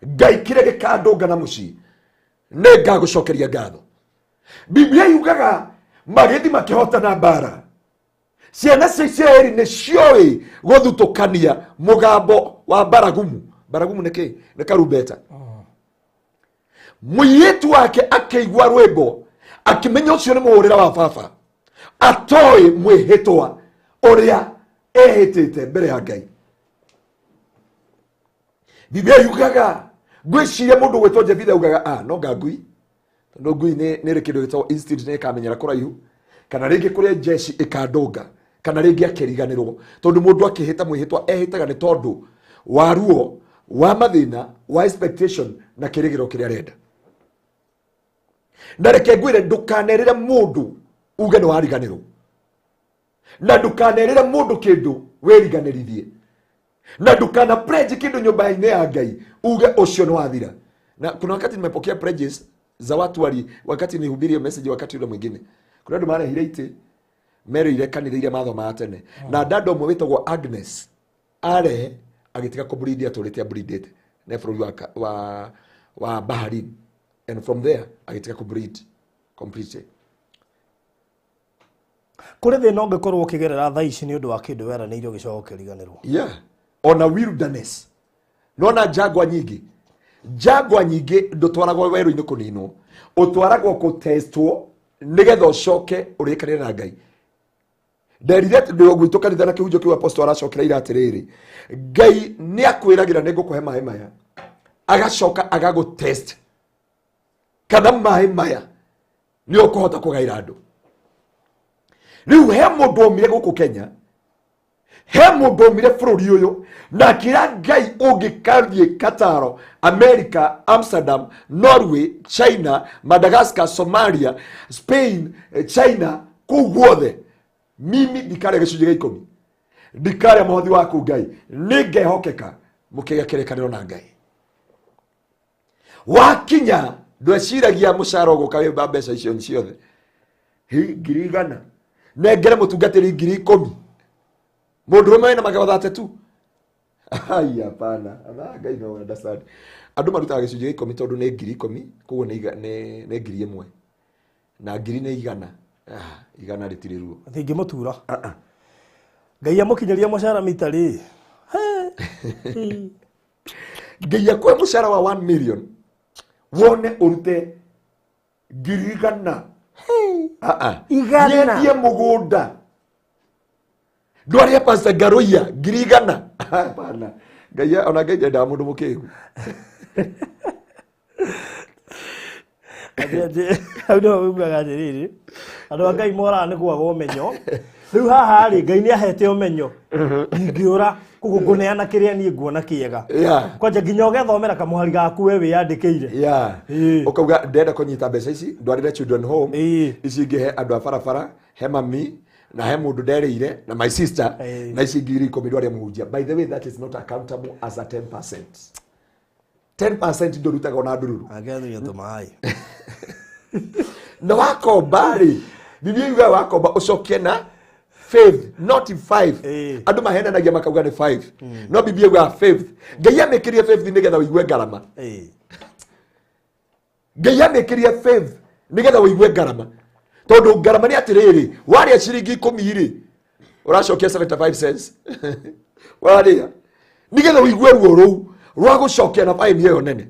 Ngai kĩrĩa gĩkandũnga na mũciĩ nĩ ngagũcokeria ngatho. Biblia yugaga magĩthiĩ makĩhotana mbara. Ciana cia Isiraeli nĩ cioĩ gũthutũkania mũgambo wa baragumu. Baragumu nĩ kĩ? Nĩ karumbeta. Mũirĩtu wake akĩigua rwĩmbo akĩmenya ũcio nĩ mũhũrĩra wa baba, atoĩ mwĩhĩtwa ũrĩa ehĩtĩte mbere ya Ngai. Biblia yugaga ngwĩciria mũndũ gwĩtwo Jefitha yugaga ah, no nga ngui, tondũ ngui nĩ rĩ kĩndũ gĩtagwo instinct, nĩ ĩkamenyera kũraihu, kana rĩngĩ kũrĩa jeshi ĩkandũnga, kana rĩngĩ akĩriganĩrwo, tondũ mũndũ akĩhĩta mwĩhĩtwa ehĩtaga nĩ tondũ wa ruo, wa mathĩna, wa expectation na kĩrĩgĩrĩro kĩrĩa arenda. Na reke ngwĩre, ndũkanerĩre mũndũ uge nĩ wariganĩrwo, na ndũkanerĩre mũndũ kĩndũ wĩriganĩrithie, na ndũkana pledge kĩndũ nyũmba-inĩ ya Ngai uge ũcio nĩ wathira. Na kuna wakati nimepokea pledges za watu wali, wakati nihubiri hiyo message, wakati ule mwingine kuna andũ marehire itĩ merĩire kanitha iria mathomaga tene, na dada ũmwe wĩtagwo Agnes arehe agĩtiga kũbreed atũrĩte abreedĩte ne bũrũri wa Bahrain, and from there agĩtiga kũbreed completely. Kũrĩ thĩna ũngĩkorwo ũkĩgerera thaa ici nĩ ũndũ wa kĩndũ weranĩire ũgĩcoka ũkĩriganĩrwo. Yeah, ona wilderness, nona njangwa nyingĩ, njangwa nyingĩ ndũtwaragwo werũ-inĩ kũninwo, ũtwaragwo kũtestwo nĩgetha ũcoke ũrĩkanĩre na Ngai. Nderire ndĩ gwitũ kanitha na kĩhunjio kĩu apostle aracokera ira atĩrĩrĩ, Ngai nĩ akwĩragĩra nĩ ngũkũhe maĩ maya, agacoka agagũtest kana maĩ maya nĩ ũkũhota kũgaĩra andũ. Rĩu he mũndũ omire gũkũ Kenya, he mũndũ omire bũrũri ũyũ na akĩra Ngai ũngĩkathiĩ Qatar, America, Amsterdam, Norway, China, Madagascar, Somalia, Spain, China, kũu guothe, mimi ndikarĩa gĩcunjĩ gĩa ikũmi, ndikarĩa mũhothi waku Ngai, nĩ ngehokeka. Mũkĩgĩa kĩrĩkanĩro na Ngai. Wakinya ndweciragia mũcara ũgũka wĩ wa mbeca icio ciothe, hi ngiri igana nengere mũtungatĩri 10,000, mũndũrũme wĩna magego 32. Ai, hapana. Ana Ngai no understand. Andũ marutaga gĩcunjĩ gĩa ikũmi tondũ nĩ 10,000, koguo nĩ 1,000 na ngiri nĩ igana. Ah, igana rĩtirĩ ruo. Thingĩmũtura Ngai amũkinyĩria mũcara mita rĩ. Ngai akũhe mũcara wa 1 million wone ũrute 100,000. Ah, ah. Igana. Nyendie mũgũnda ndwarie Pastor Ngaruiya 100,000. Hapana. Ngai ona Ngai ndendaga mũndũ mũkĩgu. Hau nĩho ugaga atĩrĩrĩ, andũ a Ngai moraga nĩ kwaga ũmenyo. Rĩu haha rĩ, Ngai nĩ ahete ũmenyo, ingĩũra koguo ngũneana kĩrĩa niĩ nguona kĩega. Kwanja nginya ũgethomera kamũhari gaku we wĩyandĩkĩire. Ũkauga ndĩrenda kũnyita mbeca ici ndwarĩre children home, ici ingĩ he andũ a barabara, he mami na he mũndũ nderĩire na my sister, na ici 10,000 ndwarĩre mũhunjia. By the way, that is not accountable as a 10%. 10% ndũrutaga ona ndururu. Angethuria tũmaĩ. Na wakomba rĩ, Biblia yugaga wakomba ũcokie na faith, not 5. Andũ mahenanagia makauga nĩ 5, no Biblia yugaga faith. Ngai amĩkĩrie faith nĩgetha ũigue ngarama. Ngai amĩkĩrie faith nĩgetha ũigue ngarama, tondũ ngarama nĩ atĩrĩrĩ, warĩa ciringi ikũmi rĩ, ũracokia 75 cents warĩa, nĩgetha ũigue ruo rũu rwa gũcokia na faini ĩyo nene.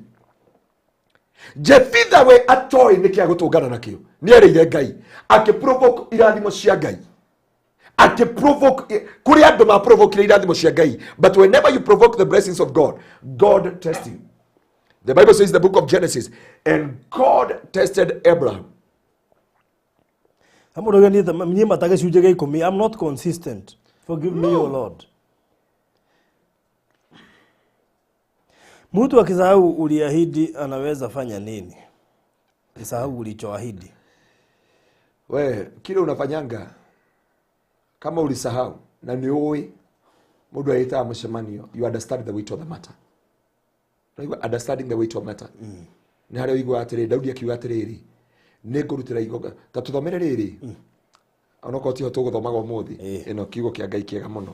Jefitha we atoĩ nĩkĩ agũtũngana nakĩo, nĩerĩire Ngai, akĩprovoke irathimo cia Ngai, akĩprovoke kũrĩ andũ maprovokire irathimo cia Ngai. But whenever you provoke the blessings of God, God tests you. The Bible says in the book of Genesis, and God tested Abraham. Hamwe niĩ niĩ mata gĩcunjĩ gĩa 10. I'm not consistent. Forgive me, O Lord. Mtu akisahau uliahidi anaweza fanya nini? Akisahau ulichoahidi. We kile unafanyanga kama ulisahau na nĩ ũĩ mũndũ agĩtaga mũcemanio, you understand the weight of the matter. Unaigua understanding the weight of matter. Nĩ harĩa ũiguaga atĩrĩrĩ, Daudi akiuga atĩrĩrĩ, nĩ ngũrutĩra igongona. Ta tũthomere rĩrĩ, onokorwo tiho tũgũthomaga ũmũthĩ, ĩno kiugo kĩa Ngai kĩega mũno.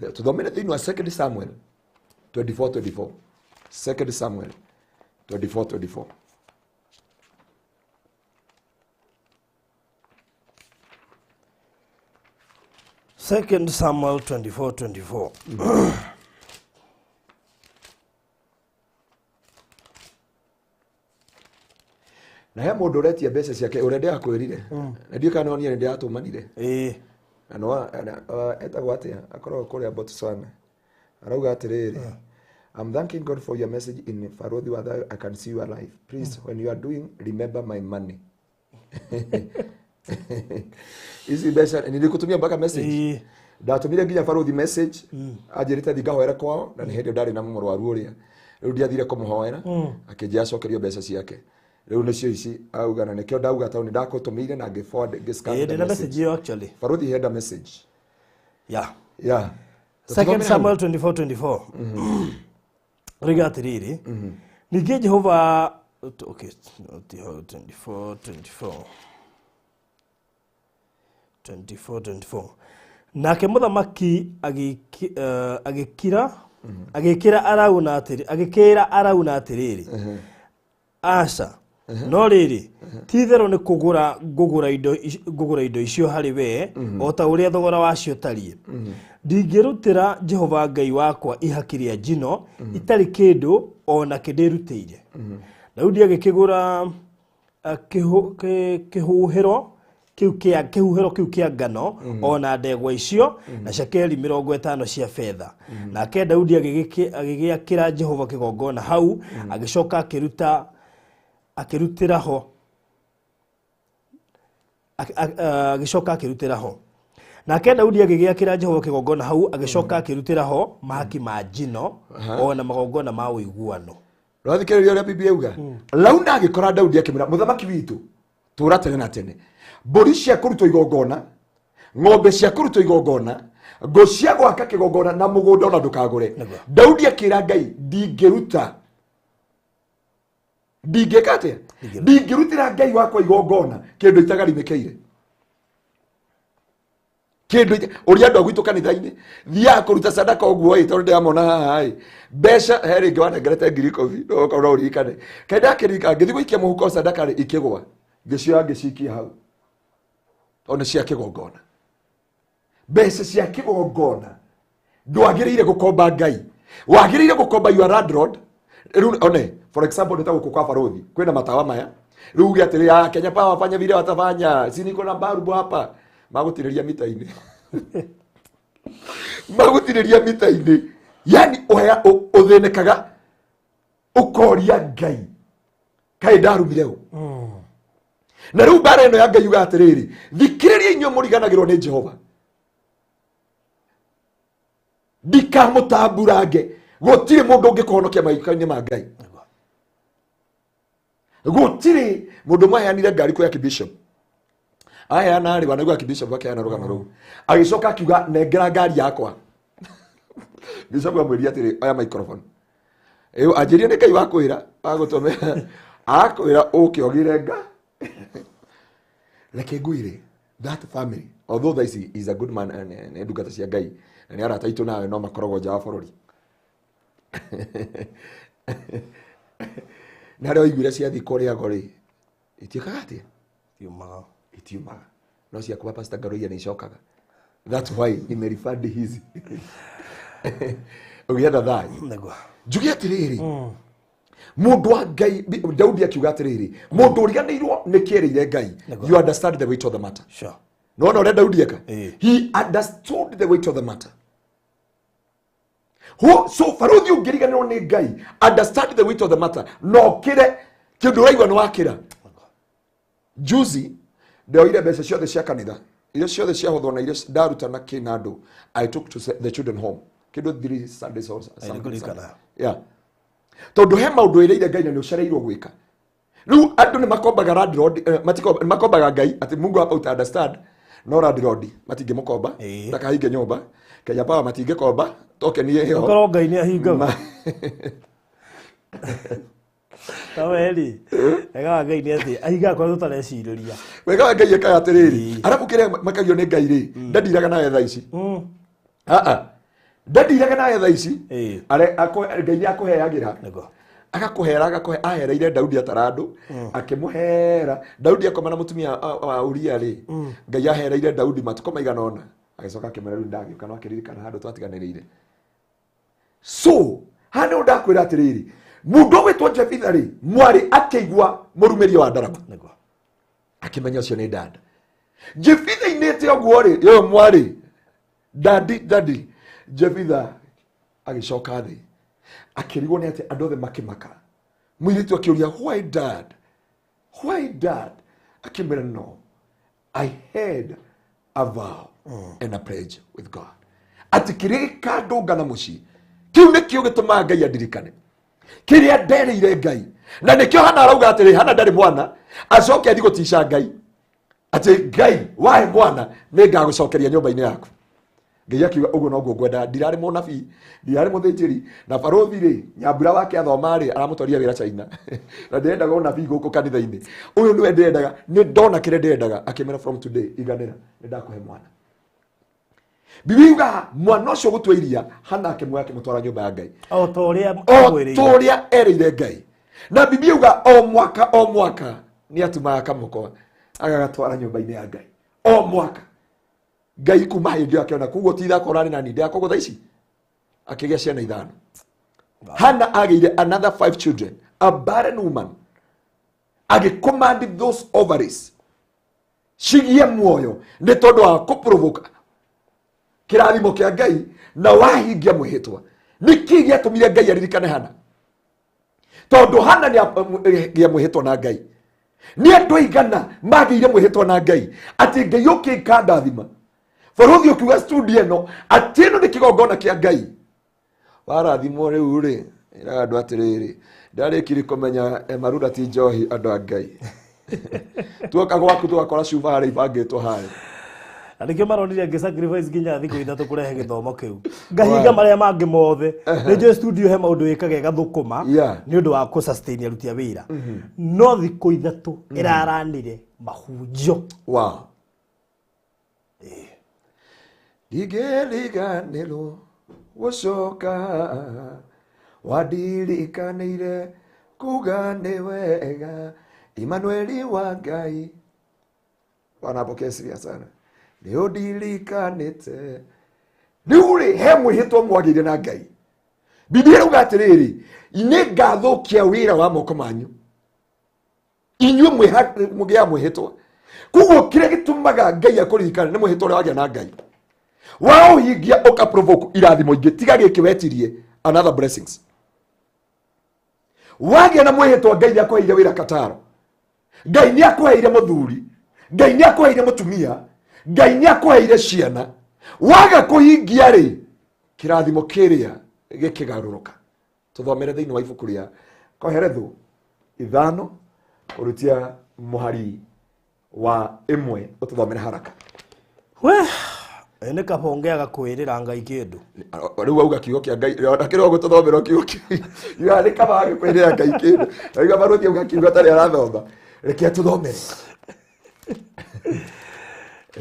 Tũthomere thĩinĩ wa 2 Samuel 24:24. 2 Samuel 24:24. 2 Samuel 24:24. Na he mũndũ ũretia mbeca ciake ũrĩa ndĩrakwĩrire, na ndiũĩ kana nĩwonire nĩndĩratũmanire. Na no etagwo atĩa, akoragwo kũrĩa Botswana, arauga atĩrĩrĩ, I'm thanking God for your message in Farodhi wa Thayo. I can see you alive. Please, when you are doing, remember my money. Ici mbeca nilikutumia mpaka message. Ndatumire nginya Farodhi message, anjĩrĩte thiĩ ngahoere kwao, na nĩ hĩndĩ ĩyo ndarĩ na mũrwaru ũrĩa. Rĩu ndiathire kũmũhoera, akĩnjĩra acokerio mbeca ciake. Rĩu nĩcio ici auga, na nĩkĩo ndauga tondũ nĩndakũtũmĩire na ngĩ forward, ngĩ scan the Ndĩna message ĩyo actually. Farodhi henda message. Yeah. Yeah. 2 Samuel 24:24. Rĩga atĩrĩrĩ, ningĩ Jehova, okay, 24:24. 24:24. Nake mũthamaki agĩkira, agĩkĩra Arauna atĩrĩ, agĩkĩra Arauna atĩrĩrĩ, aca, no rĩrĩ, ti-itherũ nĩ kũgũra ngũgũra indo ngũgũra indo icio harĩ we, o ta ũrĩa thogora wacio ũtariĩ. Ndingĩrutĩra Jehova Ngai wakwa ihaki rĩa njino itarĩ kĩndũ o na kĩ ndĩrutĩire. Daudi agĩkĩgũra kĩhuhĩro kĩu kĩa, kĩhuhĩro kĩu kĩa ngano, o na ndegwa icio, na cekeri 50 cia betha. Nake Daudi agĩgĩakĩra Jehova kĩgongona hau, agĩcoka akĩrutĩra ho. Agĩcoka akĩrutĩra ho. Nake Daudi agĩgĩakĩra Jehova kĩgongona hau, agĩcoka akĩrutĩra ho mahaki ma njino, o na magongona ma ũiguano. Ũrathikĩrĩria ũrĩa Biblia yuga? Launa agĩkora Daudi akĩmwĩra, mũthamaki witũ, tũra tene na tene. Mbũri cia kũrutwo igongona, ng'ombe cia kũrutwo igongona, ngũ cia gwaka kĩgongona na mũgũnda ona ndũkagũre. Daudi akĩra Ngai, ndingĩruta. Ndingĩka atĩa? Ndingĩrutĩra Ngai wakwa igongona kĩndũ itagarimĩkĩire. Kĩndũ ũrĩa andũ a gwitũ kanitha-inĩ thiaga kũruta sadaka ũguo ĩ, tondũ ndĩramona haha ĩ, mbeca he rĩngĩ wanengerete ngiri ikũmi, no ũkorwo no ũririkane. Kaĩ ndakĩririkana, ngĩthiĩ gũikia mũhuko sadaka rĩ, ikĩgũa, ngĩcioya ngĩcikia hau, tondũ nĩ cia kĩgongona. Mbeca cia kĩgongona ndwagĩrĩire gũkomba Ngai, wagĩrĩire gũkomba your landlord. Rĩu one, for example, nĩ ta gũkũ kwa Barothi kwĩna matawa maya, rĩu uge atĩrĩ, Kenya Power fanya vile watafanya, si niko na barubu hapa, magũtirĩria mita-inĩ. Magũtirĩria mita-inĩ. Yani ũthĩnĩkaga ũkoria Ngai, kaĩ ndarumire ũ? Na rĩu mbara ĩno ya Ngai yugaga atĩrĩrĩ, thikĩrĩria inyuĩ mũriganagĩrwo nĩ Jehova, ndikamũtamburange, gũtirĩ mũndũ ũngĩkũhonokia maiko-inĩ ma Ngai. Gũtirĩ mũndũ ũmwe aheanire ngari kwĩ Archbishop. Aheana rĩ, wanaigua Archbishop akĩheana rũgano rũu. Agĩcoka akiuga, nengera ngari yakwa. Bishop amwĩrire atĩrĩ, oya microphone. Ĩyo, anjĩrie nĩ Ngai wakwĩra, agũtũmĩra. Akwĩra ũke ũgĩre nga. Reke ngwĩre, that family, although thaa ici is a good man, nĩ ndungata cia Ngai, na nĩ arata aitũ nawe, no makoragwo nja wa bũrũri. Na harĩa waiguire ciathiĩ kũrĩa go rĩ, itiĩkaga atĩa? Itiumaga. Itiumaga. No ciakwa Pastor Ngaruiya nĩ icokaga. That's why nimerifandi hizi. Ũgĩetha thayũ. Nĩguo. Njuge atĩrĩrĩ, Mundu wa Ngai Daudi akiuga atiriri mundu uriganirwo ni kierire Ngai. You understand the weight of the matter. Sure. No no Daudi eka. He understood the weight of the matter. Who so faruthi ungiriganirwo ni Ngai understand the weight of the matter. No kire kindu uraigua ni wakira. Juzi ndoire mbeca ciothe cia kanitha iria ciothe ciahothwo na iria ndaruta na kinandu. I took to the children home kindu 3 Sundays or something. Yeah. Tondu he maundu ĩrĩire Ngai na nĩ ũcereirwo gwĩka. Rĩu andũ nĩ makombaga landlord, nĩ makombaga Ngai atĩ Mungu hapa uta understand no landlord matingĩmũkomba ndakahinge nyũmba. Kenya Power matingĩkomba tokenie ĩyo. Okorwo Ngai nĩ ahingaga. Taweli. Wega wa Ngai nĩ atĩ ahingaga kũrĩa tũtarecirĩria. Wega wa Ngai ekaga atĩrĩrĩ arabu kĩrĩa makagio nĩ Ngai rĩ ndandiraga nawe thaa ici. Ndandiraga nawe thaa ici. Ngai nĩ akũheagĩra. Agakũhera agakũhe ahereire Daudi atarandũ akĩmũhera Daudi akoma na mũtumia wa Uria rĩ Ngai ahereire Daudi matukũ maigana ũna agĩcoka akĩmwĩra rĩu ndagĩũka no akĩririkana handũ twatiganĩrĩire. So haha nĩho ndakwĩra atĩrĩrĩ mũndũ ũgwĩtwo Jefitha rĩ mwarĩ akĩigua mũrumĩria wa ndarama akĩmenya ũcio nĩ dada. Jefitha inĩte ũguo rĩ yo mwarĩ dadi dadi Jefitha agĩcoka thĩ akĩrigwo nĩ atĩ andũ othe makĩmaka. Mũirĩtu akĩũria why dad? Why dad? Akĩmwĩra no I had a vow and a pledge with God. Atĩ kĩrĩa gĩkandũnga na mũciĩ kĩu nĩkĩo gĩtũmaga Ngai andirikane kĩrĩa nderĩire Ngai. Na nĩkĩo Hana arauga atĩrĩ Hana ndarĩ mwana acoke athiĩ gũtica Ngai atĩ Ngai wahe mwana nĩngagũcokeria nyũmba-inĩ yaku. Ngai akiuga ũguo noguo ngwendaga ndirarĩ mũnabii ndirarĩ mũthĩnjĩri na barũthi rĩ Nyambura wake athoma rĩ aramũtwarire wĩra China na ndĩrendaga ũnabii gũkũ kanitha-inĩ ũyũ nĩwe ndĩrendaga nĩ ndona kĩrĩa ndĩrendaga akĩmera from today iganĩra nĩ ndakũhe mwana. Bibilia yugaga mwana ũcio gũtua iria Hana akĩmuoya akĩmũtwara nyũmba ya Ngai o ta ũrĩa erĩire Ngai. Na Bibilia yugaga o mwaka o mwaka nĩ atumaga kamũkwa agagatwara nyũmba-inĩ ya Ngai o mwaka. Ngai kuma hĩndĩ ĩyo akĩona koguo ti ithako ũrarĩ na ninde koguo thaa ici akĩgĩa ciana ithano. Hana agĩire another 5 children a barren woman agĩcommand those ovaries cigie muoyo nĩ tondũ wa kũprovoke kĩrathimo kĩa Ngai na wahingia mwĩhĩtwa. Nĩkĩ gĩatũmire Ngai aririkane Hana? Tondũ Hana nĩ agĩa mwĩhĩtwa na Ngai. Nĩ andũ aigana magĩire mwĩhĩtwa na Ngai atĩ Ngai ũkĩndathima. Barũthi ũkiuga studio ĩno atĩ ĩno nĩ kĩgongona kĩa Ngai. Warathimwo rĩu rĩ ĩraga andũ atĩrĩrĩ ndarĩkiri kũmenya Emarura ti njohi andũ a Ngai. Tuoka gwaku tũgakora cuba harĩa ibangĩtwo harĩa. Na nĩkĩo maronire ngĩ sacrifice nginya thikũ ithatũ kũrehe gĩthomo kĩu. Ngahinga marĩa mangĩ mothe. Nĩ njũĩ studio he maũndũ ĩkaga ĩgathũkũma nĩ ũndũ wa kũ sustain aruti a wĩra. No thikũ ithatũ ĩraranire mahunjio. Wow. Ndingĩriganĩrwo gũcoka wandirikanĩire kuga nĩ wega Emmanueli wa Ngai. Wanapokea siria sana. Nĩ ũndirikanĩte. Rĩu rĩ he mwĩhĩtwa mwagĩire na Ngai. Bibilia ĩrauga atĩrĩrĩ nĩ ngathũkia wĩra wa moko manyu inyuĩ mũgĩa mwĩhĩtwa. Koguo kĩrĩa gĩtũmaga Ngai akũririkane nĩ mwĩhĩtwa ũrĩa wagĩa na Ngai. Waũhingia ũka provoke irathimo ingĩ tiga gĩkĩ wetirie another blessings. Wagĩa na mwĩhĩtwa Ngai nĩ akũheire wĩra Kataro. Ngai nĩ akũheire mũthuri. Ngai nĩ akũheire mũtumia. Ngai nĩ akũheire ciana. Waga kũhingia rĩ kĩrathimo kĩrĩa gĩkĩgarũrũka. Tũthomere thĩinĩ wa ibuku rĩa Koherethu 5 kũrutia mũhari wa 1 ũtũthomere haraka. We nĩ kabonge agakwĩrĩra Ngai kĩndũ. Rĩu auga kiugo kĩa Ngai ndakĩrwo gũtũthomera kiugo kĩu. Yuga nĩ kaba agĩkwĩrĩra Ngai kĩndũ. Rĩu barũthi auga kiugo atarĩ arathoma. Reke tũthomere.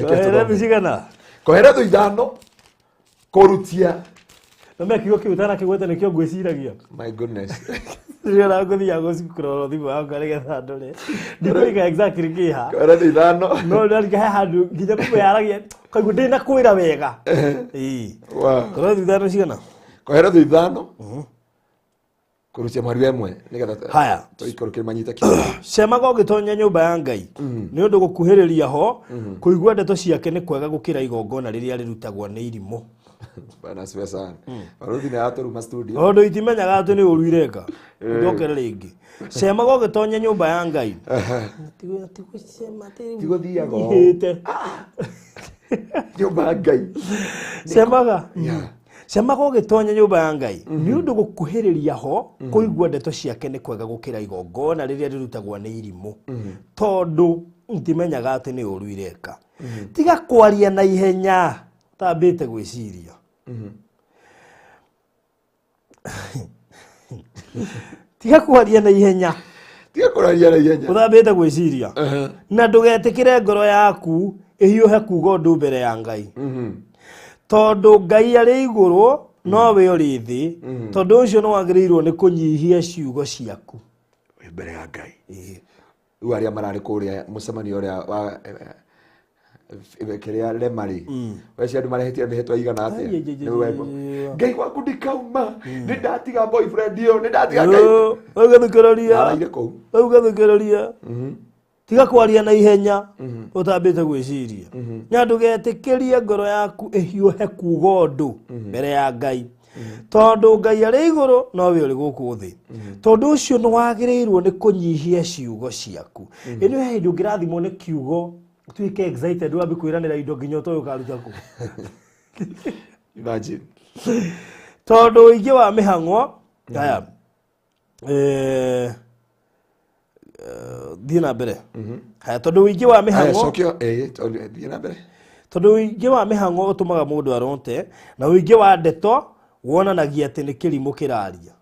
Koherethu cigana? Koherethu 5 kũrutia. Na me kiugo kĩu ũtanakĩgweta nĩkĩo ngwĩciragia. My goodness. Rĩrĩa ngũthiaga gũcikũrora thimũ yakwa nĩgetha ndore. Ndikũiga exactly kĩha. Koherethu 5. No ndarika he handũ nginya mũndũ yaragia kaigua ndĩna kwĩra wega. Ĩĩ. Wow. Koherethu 5 cigana? Koherethu 5. Kũrucia mweri wa ĩmwe nĩgetha Haya. tũikũrũkĩre manyite kĩndũ. Cemaga ũgĩtonya nyũmba ya Ngai, nĩ ũndũ gũkuhĩrĩria ho kũigua ndeto ciake nĩ kwega gũkĩra igongona rĩrĩa rĩrutagwo nĩ irimũ. Bwana asifiwe sana. Baruthi nĩ atũruma studio. Tondũ itimenyaga atĩ nĩ ũru ireka. Ndokere rĩngĩ. Cemaga ũgĩtonya nyũmba ya Ngai. Ti gũthiaga ũũ. Ihĩte. Nyũmba ya Ngai. Cemaga. Yeah. Cemaga ũgĩtonya nyũmba ya Ngai, nĩ ũndũ gũkuhĩrĩria ho kũigua ndeto ciake nĩ kwega gũkĩra igongona rĩrĩa rĩrutagwo nĩ irimũ, tondũ itimenyaga atĩ nĩ ũru ireka. Tiga kwaria na ihenya ũtambĩte gwĩciria. Tiga kwaria na ihenya. Tiga kũraria na ihenya. Ũtambĩte gwĩciria, na ndũgetĩkĩre ngoro yaku ĩhiũhe kuga ũndũ mbere ya Ngai, tondũ Ngai arĩ igũrũ no we ũrĩ thĩ. Tondũ ũcio nĩ wagĩrĩirwo nĩ kũnyihia ciugo ciaku. Wĩ mbere ya Ngai. Rĩu arĩa mararĩ kũrĩa mũcemanio ũrĩa wa kĩrĩa rema rĩ, weci andũ marehĩtire mĩhĩtwa igana atĩa? Ai, ai, ai, Nĩ wembo. ai, ai, ai. Ngai waku ndikauma, nĩ ndatiga boyfriend ĩyo, nĩ ndatiga Ngai. Ũgathikĩrĩria. Maraire kũu. Ũgathikĩrĩria. Tiga kwaria na ihenya ũtambĩte gwĩciria, na ndũgetĩkĩrie ngoro yaku ĩhiũhe kuga ũndũ mbere ya Ngai, tondũ Ngai arĩ igũrũ no we ũrĩ gũkũ thĩ. Tondũ ũcio nĩ wagĩrĩirwo nĩ kũnyihia ciugo ciaku. Ĩno he hĩndĩ ũngĩrathimwo nĩ kiugo ũtuĩke excited, wambe kwĩranĩra indo nginya ũtoĩ ũkaruta kũ. Imagine. Tondũ ũingĩ wa mĩhang'o haya, thiĩ na mbere. Haya, tondũ ũingĩ wa Haya, mĩhang'o cokio, tondũ thiĩ na mbere. Tondũ ũingĩ wa mĩhang'o ũtũmaga mũndũ arote, na ũingĩ wa ndeto wonanagia atĩ nĩ kĩrimũ kĩraria.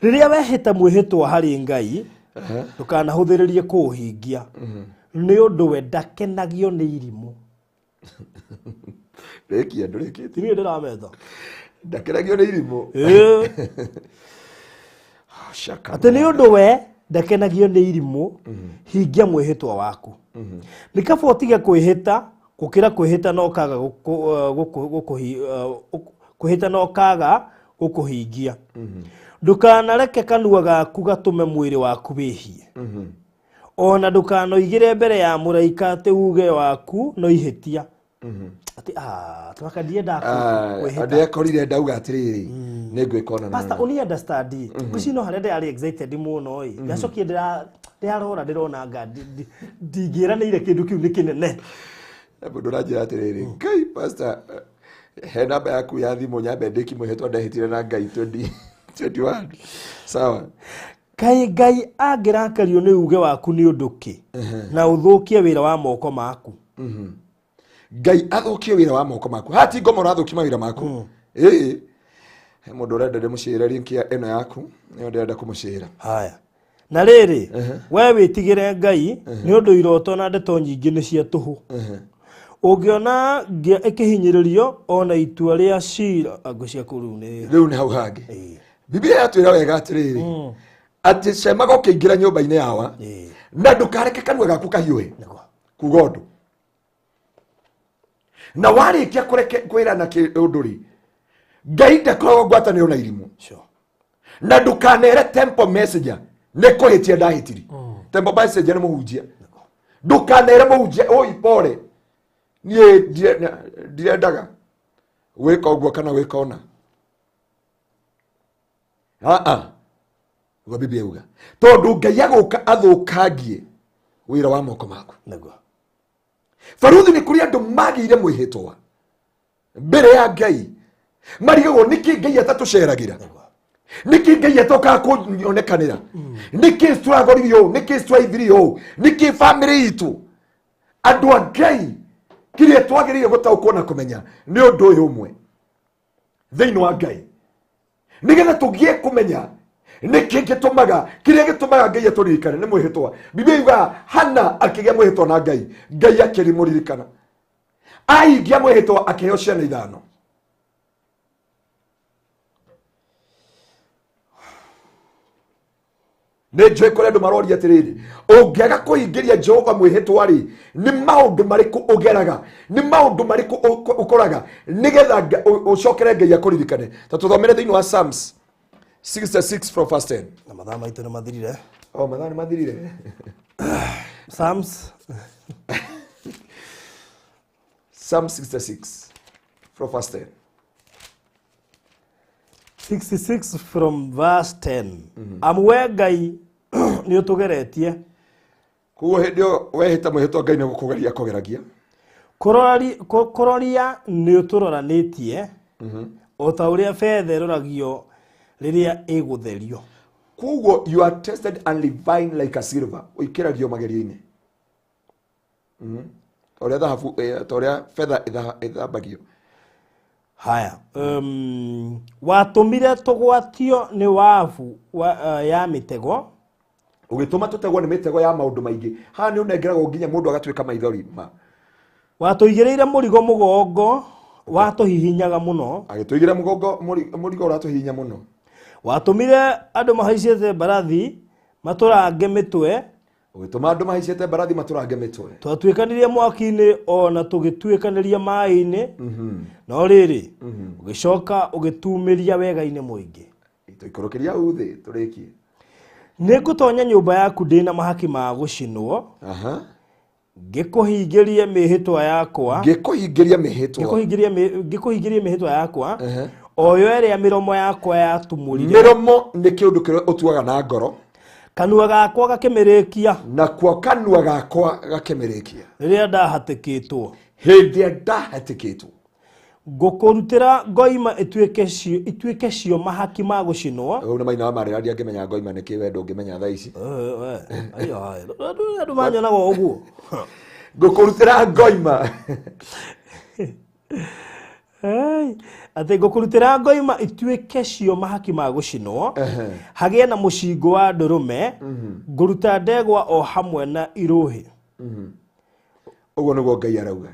Rĩrĩa wehĩta mwĩhĩtwa harĩ Ngai, ndũkanahũthĩrĩrie kũũhingia, nĩ ũndũ we ndakenagio nĩ irimũ. Rĩkia, ndũrĩkĩtie. Ti niĩ ndĩrametha. Ndakenagio nĩ irimũ. Ĩĩ. Shaka. Atĩ nĩ ũndũ we ndakenagio nĩ irimũ, hingia mwĩhĩtwa waku. Nĩ kaba ũtige kwĩhĩta gũkĩra kwĩhĩta na ũkaga kwĩhĩta na ũkaga gũkũhingia. Ndũkanareke kanua gaku gatũme mwĩrĩ waku wĩhie, ona ndũkanoigĩre mbere ya mũraika atĩ uge waku no ihĩtia, atĩ twaka ndiendaga kwĩhĩta. Ndekorire ndauga atĩrĩrĩ, nĩ ngwĩka ona. Pastor, uni understand, ngwĩciria no harĩa ndĩrarĩ excited mũno ĩ, ndacokire ndĩrarora ndĩrona anga ndingĩranĩire kĩndũ kĩu nĩ kĩnene. Mũndũ ũranjĩra atĩrĩrĩ, Ngai, pastor, he namba yaku ya thimũ nyambe ndĩki mwĩhĩtwa ndehĩtire na Ngai 2021. Sawa. Kaĩ Ngai angĩrakario nĩ uge waku nĩ ũndũ kĩ, na ũthũkie wĩra wa moko maku? Ngai athũkie wĩra wa moko maku, hati ngoma ũrathũkia mawĩra maku. Ĩĩ, he mũndũ ũrenda ndĩmũcĩre link ya ĩno yaku, nĩyo ndĩrenda kũmũcĩra. Haya, na rĩrĩ, we wĩtigĩre Ngai, nĩ ũndũ iroto na ndeto nyingĩ nĩ cia tũhũ. Ũngĩona ngĩa ĩkĩhinyĩrĩrio, ona itua rĩa cira ngũ ciaku rĩu nĩ Rĩu nĩ hau hangĩ. Biblia yatwĩra wega atĩrĩrĩ, atĩ cemaga ũkĩingĩra nyũmba-inĩ yawa, na ndũkareke kanua gaku kahiũhe kuga ũndũ, na warĩkia kũreke kwĩrana ũndũ rĩ, Ngai ndakoragwo ngwatanĩro na irimũ. Na ndũkanere temple messenger nĩ kũhĩtia ndahĩtiri. Temple messenger nĩ mũhunjia. Ndũkanere mũhunjia, oi pole, niĩ ndirendaga gwĩka ũguo kana gwĩka ũna. Aa, ũguo Biblia yuga, tondũ Ngai agũka athũkangie wĩra wa moko maku. Baruthi, nĩ kũrĩ andũ magĩire mwĩhĩtwa mbere ya Ngai, marigagwo nĩkĩ Ngai atatũceragĩra, nĩkĩ Ngai atokaga kũnyonekanĩra, nĩkĩ tũragoririo ũũ, nĩkĩ tũraithirio ũũ, nĩkĩ bamĩrĩ itũ. Andũ a Ngai, kĩrĩa twagĩrĩire gũtaũkwo na kũmenya nĩ ũndũ ũyũ ũmwe thĩinĩ wa Ngai, nĩgetha tũgĩe kũmenya nĩkĩ gĩtũmaga, kĩrĩa gĩtũmaga Ngai atũririkane nĩ mwĩhĩtwa. Biblia yugaga Hana akĩgĩa mwĩhĩtwa na Ngai, Ngai akĩrimũririkana, ahingia mwĩhĩtwa akĩheo ciana 5. Nĩ njũĩ kũrĩ andũ maroria atĩrĩrĩ, ũngĩaga kũhingĩria Jehova mwĩhĩtwa rĩ, nĩ maũndũ marĩkũ ũgeraga, nĩ maũndũ marĩkũ ũkoraga nĩgetha ũcokere Ngai akũririkane? Ta tũthomere thĩinĩ wa Psalms. 66 from verse 10. Na mathaa maitũ nĩ mathirire. Oh, mathaa nĩ mathirire. Psalms. Psalm 66 from verse 10. 66 from verse 10. Amu we Ngai nĩ ũtũgeretie. Koguo hĩndĩ ĩyo wehĩta mwĩhĩtwa Ngai nĩ gũkũgeria akũgeragia. Kũroria nĩ ũtũroranĩtie o ta ũrĩa betha ĩroragio rĩrĩa ĩgũtherio. Koguo you are tested and refined like a silver. Ũikĩragio magerio-inĩ. Ta ũrĩa thahabu, ta ũrĩa betha ĩthambagio. Haya, watũmire tũgwatio nĩ wabu ya mĩtego. Ũgĩtũma tũtegwo nĩ mĩtego ya maũndũ maingĩ. Haha nĩ ũnengeragwo nginya mũndũ agatuĩka maithori ma. Watũigĩrĩire mũrigo mũgongo watũhihinyaga mũno. Agĩtũigĩra mũgongo mũrigo ũratũhihinya mũno. Watũmire andũ mahaicĩte mbarathi matũrange mĩtwe. Ũgĩtũma andũ mahaicĩte mbarathi matũrange mĩtwe. Twatuĩkanirie mwaki-inĩ o na tũgĩtuĩkanĩria maĩ-inĩ. No rĩrĩ, ũgĩcoka ũgĩtumĩria wega-inĩ mũingĩ. Tũikũrũkĩria hau thĩ tũrĩkie. Nĩngũtonya nyũmba yaku ndĩna mahaki ma gũcinwo. Ngĩkũhingĩrie mĩhĩtwa yakwa. Ngĩkũhingĩria mĩhĩtwa. Ngĩkũhingĩrie mĩhĩtwa yakwa. O yo ĩrĩa mĩromo yakwa yatumũrire. Mĩromo nĩ kĩũndũ kĩrĩa ũtuaga na ngoro. Kanua gakwa gakĩmĩrĩkia. Nakuo kanua gakwa gakĩmĩrĩkia. Rĩrĩa ndahatĩkĩtwo. Hĩndĩ ĩrĩa ndahatĩkĩtwo. Ngũkũrutĩra ngoima ituĩke cio mahaki ma gũcinwo. Ũyũ nĩ maina wa marĩra ndingĩmenya ngoima nĩ kĩ we ndũngĩmenya thaa ici. Andũ manyonaga ũguo. Ngũkũrutĩra ngoima. Atĩ ngũkũrutĩra ngoima ituĩke cio mahaki ma gũcinwo. Hagĩe na mũcingo wa ndũrũme. Ngũruta ndegwa o hamwe na irũhĩ. Ũguo nĩguo Ngai arauga.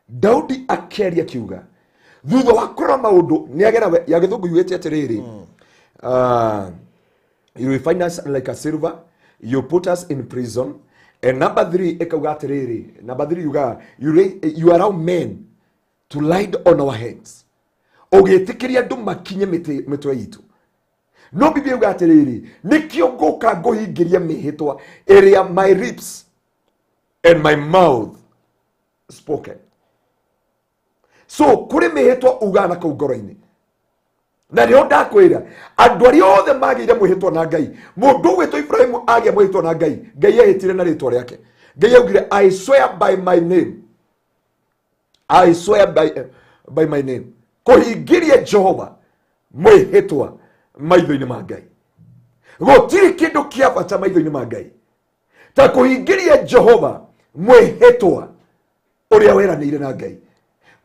Daudi akĩaria kiuga thutha wa kũrora maũndũ nĩ agera ya gĩthũngũ yugĩte atĩrĩrĩ, you refine us like a silver, you put us in prison. And number 3 ĩkauga atĩrĩrĩ, number 3 yugaga you allow men to ride on our heads. Ũgĩtĩkĩria andũ makinye mĩtwe itũ. No Biblia yuga atĩrĩrĩ, nĩkĩo ngũka ngũhingĩria mĩhĩtwa ĩrĩa my lips and my mouth spoken. So kũrĩ mĩhĩtwa ugaga na kũu ngoro-inĩ. Na nĩho ndakwĩra andũ arĩa othe magĩire mwĩhĩtwa na Ngai, mũndũ ũgwĩtwo Ibrahimu agĩa mwĩhĩtwa na Ngai, Ngai ehĩtire na rĩtwa rĩake. Ngai augire I swear by my name. I swear by my name. Kũhingĩria Jehova mwĩhĩtwa maitho-inĩ ma Ngai. Gũtirĩ kĩndũ kĩa bata maitho-inĩ ma Ngai ta kũhingĩria Jehova mwĩhĩtwa ũrĩa weranĩire na Ngai.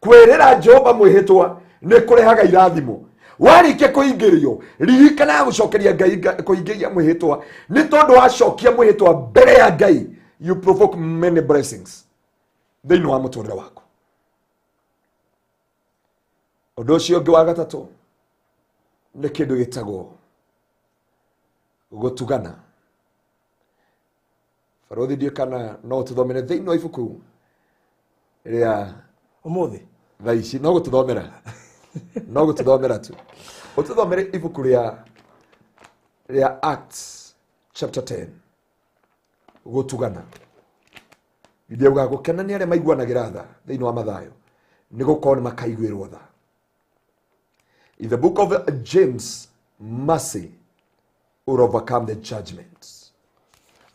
Kwĩrĩra Jehova mwĩhĩtwa nĩ kũrehaga irathimo. Warĩkia kũhingĩrio, ririkana gũcokeria Ngai kũhingĩria mwĩhĩtwa, nĩ tondũ wacokia mwĩhĩtwa mbere ya Ngai, you provoke many blessings thĩinĩ wa mũtũrĩre waku. Ũndũ ũcio ũngĩ wa gatatũ nĩ kĩndũ gĩtagwo gũtugana. Barothi ndiũĩ kana no ũtũthomere thĩinĩ wa ibuku rĩa ũmũthĩ thaa ici, no gũtũthomera. No gũtũthomera tu. Ũtũthomere ibuku rĩa Acts chapter 10. Gũtugana. Biblia yugaga gũkena nĩ arĩa maiguanagĩra tha thĩinĩ wa Mathayo, nĩ gũkorwo nĩ makaiguĩrwo tha. In the book of James, mercy will overcome the judgment.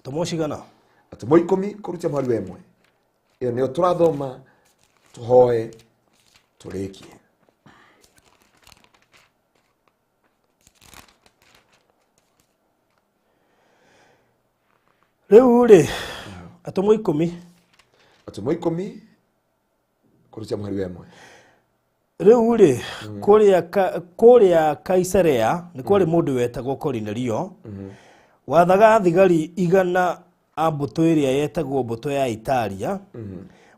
Atũmwo cigana? Atũmwo 10 kũrutia mũhari wa 1. Ĩyo nĩyo tũrathoma, tũhoe, tũrĩkie. Rĩu rĩ, atũmwo 10. Atũmwo 10 kũrutia mũhari wa 1. Rĩu rĩ, kũrĩa Kaisarea nĩ kwarĩ mũndũ wetagwo Korinelio, wathaga thigari 100 a mbũtũ ĩrĩa yetagwo mbũtũ ya Italia.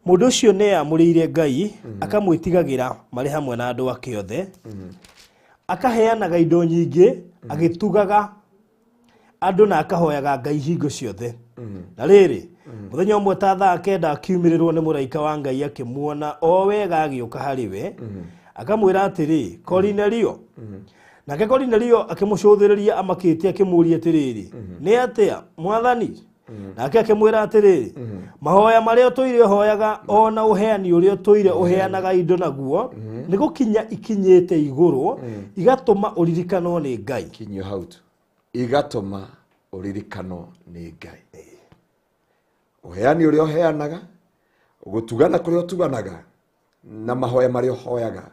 Mũndũ ũcio nĩeyamũrĩire Ngai, akamwĩtigagĩra marĩ hamwe na andũ ake othe. Akaheanaga indo nyingĩ, agĩtugaga andũ na akahoyaga Ngai hingo ciothe. Na rĩrĩ, mũthenya ũmwe ta thaa 9 akiumĩrĩrwo nĩ mũraika wa Ngai akĩmuona o wega agĩũka harĩ we, akamwĩra atĩrĩ, Korinelio. Nake Korinelio akĩmũcũthĩrĩria amakĩtie akĩmũũria atĩrĩrĩ, nĩ atĩa, mwathani? Nake akĩmwĩra atĩrĩrĩ, mahoya marĩa ũtũire ũhoyaga ona ũheani ũrĩa ũtũire ũheanaga indo naguo nĩ gũkinya ikinyĩte igũrũ, igatũma ũririkanwo nĩ Ngai. Kinyio hau tu, igatũma ũririkanwo nĩ Ngai. Ũheani ũrĩa ũheanaga, gũtugana kũrĩa ũtuganaga, na mahoya marĩa ũhoyaga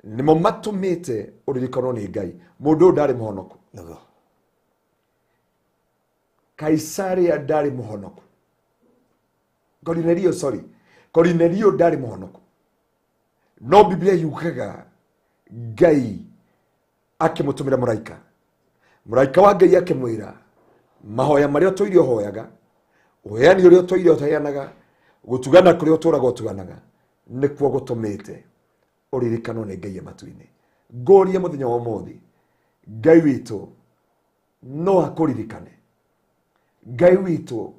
nĩmo matũmĩte ũririkanwo nĩ Ngai. Mũndũ ũyũ ndarĩ mũhonoku. Nĩguo. Kaisaria ndarĩ mũhonoku. Korinelio, sorry, Korinelio ndarĩ mũhonoku, no Biblia yugaga Ngai akĩmũtũmĩra mũraika, mũraika wa Ngai akĩmwĩra mahoya marĩa ũtũire ũhoyaga, ũheani ũrĩa ũtũire ũheanaga, gũtugana kũrĩa ũtũraga ũtuganaga, nĩkuo gũtũmĩte ũririkanwo nĩ Ngai e matu-inĩ. Ngũrie mũthenya wa ũmũthĩ, Ngai witũ no akũririkane, Ngai witũ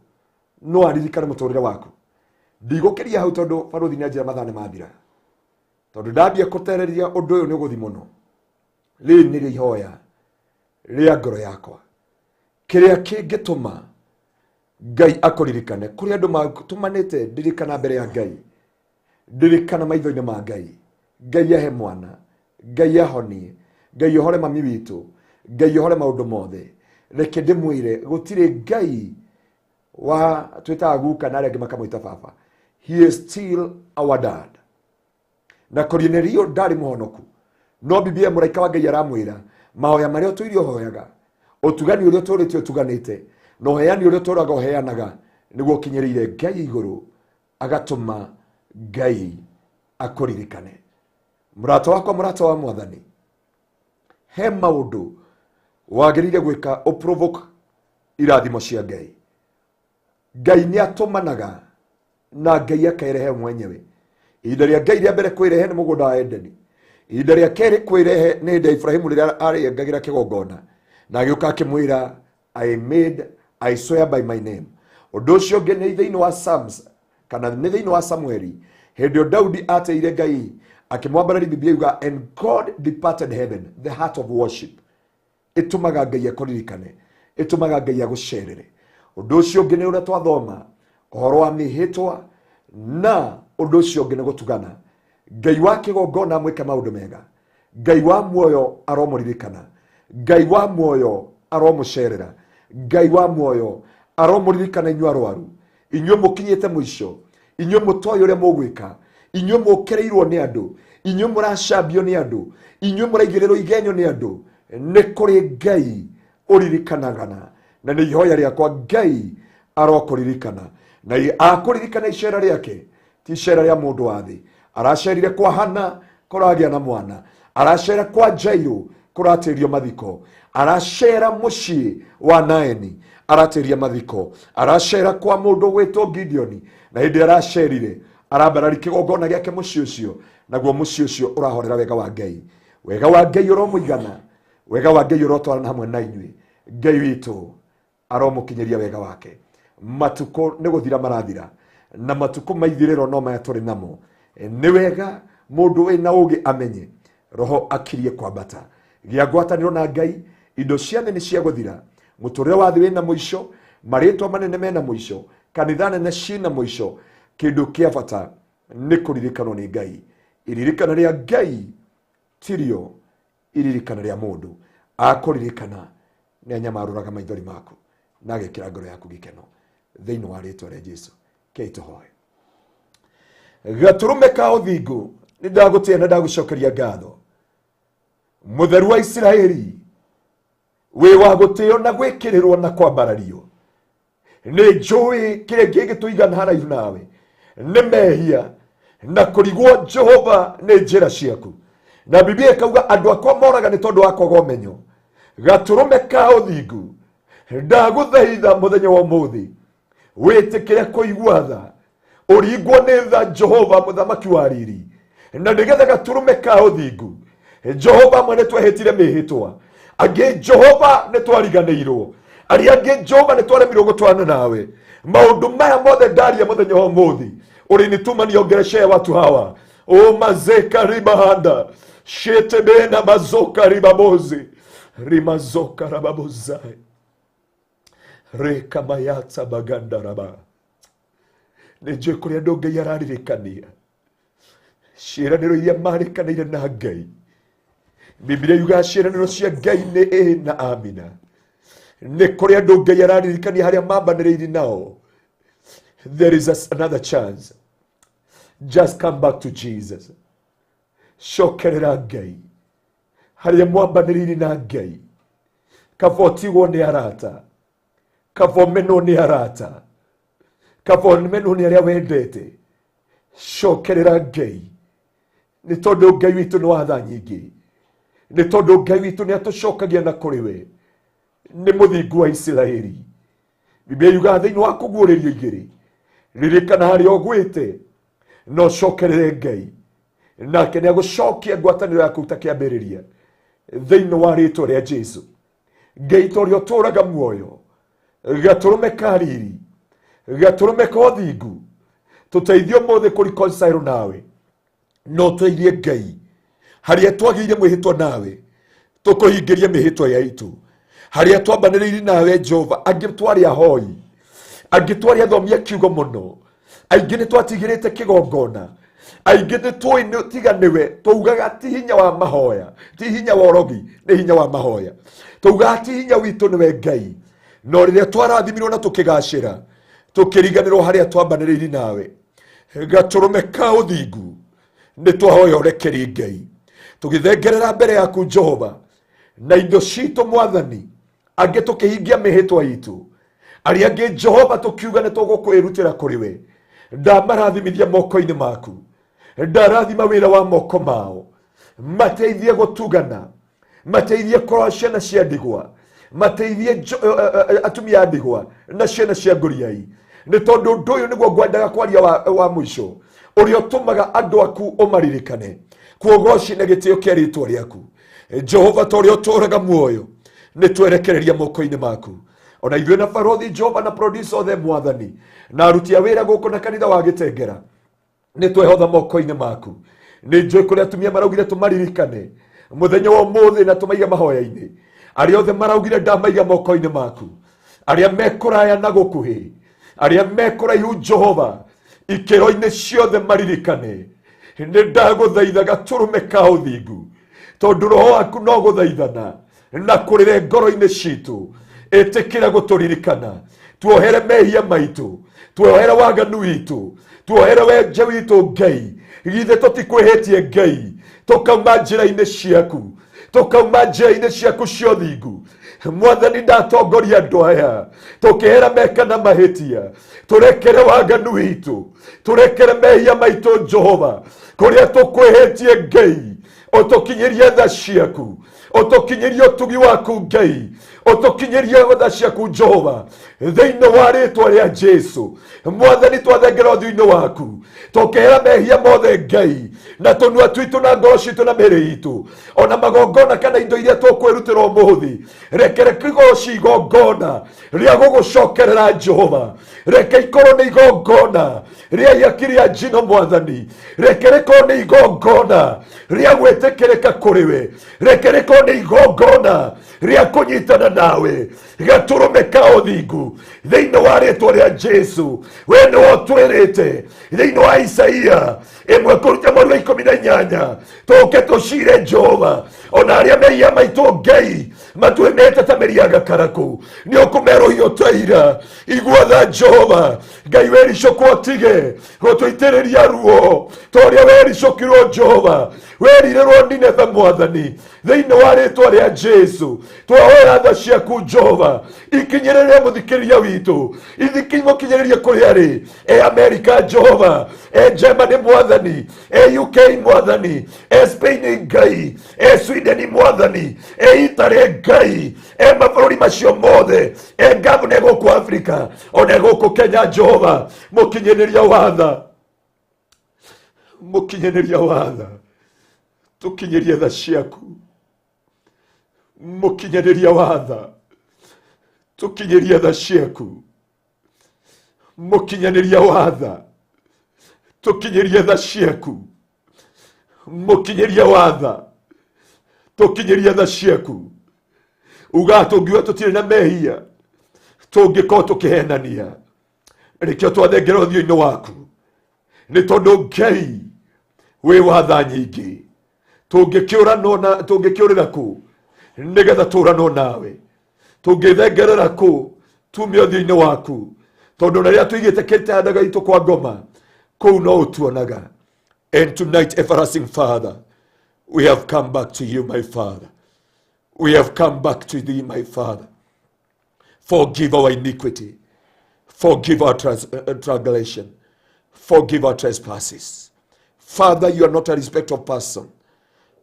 no aririkane mũtũrĩre waku. Ndigũkĩria hau tondũ barũthi nĩ anjĩra mathaa nĩ mathira, tondũ ndambia kũtereria ũndũ ũyũ nĩ ũgũthi mũno. Rĩrĩ nĩrĩo ihoya rĩa ngoro yakwa, kĩrĩa kĩngĩtũma Ngai akũririkane. Kũrĩ andũ matũmanĩte ndirikana mbere ya Ngai, ndirikana maitho-inĩ ma Ngai, Ngai ahe mwana, Ngai ahonie, Ngai ohore mami witũ, Ngai ohore maũndũ mothe. Reke ndĩmwĩre, gũtirĩ Ngai wa twĩtaga guka na arĩa angĩ makamwĩta baba. He is still our dad. Na Korinelio ndarĩ mũhonoku, no Biblia mũraika wa Ngai aramwĩra mahoya marĩa ũtũire ũhoyaga, ũtugani ũrĩa ũtũrĩte ũtuganĩte, na ũheani ũrĩa ũtũraga ũheanaga, nĩguo ũkinyĩrĩire Ngai igũrũ, agatũma Ngai akũririkane. Mũrata wakwa, mũrata wa mwathani, he maũndũ wagĩrĩire gwĩka ũprovoke irathimo cia Ngai. Ngai nĩ atũmanaga na Ngai akerehe mwenyewe. Ihinda rĩa Ngai rĩa mbere kwĩrehe nĩ mũgũnda wa Edeni. Ihinda rĩa kerĩ kwĩrehe nĩ hĩndĩ ya Ibrahimu rĩrĩa arĩengagĩra kĩgongona, na agĩũka akĩmwĩra I made, I swear by my name. Ũndũ ũcio ũngĩ nĩ thĩinĩ wa Psalms, kana nĩ thĩinĩ wa Samueli, hĩndĩ ĩyo Daudi ateire Ngai akĩmwambarari, Biblia yuga and God departed heaven, the heart of worship. Ĩtũmaga Ngai akũririkane, ĩtũmaga Ngai agũcerere. Ũndũ ũcio ũngĩ nĩ ũrĩa twathoma ũhoro wa mĩhĩtwa, na ũndũ ũcio ũngĩ nĩ gũtugana. Ngai wa kĩgongona amwĩke maũndũ mega, Ngai wa muoyo aromũririkana, Ngai wa muoyo aromũcerera, Ngai wa muoyo aromũririkana inyuĩ arwaru, inyuĩ mũkinyĩte mũico, inyuĩ mũtoĩ ũrĩa mũgwĩka, inyuĩ mũkereirwo nĩ andũ, inyuĩ mũracambio nĩ andũ, inyuĩ mũraigĩrĩrwo igenyo nĩ andũ. Nĩ kũrĩ Ngai ũririkanagana, na nĩ ihoya rĩakwa Ngai arokũririkana, na akũririkana icera rĩake ti icera rĩa mũndũ wa thĩ. Aracerire kwa Hana kũragĩa na mwana, aracera kwa Jairũ kũratĩrio mathiko, aracera mũciĩ wa Naeni aratĩria mathiko, aracera kwa mũndũ gwĩtwo Gideoni, na hĩndĩ aracerire arambarari kĩgongona gĩake mũciĩ ũcio, naguo mũciĩ ũcio ũrahorera wega wa Ngai. Wega wa Ngai ũromũigana, wega wa Ngai ũrotwarana hamwe na inyuĩ. Ngai witũ aromũkinyĩria wega wake. Matukũ nĩ gũthira marathira, na matukũ maithirĩro no maya tũrĩ namo. Nĩ wega mũndũ wĩna ũgĩ amenye roho akirie kwambata. Gĩa ngwatanĩro na Ngai, indo cia thĩ nĩ cia gũthira, mũtũrĩre wa thĩ wĩna mũico, marĩtwa manene mena mũico, kanitha nene ciĩna mũico. Kĩndũ kĩa bata nĩ kũririkanwo nĩ Ngai. Iririkana rĩa Ngai tirio iririkana rĩa mũndũ. Akũririkana nĩ anyamarũraga maithori maku na agekĩra ngoro yaku gĩkeno thĩinĩ wa rĩtwa rĩa Jesu. Kei tũhoe. Gatũrũme ka ũthingu, nĩ ndagũtĩa na ndagũcokeria ngatho. Mũtheru wa Isiraeli, wĩ wa gũtĩo na gwĩkĩrĩrwo na kwambarario. Nĩ njũĩ kĩrĩa kĩngĩtũigana haraihu nawe nĩ mehia na kũrigwo Jehova nĩ njĩra ciaku. Na Biblia ĩkauga andũ akwa moraga nĩ tondũ wa kwaga ũmenyo. Gatũrũme ka ũthingu, ndagũthaitha mũthenya wa ũmũthĩ wĩtĩkĩre kũigua tha, ũringwo nĩ tha Jehova mũthamaki wa riri, na nĩgetha gatũrũme ka ũthingu Jehova amwe nĩ twehĩtire mĩhĩtwa, angĩ Jehova nĩ twariganĩirwo, arĩa angĩ Jehova nĩ twaremirwo gũtwarana nawe. Maũndũ maya mothe ndaria mũthenya wa ũmũthĩ, ũlinituma niongeleshe watu hawa umazeka ribahanda. Shetebena mazoka ribabozi rimazoka rababozai rekamayatsa baganda raba. Nĩ njũĩ kũrĩa andũ Ngai araririkania ciĩranĩro iria marĩkanĩire na Ngai. Biblia yugaga ciĩranĩro cia Ngai nĩ ĩ na amina. Nĩ kũrĩ andũ Ngai araririkania harĩa mambanĩrĩire nao. There is another chance. Just come back to Jesus. Cokerera Ngai harĩa mwambanĩrĩire na Ngai. Kaba ũtigwo nĩ arata, kaba ũmenwo nĩ arata, kaba ũmenwo nĩ arĩa wendete. Cokerera Ngai, nĩ tondũ Ngai witũ nĩ wa tha nyingĩ, nĩ tondũ Ngai witũ nĩ atũcokagia na kũrĩ we, nĩ mũthingu wa Isiraeli. Biblia yugaga thĩinĩ wa kũguũrĩrio igĩrĩ, ririkana harĩa ũgwĩte na ũcokerere Ngai, nake nĩ agũcokia ngwatanĩro yaku ta kĩambĩrĩria thĩinĩ wa rĩtwa rĩa Jesu. Ngai ta ũrĩa ũtũũraga muoyo, gatũrũme ka riri, gatũrũme ka ũthingu, tũteithie ũmũthĩ kũ reconcile nawe, na ũteithie Ngai harĩa twagĩire mwĩhĩtwa nawe, tũkũhingĩrie mĩhĩtwa yaitũ. Harĩa twambanĩrĩire nawe Jehova, angĩ twarĩ ahoi, angĩ twarĩ athomi a kiugo mũno, aingĩ nĩ twatigĩrĩte kĩgongona, aingĩ nĩ tũĩ nĩ tiga nĩwe, tũugaga ti hinya wa mahoya, ti hinya wa ũrogi, nĩ hinya wa mahoya. Tũugaga ti hinya witũ nĩwe Ngai. No rĩrĩa twarathimirwo na tũkĩgacĩra, tũkĩriganĩrwo harĩa twambanĩrĩire nawe, gatũrũme ka ũthingu, nĩ twahoya ũrekeri Ngai. Tũgĩthengerera mbere yaku Jehova na indo citũ Mwathani, angĩ tũkĩhingia mĩhĩtwa itũ, arĩa angĩ Jehova tũkiuga nĩ tũgũkwĩrutĩra kũrĩ we. Ndamarathimithia moko-inĩ maku, ndarathima wĩra wa moko mao, mateithie gũtugana, mateithie kũrora ciana cia ndigwa, mateithie atumia a ndigwa na ciana cia ngũriai. Nĩ tondũ ũndũ ũyũ nĩguo ngwendaga kwaria wa mũico, ũrĩa ũtũmaga andũ aku ũmaririkane. Kuogoci na gĩtĩo kĩa rĩtwa rĩaku Jehova, ta ũrĩa ũtũũraga muoyo, nĩ twerekereria moko-inĩ maku. Ona ithuĩ na barothi Jehova na producer othe Mwathani, na aruti a wĩra gũkũ na kanitha wa Gĩtengera, nĩ twehotha moko-inĩ maku. Nĩ njũĩ kũrĩa atumia maraugire tũmaririkane mũthenya wa ũmũthĩ na tũmaige mahoya-inĩ. Arĩa othe maraugire ndamaiga moko-inĩ maku, arĩa me kũraya na gũkuhĩ, arĩa me kũraihu Jehova, ikĩro-inĩ ciothe maririkane. Nĩ ndagũthaitha gatũrũme ka ũthingu, tondũ roho waku no gũthaithana na kũrĩre ngoro-inĩ citũ. Ĩtĩkĩra gũtũririkana, tuohere mehia maitũ, tuohere waganu witũ, tuohere wenje witũ Ngai. Githĩ tũtikwĩhĩtie Ngai, tũkauma njĩra-inĩ ciaku, tũkauma njĩra-inĩ ciaku cia ũthingu. Mwathani, ndatongoria andũ aya tũkĩhera meka na mahĩtia, tũrekere waganu witũ, tũrekere mehia maitũ Jehova, kũrĩa tũkwĩhĩtie Ngai, ũtũkinyĩrie tha ciaku, ũtũkinyĩrie ũtugi waku Ngai, ũtũkinyĩrie tha ciaku Jehova, thĩinĩ wa rĩtwa rĩa Jesu. Mwathani, twathengera ũthiũ-inĩ waku, tũkĩhera mehia mothe Ngai, na tũnua twitũ na ngoro citũ na mĩĩrĩ itũ, ona magongona kana indo iria tũkwĩrutĩra ũmũthĩ, reke ikorwo ci igongona rĩa gũgũcokerera Jehova, reke ikorwo nĩ igongona rĩa ihaki rĩa njino Mwathani, reke rĩkorwo nĩ igongona rĩa gwĩtĩkĩrĩka kũrĩ we, reke rĩkorwo nĩ igongona rĩa kũnyitana nawe, gatũrũme ka ũthingu, thĩinĩ wa rĩtwa rĩa Jesu. We nĩwe ũtwĩrĩte thĩinĩ wa Isaia ĩmwe kũruta mweri wa 18, tũke tũcire Jehova, ona arĩa mehia maitũ Ngai matuĩmĩte ta mĩri ya gakarakũ, nĩ ũkũmerũhia ũtaira. Igua tha Jehova Ngai, wericũkwo tige gũtũitĩrĩria ruo ta ũrĩa wericũkirwo Jehova, werirĩrwo Nineve Mwathani, thĩinĩ wa rĩtwa rĩa Jesu. Twahoya tha ciaku Jehova ikinyĩrĩre mũthikĩrĩria witũ, mũkinyĩrĩrie kũrĩa arĩ, e Amerika Jehova, e Germany Mwathani, e UK Mwathani, e Spain Ngai, e Sweden Mwathani, e Italy Ngai, e mabũrũri macio mothe, e Gabon, e gũkũ Afrika, ona e gũkũ Kenya Jehova, mũkinyĩrĩria watha, mũkinyĩrĩria watha, tũkinyĩrie tha ciaku, mũkinyĩrĩria watha, tũkinyĩrie tha ciaku, mũkinyanĩria watha, tũkinyĩrie tha ciaku, mũkinyĩria watha, Tũkinyĩrie tha ciaku. Ugaga tũngiuga tũtirĩ na mehia, tũngĩkorwo tũkĩhenania. Nĩkĩo twathengera ũthiũ-inĩ waku, nĩ tondũ Ngai wĩ wa tha nyingĩ. Tũngĩkĩũrĩra kũ nĩgetha tũranwo nawe? Tũngĩthengerera kũ tume ũthiũ-inĩ waku? Tondũ na rĩrĩa tũigĩte kĩtanda gaitũ kwa ngoma, kũu no ũtuonaga. And tonight, everlasting Father, we have come back to you, my Father. We have come back to thee, my Father. Forgive our iniquity. Forgive our transgression. Forgive our trespasses. Father, you are not a respecter of person.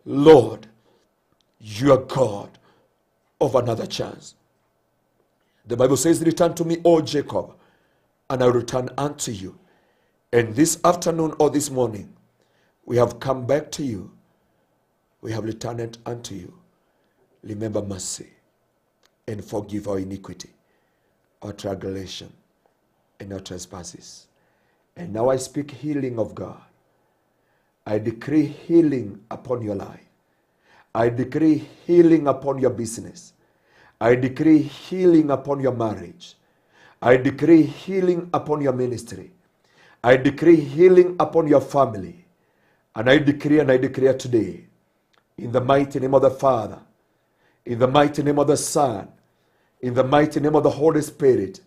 Lord, you are God of another chance. The Bible says, return to me, O Jacob, and I will return unto you. And this afternoon or this morning, we have come back to you. We have returned unto you. Remember mercy and forgive our iniquity, our transgression, and our trespasses. And now I speak healing of God. I decree healing upon your life. I decree healing upon your business. I decree healing upon your marriage. I decree healing upon your ministry. I decree healing upon your family. And I decree and I declare today, in the mighty name of the Father, in the mighty name of the Son, in the mighty name of the Holy Spirit,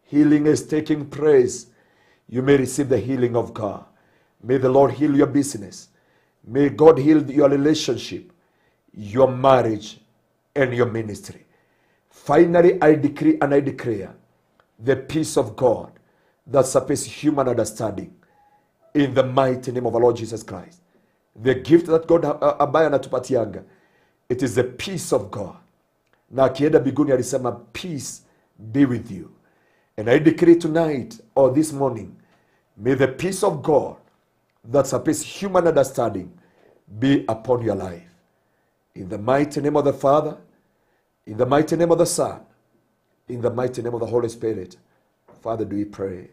healing is taking place. You may receive the healing of God. May the Lord heal your business. May God heal your relationship, your marriage, and your ministry. Finally, I decree and I declare the peace of God that surpasses human understanding, in the mighty name of our Lord Jesus Christ. The gift that God ambaye anatupatianga, it is the peace of God. Na akienda mbinguni alisema, peace be with you. And I decree tonight or this morning, may the peace of God that surpasses human understanding be upon your life. In the mighty name of the Father, in the mighty name of the Son, in the mighty name of the Holy Spirit, Father, do we pray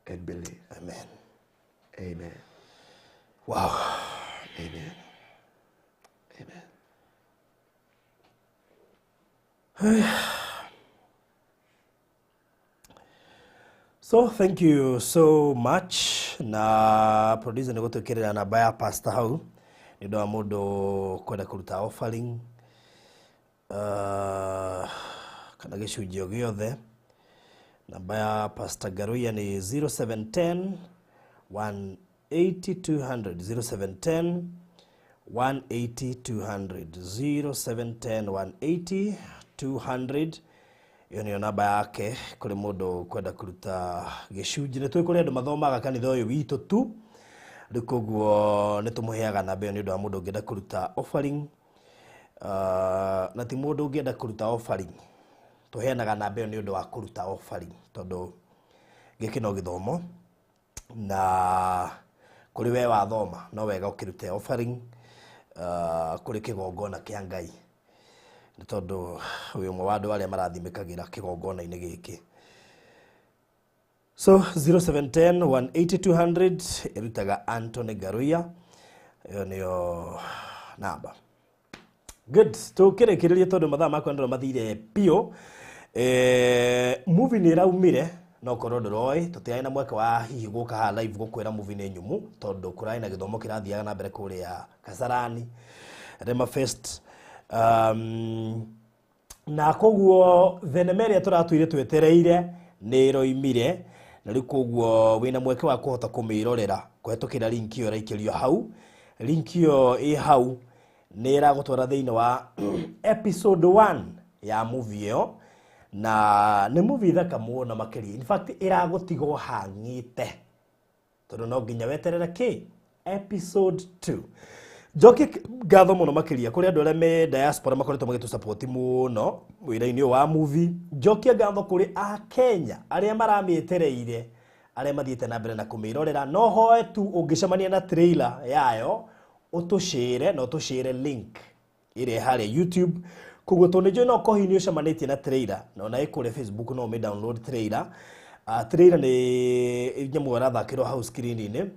and believe. Amen. Amen. Wow. Amen. Amen. So thank you so much. Na producer nĩ gũtwĩkĩrĩra namba ya pastor hau nĩ ũndũ wa mũndũ kwenda kũruta offering, kana gĩcunjĩ o gĩothe. Namba ya Pastor Ngaruiya nĩ 0710 180 200, 0710 180 200, 0710 180 200. Ĩyo nĩyo namba yake kũrĩ mũndũ kwenda kũruta gĩcunjĩ. Nĩ tũĩ kũrĩ andũ mathomaga kanitha ũyũ witũ tu, rĩu koguo nĩ tũmũheaga namba ĩyo nĩ ũndũ wa mũndũ ũngĩenda kũruta offering. Na ti mũndũ ũngĩenda kũruta offering, tũheanaga namba ĩyo nĩ ũndũ wa kũruta offering, tondũ gĩkĩ no gĩthomo, na kũrĩ we wathoma no wega ũkĩrute offering, kũrĩ kĩgongona kĩa Ngai, nĩ tondũ wĩ ũmwe wa andũ arĩa marathimĩkagĩra kĩgongona-inĩ gĩkĩ. So 0710 180 200 ĩrutaga Anthony Ngaruiya, ĩyo nĩyo namba. Good, tũkĩrĩkĩrĩria tondũ mathaa makwa ndĩrona mathire biũ. Movie nĩ ĩraumire, no korwo ndũroĩ, tũtiarĩ na mweke wa hihi gũka haha live gũkwĩra movie nĩ nyumu, tondũ kũrarĩ na gĩthomo kĩrathiaga na mbere kũrĩa Kasarani Rema Fest. Na koguo thenema ĩrĩa tũratũire twetereire nĩ ĩroimire, na rĩu koguo wĩna mweke wa kũhota kũmĩrorera kũhetũkĩra link ĩyo ĩraikĩrio hau. Link ĩyo ĩ hau nĩ ĩragũtwara thĩinĩ wa episode 1 ya movie ĩyo, na nĩ movie thaka mũno makĩria. In fact ĩragũtigwo hang'ĩte, tondũ no nginya weterere kĩ episode 2. Njokie ngatho mũno makĩria kũrĩ andũ arĩa me diaspora makoretwo magĩtũ support mũno wĩra-inĩ ũyũ wa movie. Njokie ngatho kũrĩ a Kenya arĩa maramĩetereire, arĩa mathiĩte na mbere na kũmĩrorera. No hoe tu ũngĩcemania na trailer yayo ũtũshare, na ũtũshare link ĩrĩa harĩa YouTube. Koguo tondũ nĩnjũĩ no kohi nĩ ũcemanĩtie na trailer, na ona ĩ kũrĩa Facebook no ũmĩ download trailer. Trailer nĩ nyamũ ĩrathakĩrwo hau screen-inĩ.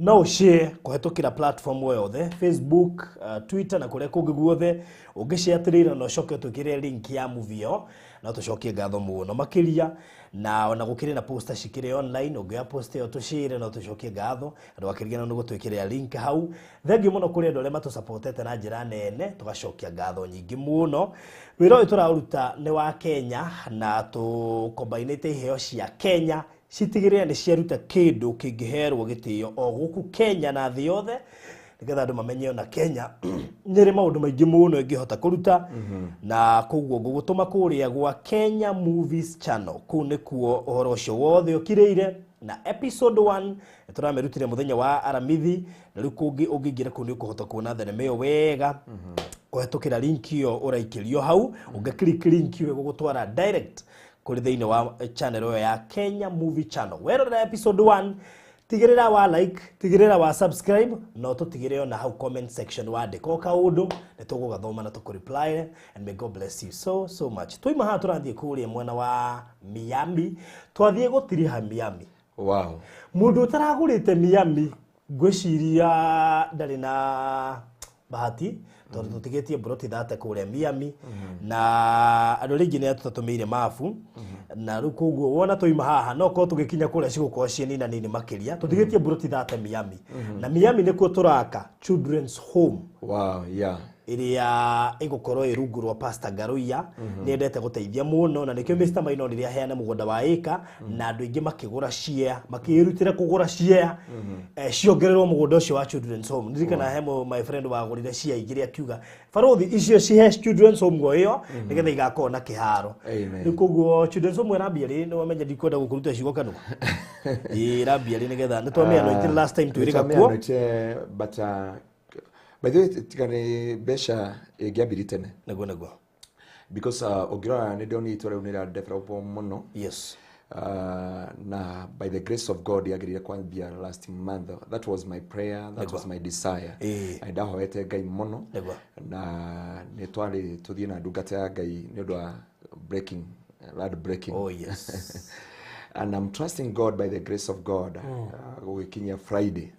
No share kũhetũkĩra platform o yothe, Facebook, Twitter na kũrĩa kũngĩ guothe. Ũngĩshare trailer na ũcoke ũtwĩkĩre link ya movie ĩyo, no tũcokie ngatho mũno makĩria. Na ona gũkĩrĩ na poster cikĩrĩ online, ũngĩoya poster ĩyo tũshare no tũcokie ngatho. Ndũgakĩrigana nĩ gũtwĩkĩrĩra link hau. Thengiũ mũno kũrĩ andũ arĩa matũsupportete na njĩra nene, tũgacokia ngatho nyingĩ mũno. Wĩra ũyũ tũraũruta nĩ wa Kenya na tũkombainĩte iheo cia Kenya citigĩrĩra nĩ ciaruta kĩndũ kĩngĩherwo gĩtĩo o gũkũ Kenya na thĩ yothe, nĩgetha andũ mamenye ona Kenya nĩ ĩrĩ maũndũ maingĩ mũno ĩngĩhota kũruta. Na koguo ngũgũtũma kũrĩa gwa Kenya Movies Channel, kũu nĩkuo ũhoro ũcio wothe ũkirĩire. Na episode 1 nĩtũramĩrutire mũthenya wa Aramithi, na rĩu kũngĩ ũngĩingĩra kũu nĩ ũkũhota kuona thenema ĩyo wega kũhetũkĩra link ĩyo ũraikĩrio hau. Ũngĩ-click link ĩyo ĩgũgũtwara direct kũrĩ thĩinĩ wa channel ĩyo ya Kenya Movie Channel. Werorera episode 1, tigĩrĩra wa like, tigĩrĩra wa subscribe, no tũtigĩrĩre ona hau comment section wandĩka o kaũndũ nĩ tũgũgathoma na tũkũ-reply. And may God bless you so so much. Twaima haha tũrathiĩ kũrĩa mwena wa Miami, twathiĩ gũtiriha Miami. Wow. Mũndũ ũtaragũrĩte Miami ngwĩciria ndarĩ na bahati, tondũ tũtigĩtie mburoti 30 kũrĩa Miami, na andũ arĩa aingĩ nĩ tũtatũmĩire mabu. Na rĩu koguo wona twaima haha no korwo tũgĩkinya kũrĩa cigũkorwo ciĩ nina nini makĩria. Tũtigĩtie mburoti 30 Miami, na Miami nĩkuo tũraka children's home. Wow, yeah. Ĩrĩa ĩgũkorwo ĩ rungu rwa Pastor Ngaruiya. Nĩ endete gũteithia mũno, na nĩkĩo Mr. Maina rĩrĩa aheana mũgũnda wa ĩka, na andũ aingĩ makĩgũra share, makĩĩrutĩra kũgũra share, ciongererwo mũgũnda ũcio wa children's home. Ndirikana he my friend wagũrire share igĩrĩ akiuga barothi icio cihe children's home o ĩyo nĩgetha igakorwo na kĩharo. Amen. Rĩu koguo children's home ĩrambia rĩ, nĩ wamenya ndikwenda gũkũruta ciugo kanua. Ĩĩ, ĩrambia rĩ nĩgetha nĩ twamĩanoitire last time twĩrĩga kuo. Nĩtwamĩanoitire, but by the way, tiga nĩ mbeca ĩngĩambirie tene. Nĩguo, nĩguo. Because ũngĩrora nĩ ndĩronire itũra rĩu nĩ rĩra develop mũno. Yes. Na by the grace of God yagĩrĩire kwambia last month. That was my prayer, that was my desire. Na nĩndahoete Ngai mũno. Nĩguo. Na nĩ twarĩ tũthiĩ na ndungata ya Ngai nĩ ũndũ wa breaking, land breaking. Oh yes. And I'm trusting God by the grace of God gũgĩkinyia Friday.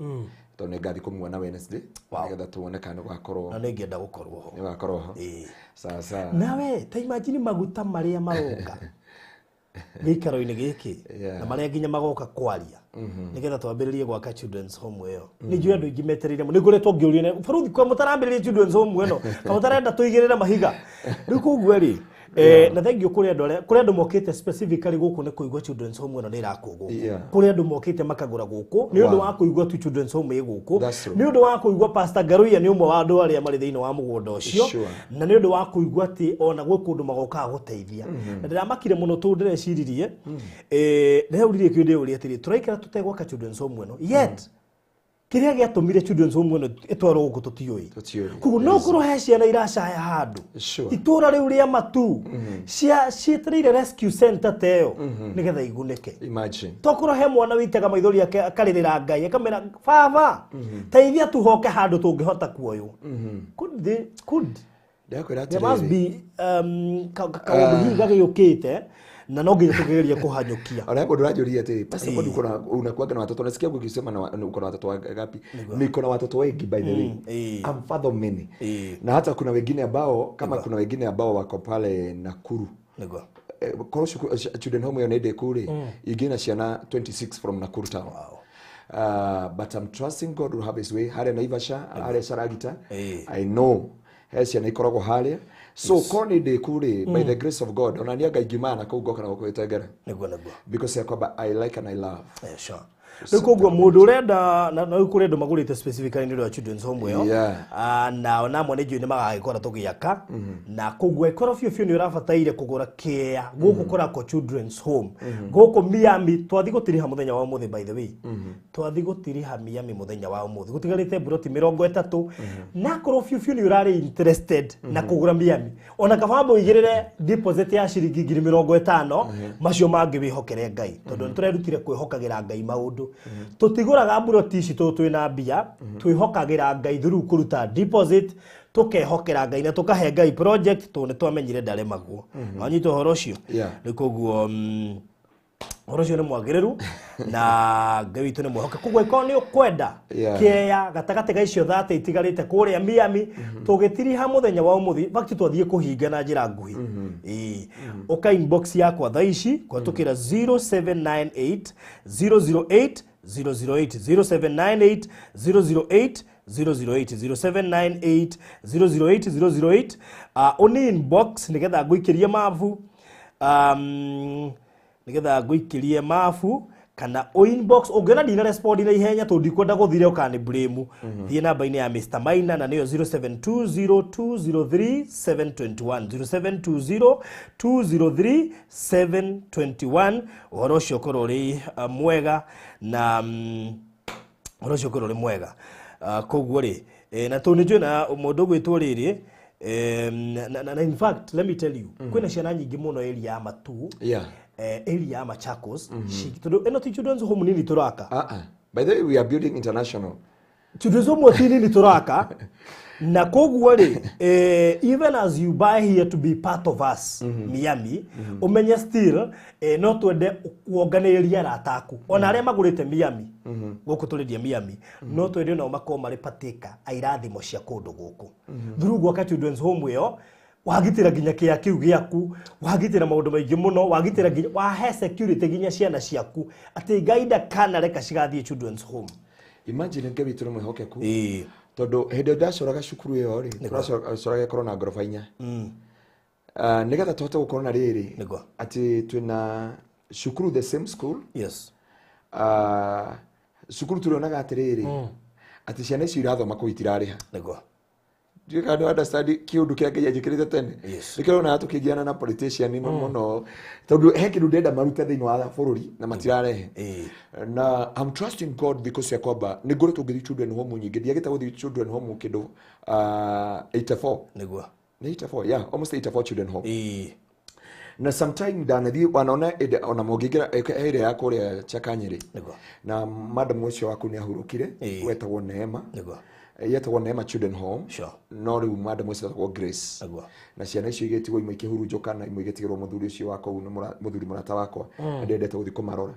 Tondũ nĩ ngathiĩ kũmuona Wednesday. Wow. Nĩgetha tuone kana nĩ gũgakorwo. Na nĩ ngĩenda gũkorwo ho. Nĩ gũgakorwo ho. Ĩĩ. Sawa sawa. Nawe ta imagine maguta marĩa maroka gĩikaro-inĩ gĩkĩ na marĩa nginya magoka kwaria nĩgetha twambĩrĩrie gwaka children's home ĩyo. Nĩ njũĩ andũ aingĩ metereire mũno, nĩ ngoretwo ngĩũrio baruthi kwa mũtarambĩrĩria children's home ĩno kana mũtarenda tũigĩrĩre mahiga. Rĩu koguo rĩ, na thengiũ kũrĩ andũ arĩa, kũrĩ andũ mokĩte specifically gũkũ nĩ kũigua children's home ĩno nĩ ĩrakwo gũkũ. Kũrĩ andũ mokĩte makagũra gũkũ nĩ ũndũ wa kũigua tu children's home ĩ gũkũ. That's true. Nĩ ũndũ wa kũigua Pastor Ngaruiya nĩ ũmwe wa andũ arĩa marĩ thĩinĩ wa mũgũnda ũcio. Na nĩ ũndũ wa kũigua atĩ ona gwĩ kũndũ magokaga gũteithia. Na ndĩramakire mũno tondũ ndĩreciririe, ndĩreuririe kĩũria ndĩũria atĩrĩ, tũraikara tũtegwaka children's home ĩno, yet kĩrĩa gĩatũmire children's home ĩno ĩtwarwo gũkũ tũtiũĩ. Tũtiũĩ. Koguo no korwo he ciana iracaya handũ. Itũra rĩu rĩa Matu cia cietereire rescue center ta ĩyo nĩgetha igunĩke. Imagine. Tokorwo he mwana wĩitaga maithori akarĩrĩra Ngai akamera baba teithia tuhoke handũ tũngĩhota kuoywo. Could they, could Ndakwĩra there must atĩrĩrĩ. be kaũndũ hihi gagĩũkĩte na no nginya tũgerie kũhanyũkia. Ona hapo ndũranjũria atĩrĩ, Pastor, kwani uko na unakuwaga na watoto? Nasikia ukisema na uko na watoto wangapi? Niko na watoto wengi, by the way. I'm father of many. Na hata kuna wengine ambao kama kuna wengine ambao wako pale Nakuru. Nĩguo. Korwo children home ĩyo nĩ ndĩku rĩ, ingĩ na ciana 26 from Nakuru town. Wow. But I'm trusting God will have his way. Harĩa Naivasha, harĩa Sharagita. I know he ciana ikoragwo harĩa. So korwo nĩ ndĩku rĩ, by the grace of God, ona niĩ anga ingiumana kũu ngoka na gũkũ Gĩtengera. Nĩguo, nĩguo. Because ya kwamba I like and I love. Yeah, sure. Rĩu koguo mũndũ ũrenda na rĩu kũrĩ andũ magũrĩte specifically nĩ ũndũ wa children's home ĩyo. Na ona amwe nĩ njũĩ nĩ magagĩkora tũgĩaka. Na koguo ĩkorwo biũ biũ nĩ ũrabataire kũgũra kĩea gũkũ kũrakwo children's home. Gũkũ Miami twathiĩ gũtiriha mũthenya wa ũmũthĩ, by the way. Twathiĩ gũtiriha Miami mũthenya wa ũmũthĩ. Gũtigarĩte mburoti mĩrongo ĩtatũ. Na akorwo biũ biũ nĩ ũrarĩ interested na kũgũra Miami, ona kaba ũigĩrĩre deposit ya ciringi ngiri mĩrongo ĩtano, macio mangĩ wĩhokere Ngai. Tondũ nĩ tũrerutire kwĩhokagĩra Ngai maũndũ. Tũtigũraga mburoti ici tondũ twĩna mbia, twĩhokagĩra Ngai through kũruta deposit, tũkehokera Ngai na tũkahe Ngai project tondũ nĩ twamenyire ndaremagwo. Wanyita ũhoro ũcio? Yeah. Rĩu koguo, Ũhoro ũcio nĩ mwagĩrĩru na Ngai witũ nĩ mwĩhokeku. Koguo ĩkorwo nĩ ũkwenda kĩea gatagatĩ ga icio 30 itigarĩte kũrĩa Miami, tũgĩtiriha mũthenya wa ũmũthĩ, in fact twathiĩ kũhinga na njĩra nguhĩ. Ĩĩ. Ũka inbox yakwa thaa ici kũhetũkĩra 0798 008 008 0798 008 008 0798 008 008. Ũni inbox nĩgetha ngũikĩrie mabu, nĩgetha ngũikĩrie mabu kana o inbox ũngĩona ndina respond na ihenya tondũ ndikwenda gũthire ũkani blame, thiĩ namba-inĩ ya Mr Maina na nĩyo 0720203721, 0720203721. Ũhoro ũcio ũkorwo ũrĩ mwega na ũhoro ũcio ũkorwo ũrĩ mwega. Koguo rĩ, na tondũ nĩ njũĩ na mũndũ ũgwĩtwo rĩrĩ, na in fact let me tell you, kwĩna ciana nyingĩ mũno area ya Matu, area ya Machakos, tondũ ĩno ti children's home nini tũraka. By the way, we are building international. Children's home ti nini tũraka, na koguo rĩ, even as you buy here to be part of us Miami, ũmenye still, no twende kuonganĩrĩria arata aku ona arĩa magũrĩte Miami gũkũ tũrĩrie Miami, no twende nao makorwo marĩ patĩka a irathimo cia kũndũ gũkũ through gwaka children's home ĩyo. Wagitĩra nginya kĩa kĩu gĩaku, wagitĩra maũndũ maingĩ mũno, wagitĩra nginya wahe security nginya ciana ciaku atĩ Ngai ndakanareka cigathiĩ children's home. Imagine, Ngai witũ nĩ mwĩhokeku. Tondũ hĩndĩ ĩrĩa ndacoraga cukuru ĩyo rĩ, tũracoraga ĩkorwo na ngoroba inya. Nĩgetha tũhote gũkorwo na rĩrĩ atĩ twĩna cukuru, the same school. Cukuru tũrĩonaga atĩrĩrĩ, atĩ ciana icio irathoma kũu itirarĩha. Ndiũĩ kana nĩ understand kĩũndũ kĩrĩa Ngai anjĩkĩrĩte tene. Nĩkĩo ũronaga tũkĩgiana na politician mũno, tondũ he kĩndũ ndĩrenda marute thĩinĩ wa bũrũri na matirarehe. Na I'm trusting God because ya kwamba nĩ ngoretwo ngĩthiĩ children home nyingĩ, ndiagĩte gũthiĩ children home kĩndũ 84. Nĩ 84, yeah, almost 84 children home. Na sometime ndanathiĩ wanaona ona mũngĩingĩra area ya kũrĩa Chakanyĩrĩ na madam ũcio waku nĩ ahurũkire, wetagwo Neema. Yetagwo Neema Children Home. No rĩu madam ũcio etagwo Grace. Na ciana icio igĩtigwo, imwe ikĩhurunjũka na imwe igĩtigĩrwo mũthuri ũcio wa kũu, nĩ mũthuri mũrata wakwa, na ndendete gũthiĩ kũmarora.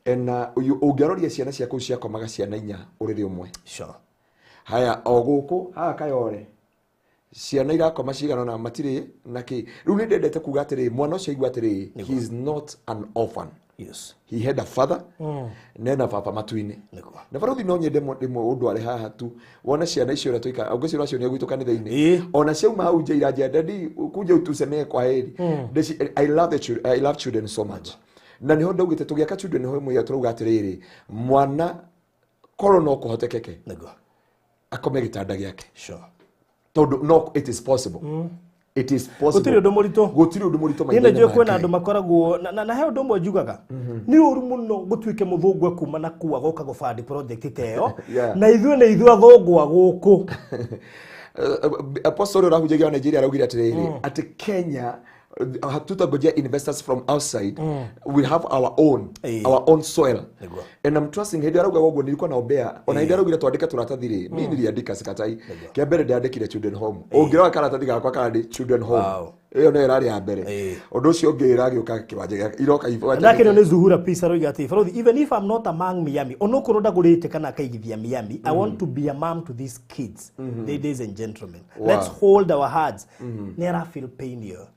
Na ũngĩaroria ciana cia kũu ciakomaga ciana inya ũrĩrĩ ũmwe. Haya, o gũkũ haha Kayore ciana irakoma cigana ona matirĩ na kĩ. Rĩu nĩ ndendete kuga atĩrĩ, mwana ũcio aigua atĩrĩ, he is not an orphan. He had a father nena baba matu-inĩ. Na barothi no nyende rĩmwe ũndũ arĩ haha tu wone ciana icio ũrĩa tũikara, ngwĩciria ũracionia gwitũ kanitha-inĩ. Ona ciauma hau nja iranjia, "Daddy, kuja utusemee kwa heri." I love the children, I love children so much, na niho ndaugĩte tũgĩaka children home ĩyo tũrauga atĩrĩrĩ, mwana korwo no kũhotekeke akome gĩtanda gĩake, tondũ no, it is possible, it is possible. Gũtirĩ ũndũ mũritũ. Gũtirĩ ũndũ mũritũ Niĩ maitho-inĩ nĩ njũĩ ma kwĩna Ngai. andũ makoragwo na he ũndũ ũmwe njugaga nĩ ũru mũno gũtuĩke mũthũngũ ekuma na kuu agoka gũbandi project ta ĩyo, na ithuĩ nĩ ithuĩ athũngũ a gũkũ. Apostle ũrĩa ũrahunjagia wa Nigeria araugire atĩrĩrĩ, atĩ Kenya hatutangojea investors from outside, we have our own, our own soil. And I'm trusting hĩndĩ araugaga ũguo nilikuwa naombea, ona hĩndĩ araugire twandĩke tũratathi rĩ, mi niliandika, sikatai. Kĩa mbere ndandĩkire children home. Ũngĩrora karatathi gakwa karĩ children home. Ĩyo nĩyo ĩrarĩ ya mbere. Ũndũ ũcio ũngĩ ĩragĩũka kĩwanja iroka Ndakĩrio nĩ Zuhura Peace aroiga atĩ, "Barothi, even if I'm not among Miami, onokorwo ndagũrĩte kana akaigithia Miami, I want to be a mom to these kids. Ladies and gentlemen, let's hold our hearts." Nĩ ara feel pain here.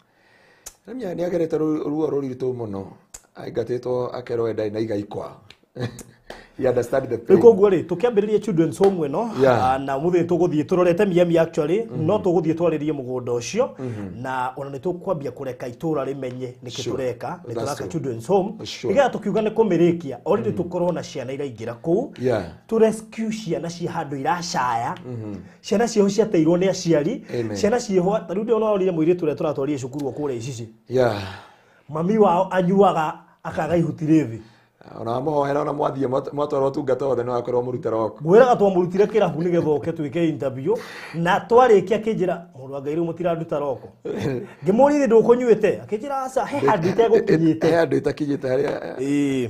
Nĩ agerete ruo rũritũ mũno, aingatĩtwo akerwo we ndarĩ na igai kwao. He understand the Rĩu pain. koguo rĩ, tũkĩambĩrĩria children's home ĩno, na mũthĩ tũgũthiĩ tũrorete Miami actually, no tũgũthiĩ twarĩrie mũgũnda ũcio, na ona nĩ tũkwambia kũreka itũra rĩmenye nĩkĩ tũreka nĩ That's tũraka true. children's home, nĩgetha tũkiuga nĩ kũmĩrĩkia already tũkorwo na ciana iraingĩra kũu, tũ rescue ciana ci handũ iracaya, ciana ciĩho ciateirwo nĩ aciari. Amen. Ciana ciĩho ta rĩu ndĩrona orire mũirĩtu ũrĩa tũratwarire cukuru o kũrĩa Icici, mami wao anyuaga akaga ihuti rĩthĩ. Ona wamũhoera, ona mwathiĩ mwatwarwo ũtungata wothe, no akorwo mũrute roko. Ngwĩraga twamũrutire kĩrabu nĩgetha oke twĩke interview, na twarĩkia akĩnjĩra, "Mũndũ wa Ngai, rĩu mũtiranduta roko." Ngĩmũria, "Ithe ndũkũnyuĩte?" Akĩnjĩra, "Aca, he handũ itegũkinyĩte." He handũ itakinyĩte harĩa. Ĩĩ.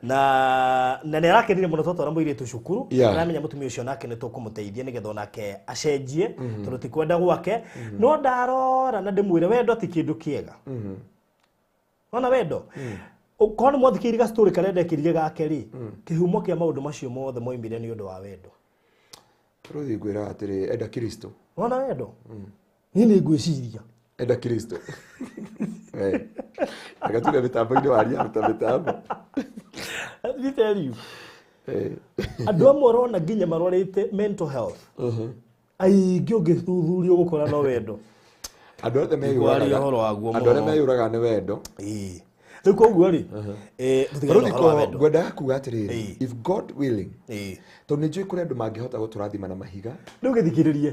Na nĩ arakenire mũno twatwara mũirĩtu cukuru. Aramenya mũtumia ũcio nake nĩ tũkũmũteithia nĩgetha onake acenjie, tondũ ti kwenda gwake. No ndarora na ndĩmwĩre wendo ti kĩndũ kĩega. Wona wendo Korwo nĩ mwathikĩrĩria gastory karĩa ndekĩrire gake rĩ, kĩhumo kĩa maũndũ macio mothe moimire nĩ ũndũ wa wendo. Rũthi ngwĩra atĩrĩ, enda Kristo. Wona wendo? Niĩ nĩ ngwĩciria Enda Kristo. Reke tuge mĩtambo-inĩ waria ruta mĩtambo. Let me tell you, andũ amwe ũrona nginya marwarĩte mental health, aingĩ ũngĩthuthuria ũgũkora no wendo. Andũ othe Ndikwaria meyũragaga, ũhoro waguo andũ arĩa mũno. meyũragaga nĩ wendo. Ĩĩ. Rĩu koguo rĩ, tũtigane na ũhoro wa Rũthiko wendo. ngwendaga kuga atĩrĩrĩ, if God willing, tondũ nĩ njũĩ kũrĩ andũ mangĩhota gũtũrathima na mahiga. Rĩu gĩthikĩrĩrie,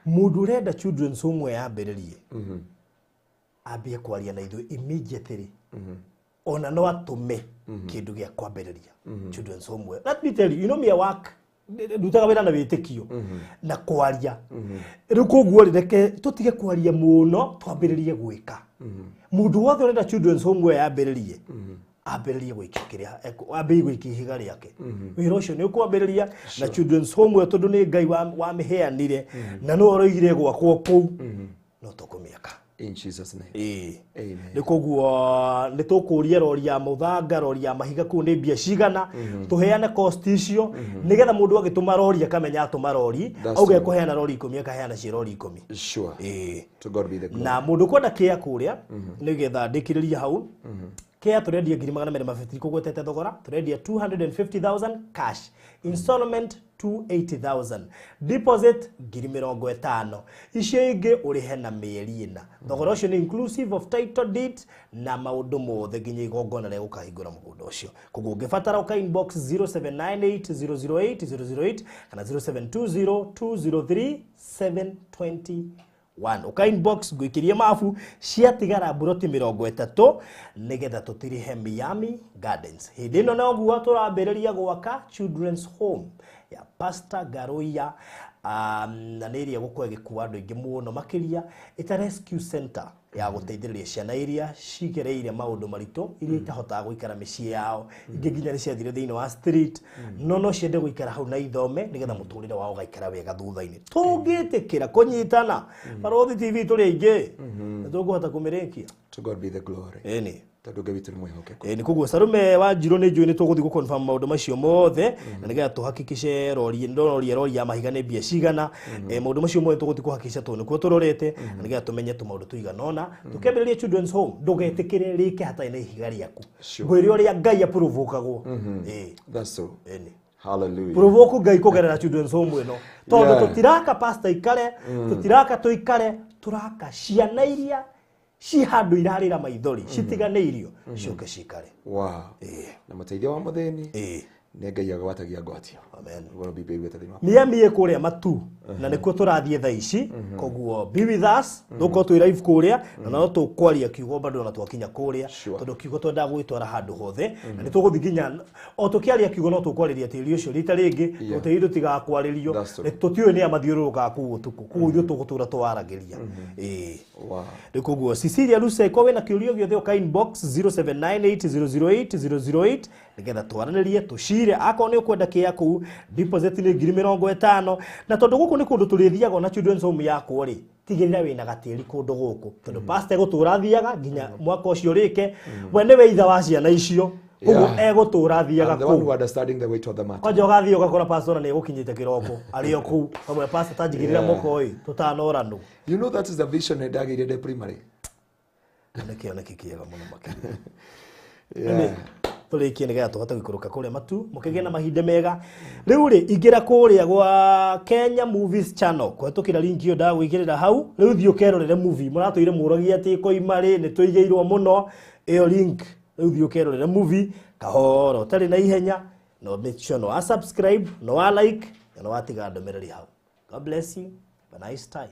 mũndũ ũrenda children's home yambĩrĩrie, ambie kwaria na ithuĩ immediately. Ona no atũme kĩndũ gĩa kwambĩrĩria children's home. Let me tell you, you know me, I work, ndutaga wĩra na wĩtĩkio na kwaria. Rĩu koguo rĩ, reke tũtige kwaria mũno, twambĩrĩrie gwĩka. Mũndũ wothe ũrenda children's home yambĩrĩrie, ambĩrĩrie gũikia kĩrĩa ambĩrĩrie gũikia ihiga rĩake. Wĩra ũcio nĩ ũkwambĩrĩria na children's home ĩyo, tondũ nĩ Ngai wamĩheanire na nĩwe ũroigire gwakwo kũu, no tũkũmĩaka. In Jesus name. Ĩĩ. Amen. Nĩ koguo nĩ tũkũria rori ya mũthanga, rori ya mahiga kũu nĩ mbia cigana, tũheane cost icio nĩgetha mũndũ agĩtũma rori akamenya atũma rori, That's auge true. ekũheana rori 10, akaheana ci rori 10. Sure. Ĩĩ. To God be the glory. Na mũndũ kwenda kĩa kũrĩa nĩgetha ndĩkĩrĩrie hau, kĩa tũrendia 250,000, kũgwetete thogora tũrendia 250,000 cash, installment 280,000, deposit 50,000, icio ingĩ ũrĩhe na mĩeri 4. Thogora ũcio nĩ inclusive of title deed na maũndũ mothe nginya igongona rĩa gũkahingũra mũgũnda ũcio. Koguo ũngĩbatara ũka inbox 0798008008 kana 0720203721, ũka inbox ngũikĩrie mabu ciatigara mburoti 30 nĩgetha tũtirihe Miami Gardens. Hĩndĩ ĩno noguo tũrambĩrĩria gwaka children's home ya Pastor Ngaruiya, na nĩ ĩrĩa gũkorwo ĩgĩkua andũ aingĩ mũno makĩria, ĩta rescue center ya gũteithĩrĩria ciana iria cigereire maũndũ maritũ, iria itahotaga gũikara mĩciĩ yao, ingĩ nginya nĩ ciathire thĩinĩ wa street, no ciende gũikara hau na ithome nĩgetha mũtũrĩre wao ũgaikara wega thutha-inĩ. Tũngĩtĩkĩra kũnyitana, Barũthi TV tũrĩ aingĩ, nĩ tũkũhota kũmĩrĩkia. To God be the glory. Ĩni. Tondũ Ngai witũ nĩ mwĩhokeku. Nĩ koguo Sarume wa Njirũ nĩ njũĩ nĩ tũgũthiĩ gũ-confirm maũndũ macio mothe na nĩgetha tũhakikice rori ndororia rori ya mahiga nĩ mbia cigana. Maũndũ macio mothe tũgũthiĩ kũhakikica tondũ nĩkuo tũrorete na nĩgetha tũmenye tũmaũndũ tũigana ũna tũkĩambĩrĩria children's home. Ndũgetĩkĩre rĩke hatarĩ na ihiga rĩaku. Sure. Ngwĩre ũrĩa Ngai apuruvũkagwo. That's so. Ĩni. Hallelujah. Provoke Ngai kũgerera children's home ĩno, tondũ tũtiraka pastor ikare, tũtiraka tũikare, tũraka ciana iria ci handũ irarĩra maithori citiganĩirio ciũke cikare. Wow. Na mũteithia wa mũthĩni nĩ Ngai agwatagia ngwatio. Amen. Ũguo Bible ĩgwĩte thĩinĩ wa Miami ĩ kũrĩa matu na nĩkuo tũrathiĩ thaa ici, koguo be with us, tũkorwo twĩ live kũrĩa na no tũkwaria kiugo bado ona twakinya kũrĩa, tondũ kiugo twendaga gũgĩtwara handũ hothe na nĩ tũgũthiĩ nginya o tũkĩaria kiugo no tũkwarĩria tĩri ũcio rita rĩngĩ, tũtĩri tũtigakwarĩrio. That's true. Tũtiũĩ nĩ a mathiũrũrũkaga kũu ũtukũ, koguo ithuĩ tũgũtũra tũwaragĩria. Ĩĩ. Wow. Rĩu koguo Cecilia Luce, ko wĩna kĩũria gĩothe ũka inbox 0798008008 nĩgetha twaranĩrie tũcire. Akorwo nĩ ũkwenda kĩa kũu, deposit nĩ 50,000, na tondũ gũkũ nĩ kũndũ tũrĩthiaga ona children's home yakwo rĩ, tigĩrĩra wĩna gatĩri kũndũ gũkũ, tondũ pastor egũtũra athiaga nginya mwaka ũcio ũrĩke. We nĩwe ithe wa ciana icio, koguo egũtũra athiaga I'm the one kũu. who understanding the weight of the matter. Kwanja ũgathiĩ ũgakora pastor ona nĩ egũkinyĩte kĩroko arĩ o kũu kamwe pastor tanjigĩrĩra mũko ĩ tũtanoranwo. You know that is the vision ndagĩire ndĩ primary. Nĩ kĩoneki kĩega mũno makĩria. Tũrĩkie nĩgetha tũhote gũikũrũka kũrĩa matu mũkĩgĩe na mahinda mega. Rĩu rĩ, ingĩra kũrĩa gwa Kenya Movies Channel kũhetũkĩra link ĩyo ndagwĩkĩrĩra hau. Rĩu thiĩ ũkerorere movie mũratũire mũragia atĩ ĩkoima rĩ, nĩ tũigĩirwo mũno ĩyo link. Rĩu thiĩ ũkerorere movie kahora ũtarĩ na ihenya, no make sure no wa subscribe, no wa like na no watiga ndũmĩrĩri hau. God bless you, have a nice time.